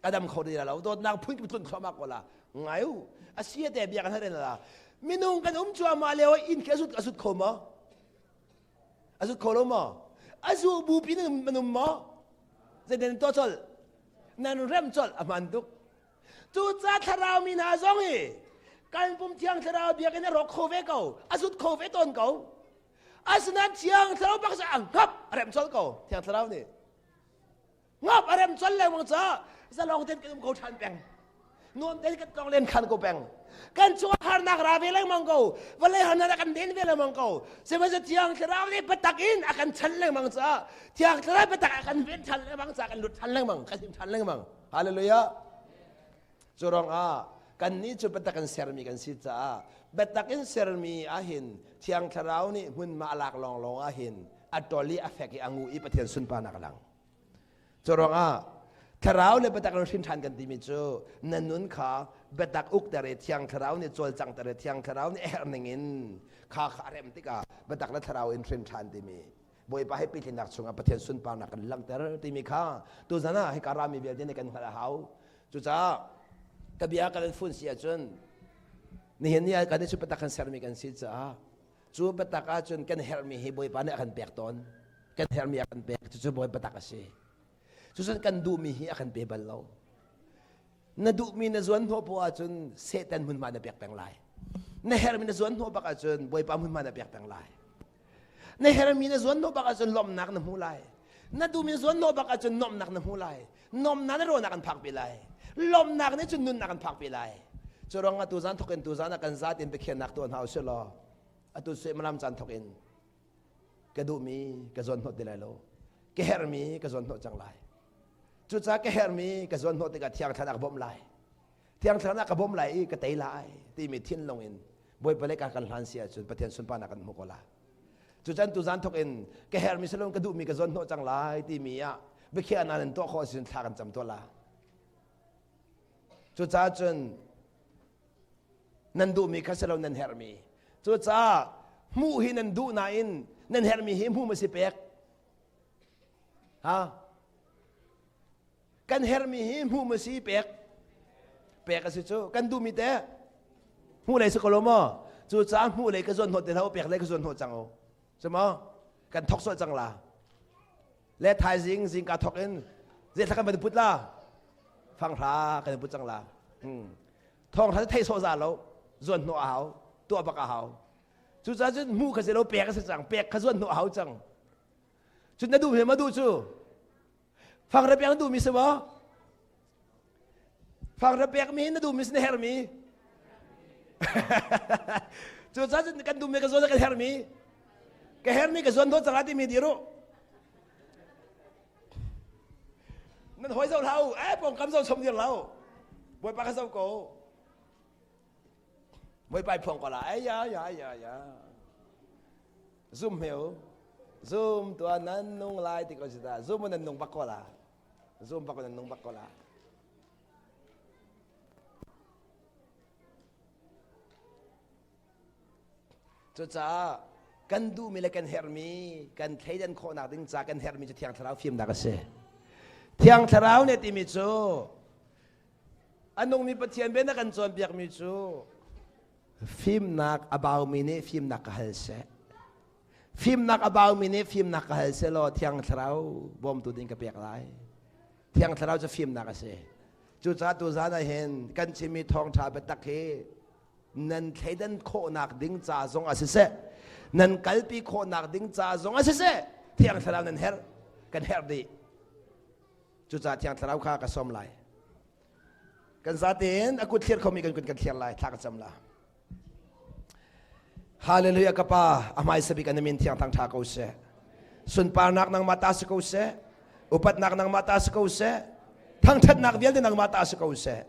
A dam kho ti lo. Dawtnak phunkip tlun thluahmah ko la. Ngai u. A si te bia kan hal la. Minung kan um cuahmah lio inn khi a zut a zut kho maw? A zut kho lo maw? A zu bu pi nan um maw? Zeitin tuah colh? Nan rem colh a hman tuk. Cucaah thlarau mi hna zong hi kan pum thiang thlarau biakinn a rawk kho ve ko, a zut kho ve tawn ko. Asinain thiang thlarau bak a ngap a rem colh ko thiang thlarau nih. Ngap a rem colh lengmang caah zalong tein kan um ko ṭhan peng. Nuam tein kan tlong len khan ko peng. Kan chung harnak ra ve lengmang ko. Vawlei harnak kan den ve lengmang ko. Sihmanhsehlaw thiang thlarau nih biatak in a kan chan lengmang caah thiang thlarau biatak a kan ven ṭhan lengmang caah kan lut ṭhan lengmang, kan him ṭhan lengmang. Hallelujah. Cu ruangah kannih cu biatak in sermi kan si caah biatak in sermi ahhin Thiang Thlarau nih hmunhma a lak lawnglawng ahhin a ṭol i a fek i a ngu i Pathian sunparnak a lang. Cu ruangah Thlarau le biatak in hrin ṭhan kan timi cu na nun kha biatak ukter i Thiang Thlarau nih cawlcanghter i Thiang Thlarau nih a herh ningin kha kha a rem tikah biatak le Thlarau in hrin ṭhan timi Bawipa he pehtlaihnak chungah Pathian sunparnak kan langhter timi kha tuzan ah hika rami vialte nih kan hngalh a hau. Cucaah ka bia kan in fun si ahcun nihin ni ah kan i cu biatak kan sermi kan si caah cu biatak ahcun kan herhmi hi Bawipa nih a kan pek tawn. Kan herhmi a kan pek cucu Bawipa biatak a si. Cucun kan duhmi hi a kan pe bal lo. Na duhmi na zuan hnawh poah ahcun Satan hmunhma na pek peng lai. Na herhmi na zuan hnawh bak ahcun Bawipa hmunhma na pek peng lai. Na hermi na zuan hnawh bak ahcun lawmhnak na hmu lai. Na duhmi zuan hnawh bak ahcun nuamhnak na hmu lai. Nuamhnak na rawnak an phakpi lai. Lawmhnak nih cun nunnak an phakpi lai. Cu ruang ah tuzan thawk in tuzan ah kan zatin biakhiahnak tuah hna usih law atu suimilam caan thawk in ka duhmi ka zuan hnawh ti lai lo. Ka herhmi ka zuan hnawh cang lai. Cucaah ka herhmi ka zuan hnawh tikah thiang thlarau ka bawmh lai. Thiang Thlarau ka bawmh lai i ka tei lai timi thinlung in Bawipa le ka kan hlan si ahcun Pathian sunparnak kan hmu ko lai. Cucan tuzan thawk in ka hermi salon ka duhmi ka zawn hnawh cang lai timi ah biakhiahnak nan tuah khawh ahcun thla kan cam tuah la. Cucaah cun nan duhmi kha silo nan herhmi. Cucaah hmuh hi nan duh nain nan herhmi hi hmuh ma si pek. Ha? Kan herhmi hi hmuh ma si pek? Pek a si cu. Kan duhmi te hmuh lei si ko lo maw? Cucaah hmuh lei ka zuan hnawh ti hlah u, pek lei ka zuan hnawh cang u. Cu maw? Kan thok sawh cang la. Le thaizing zingka thok in zeithla kan van put la? Fanghra kan put cang la. Hmm. Thawng hra thei sawh za lo, zuan hnawh a hau, tuah bak a hau. Cucaah cun hmuh kha si lo pek a si cang, pek kha zuan hnawh a hau cang. Cun na duh he ma duh cu? Fangra pek na duhmi si maw? Fangra pekmi na duhmi si na herhmi? Cucaah cun kan duhmi ka zawn kan herhmi. Ka herhmi ka zawn dawt cang timi dir u. Nan hawi zoh hlah u, eh pawngkam zoh chom dir hlah u. Bawipa ka zoh ko. Bawipa i phuang ko la. Ai ya ya ya ya. Zum heu. Zum tua nan nung lai ti ko si ta. Zum nan nung bak ko la. Zum bak nan nung bak ko la. Cucaah kan duhmi le kan herhmi kan thleidan khawhnak ding ca kan herhmi cu Thiang Thlarau fimnak a si. Thiang Thlarau nih timi cu a nungmi Pathian bia na kan cawnpiakmi cu fimnak a baumi nih fimnak ka hal seh. Fimnak a baumi nih fimnak ka hal seh law Thiang Thlarau bawmtu ding ka pek lai. Thiang Thlarau cu fimnak a si. Cucaah tuzaan ah hin kan chimmi thawngṭha biatak hi nan thleidan khawhnak ding ca zong a siseh nan kalpi khawhnak ding ca zong a siseh Thiang Thlarau nan herh kan herh dih cucaah Thiang Thlarau kha ka sawm lai kan zatein a kut thlir khomi kan kut kan thlir lai thla ka cam la Hallelujah ka pa a hmaisa bik an min thiang thang tha ko seh sunparnak nangmah ta si ko seh upatnak nangmah ta si ko seh thangṭhatnak vialte nangmah ta si ko seh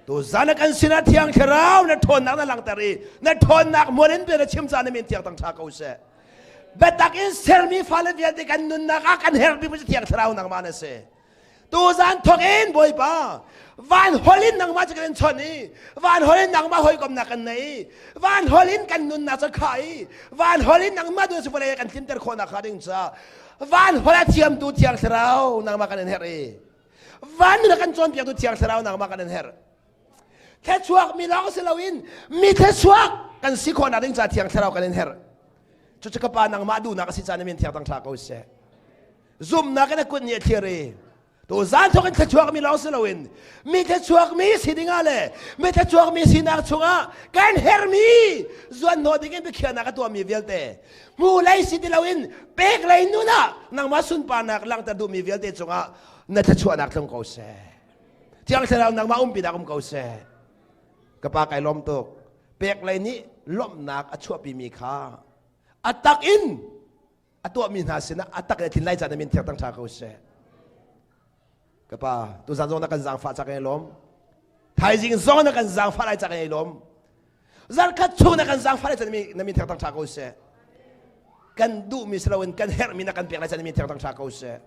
tu zan kan sinah thiang thlarau na ṭhawnnak na langhter i na ṭhawnnak mual in bia na chim caan na min thiang tang ṭha ko seh biatak in sermi fale vialte kan nunnak ah kan herh bik cu thiang thlarau nangmah na si Tuzan thawk in Bawipa van hol in nangmah cu kan in chawnh i van hol in nangmah hawikomnak kan nei van hol in kan nunnak cu khah i van hol in nangmah duh cu vawlei kan tlinter khawhnak hnga ding ca van hol a thiamtu thiang thlarau nangmah kan in herh i van nun a kan cawnpiaktu thiang thlarau nangmah kan in herh thluachuak mi lawng si loin mi thluachuak kan si khawhnak ding ca thiang thlarau kan in herh cucu ka pa nangmah duhnak a si caan min thiang tang thla ko seh zumhnak in a kut nih a thlir i tu zan thawk in thluachuak mi lawng si loin mi thluachuak mi si dingah le mi thluachuak mi sinak chungah kan hermi zuan hnawh ding in biakhiahnak a tuahmi vialte hmu lei si ti loin pek lei nun ah nangmah sunparnak langhter duhmi vialte cungah na thluachuahnak tlung ko seh thiang thlarau nangmah umpinak um ko seh ka pa kai lawm tuk pek lei nih lawmhnak a chuahpimi kha a tak in a tuahmi hna sinah a tak le thin lai caan min thiang tang ṭha ko seh ka pa tuzan zong na kan zaangfah cak ei lawm thaizing zong na kan zaangfah lai cak ei lawm zarkhat chung na kan zaangfah lai caan na min thiang tang ṭha ko seh kan duhmi si loin kan herhmi na kan pek lai caan min thiang tang ṭha ko seh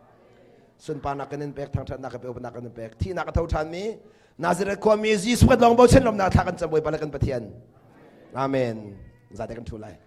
sunparnak kan in pek thangṭhatnak kan pek upatnak kan in pek thihnak a tho ṭhanmi Nazareth khuami Jesuh kan lawng bochan lawmnak thla kan cam Bawipa le kan Pathian amen zate kan ṭhu lai.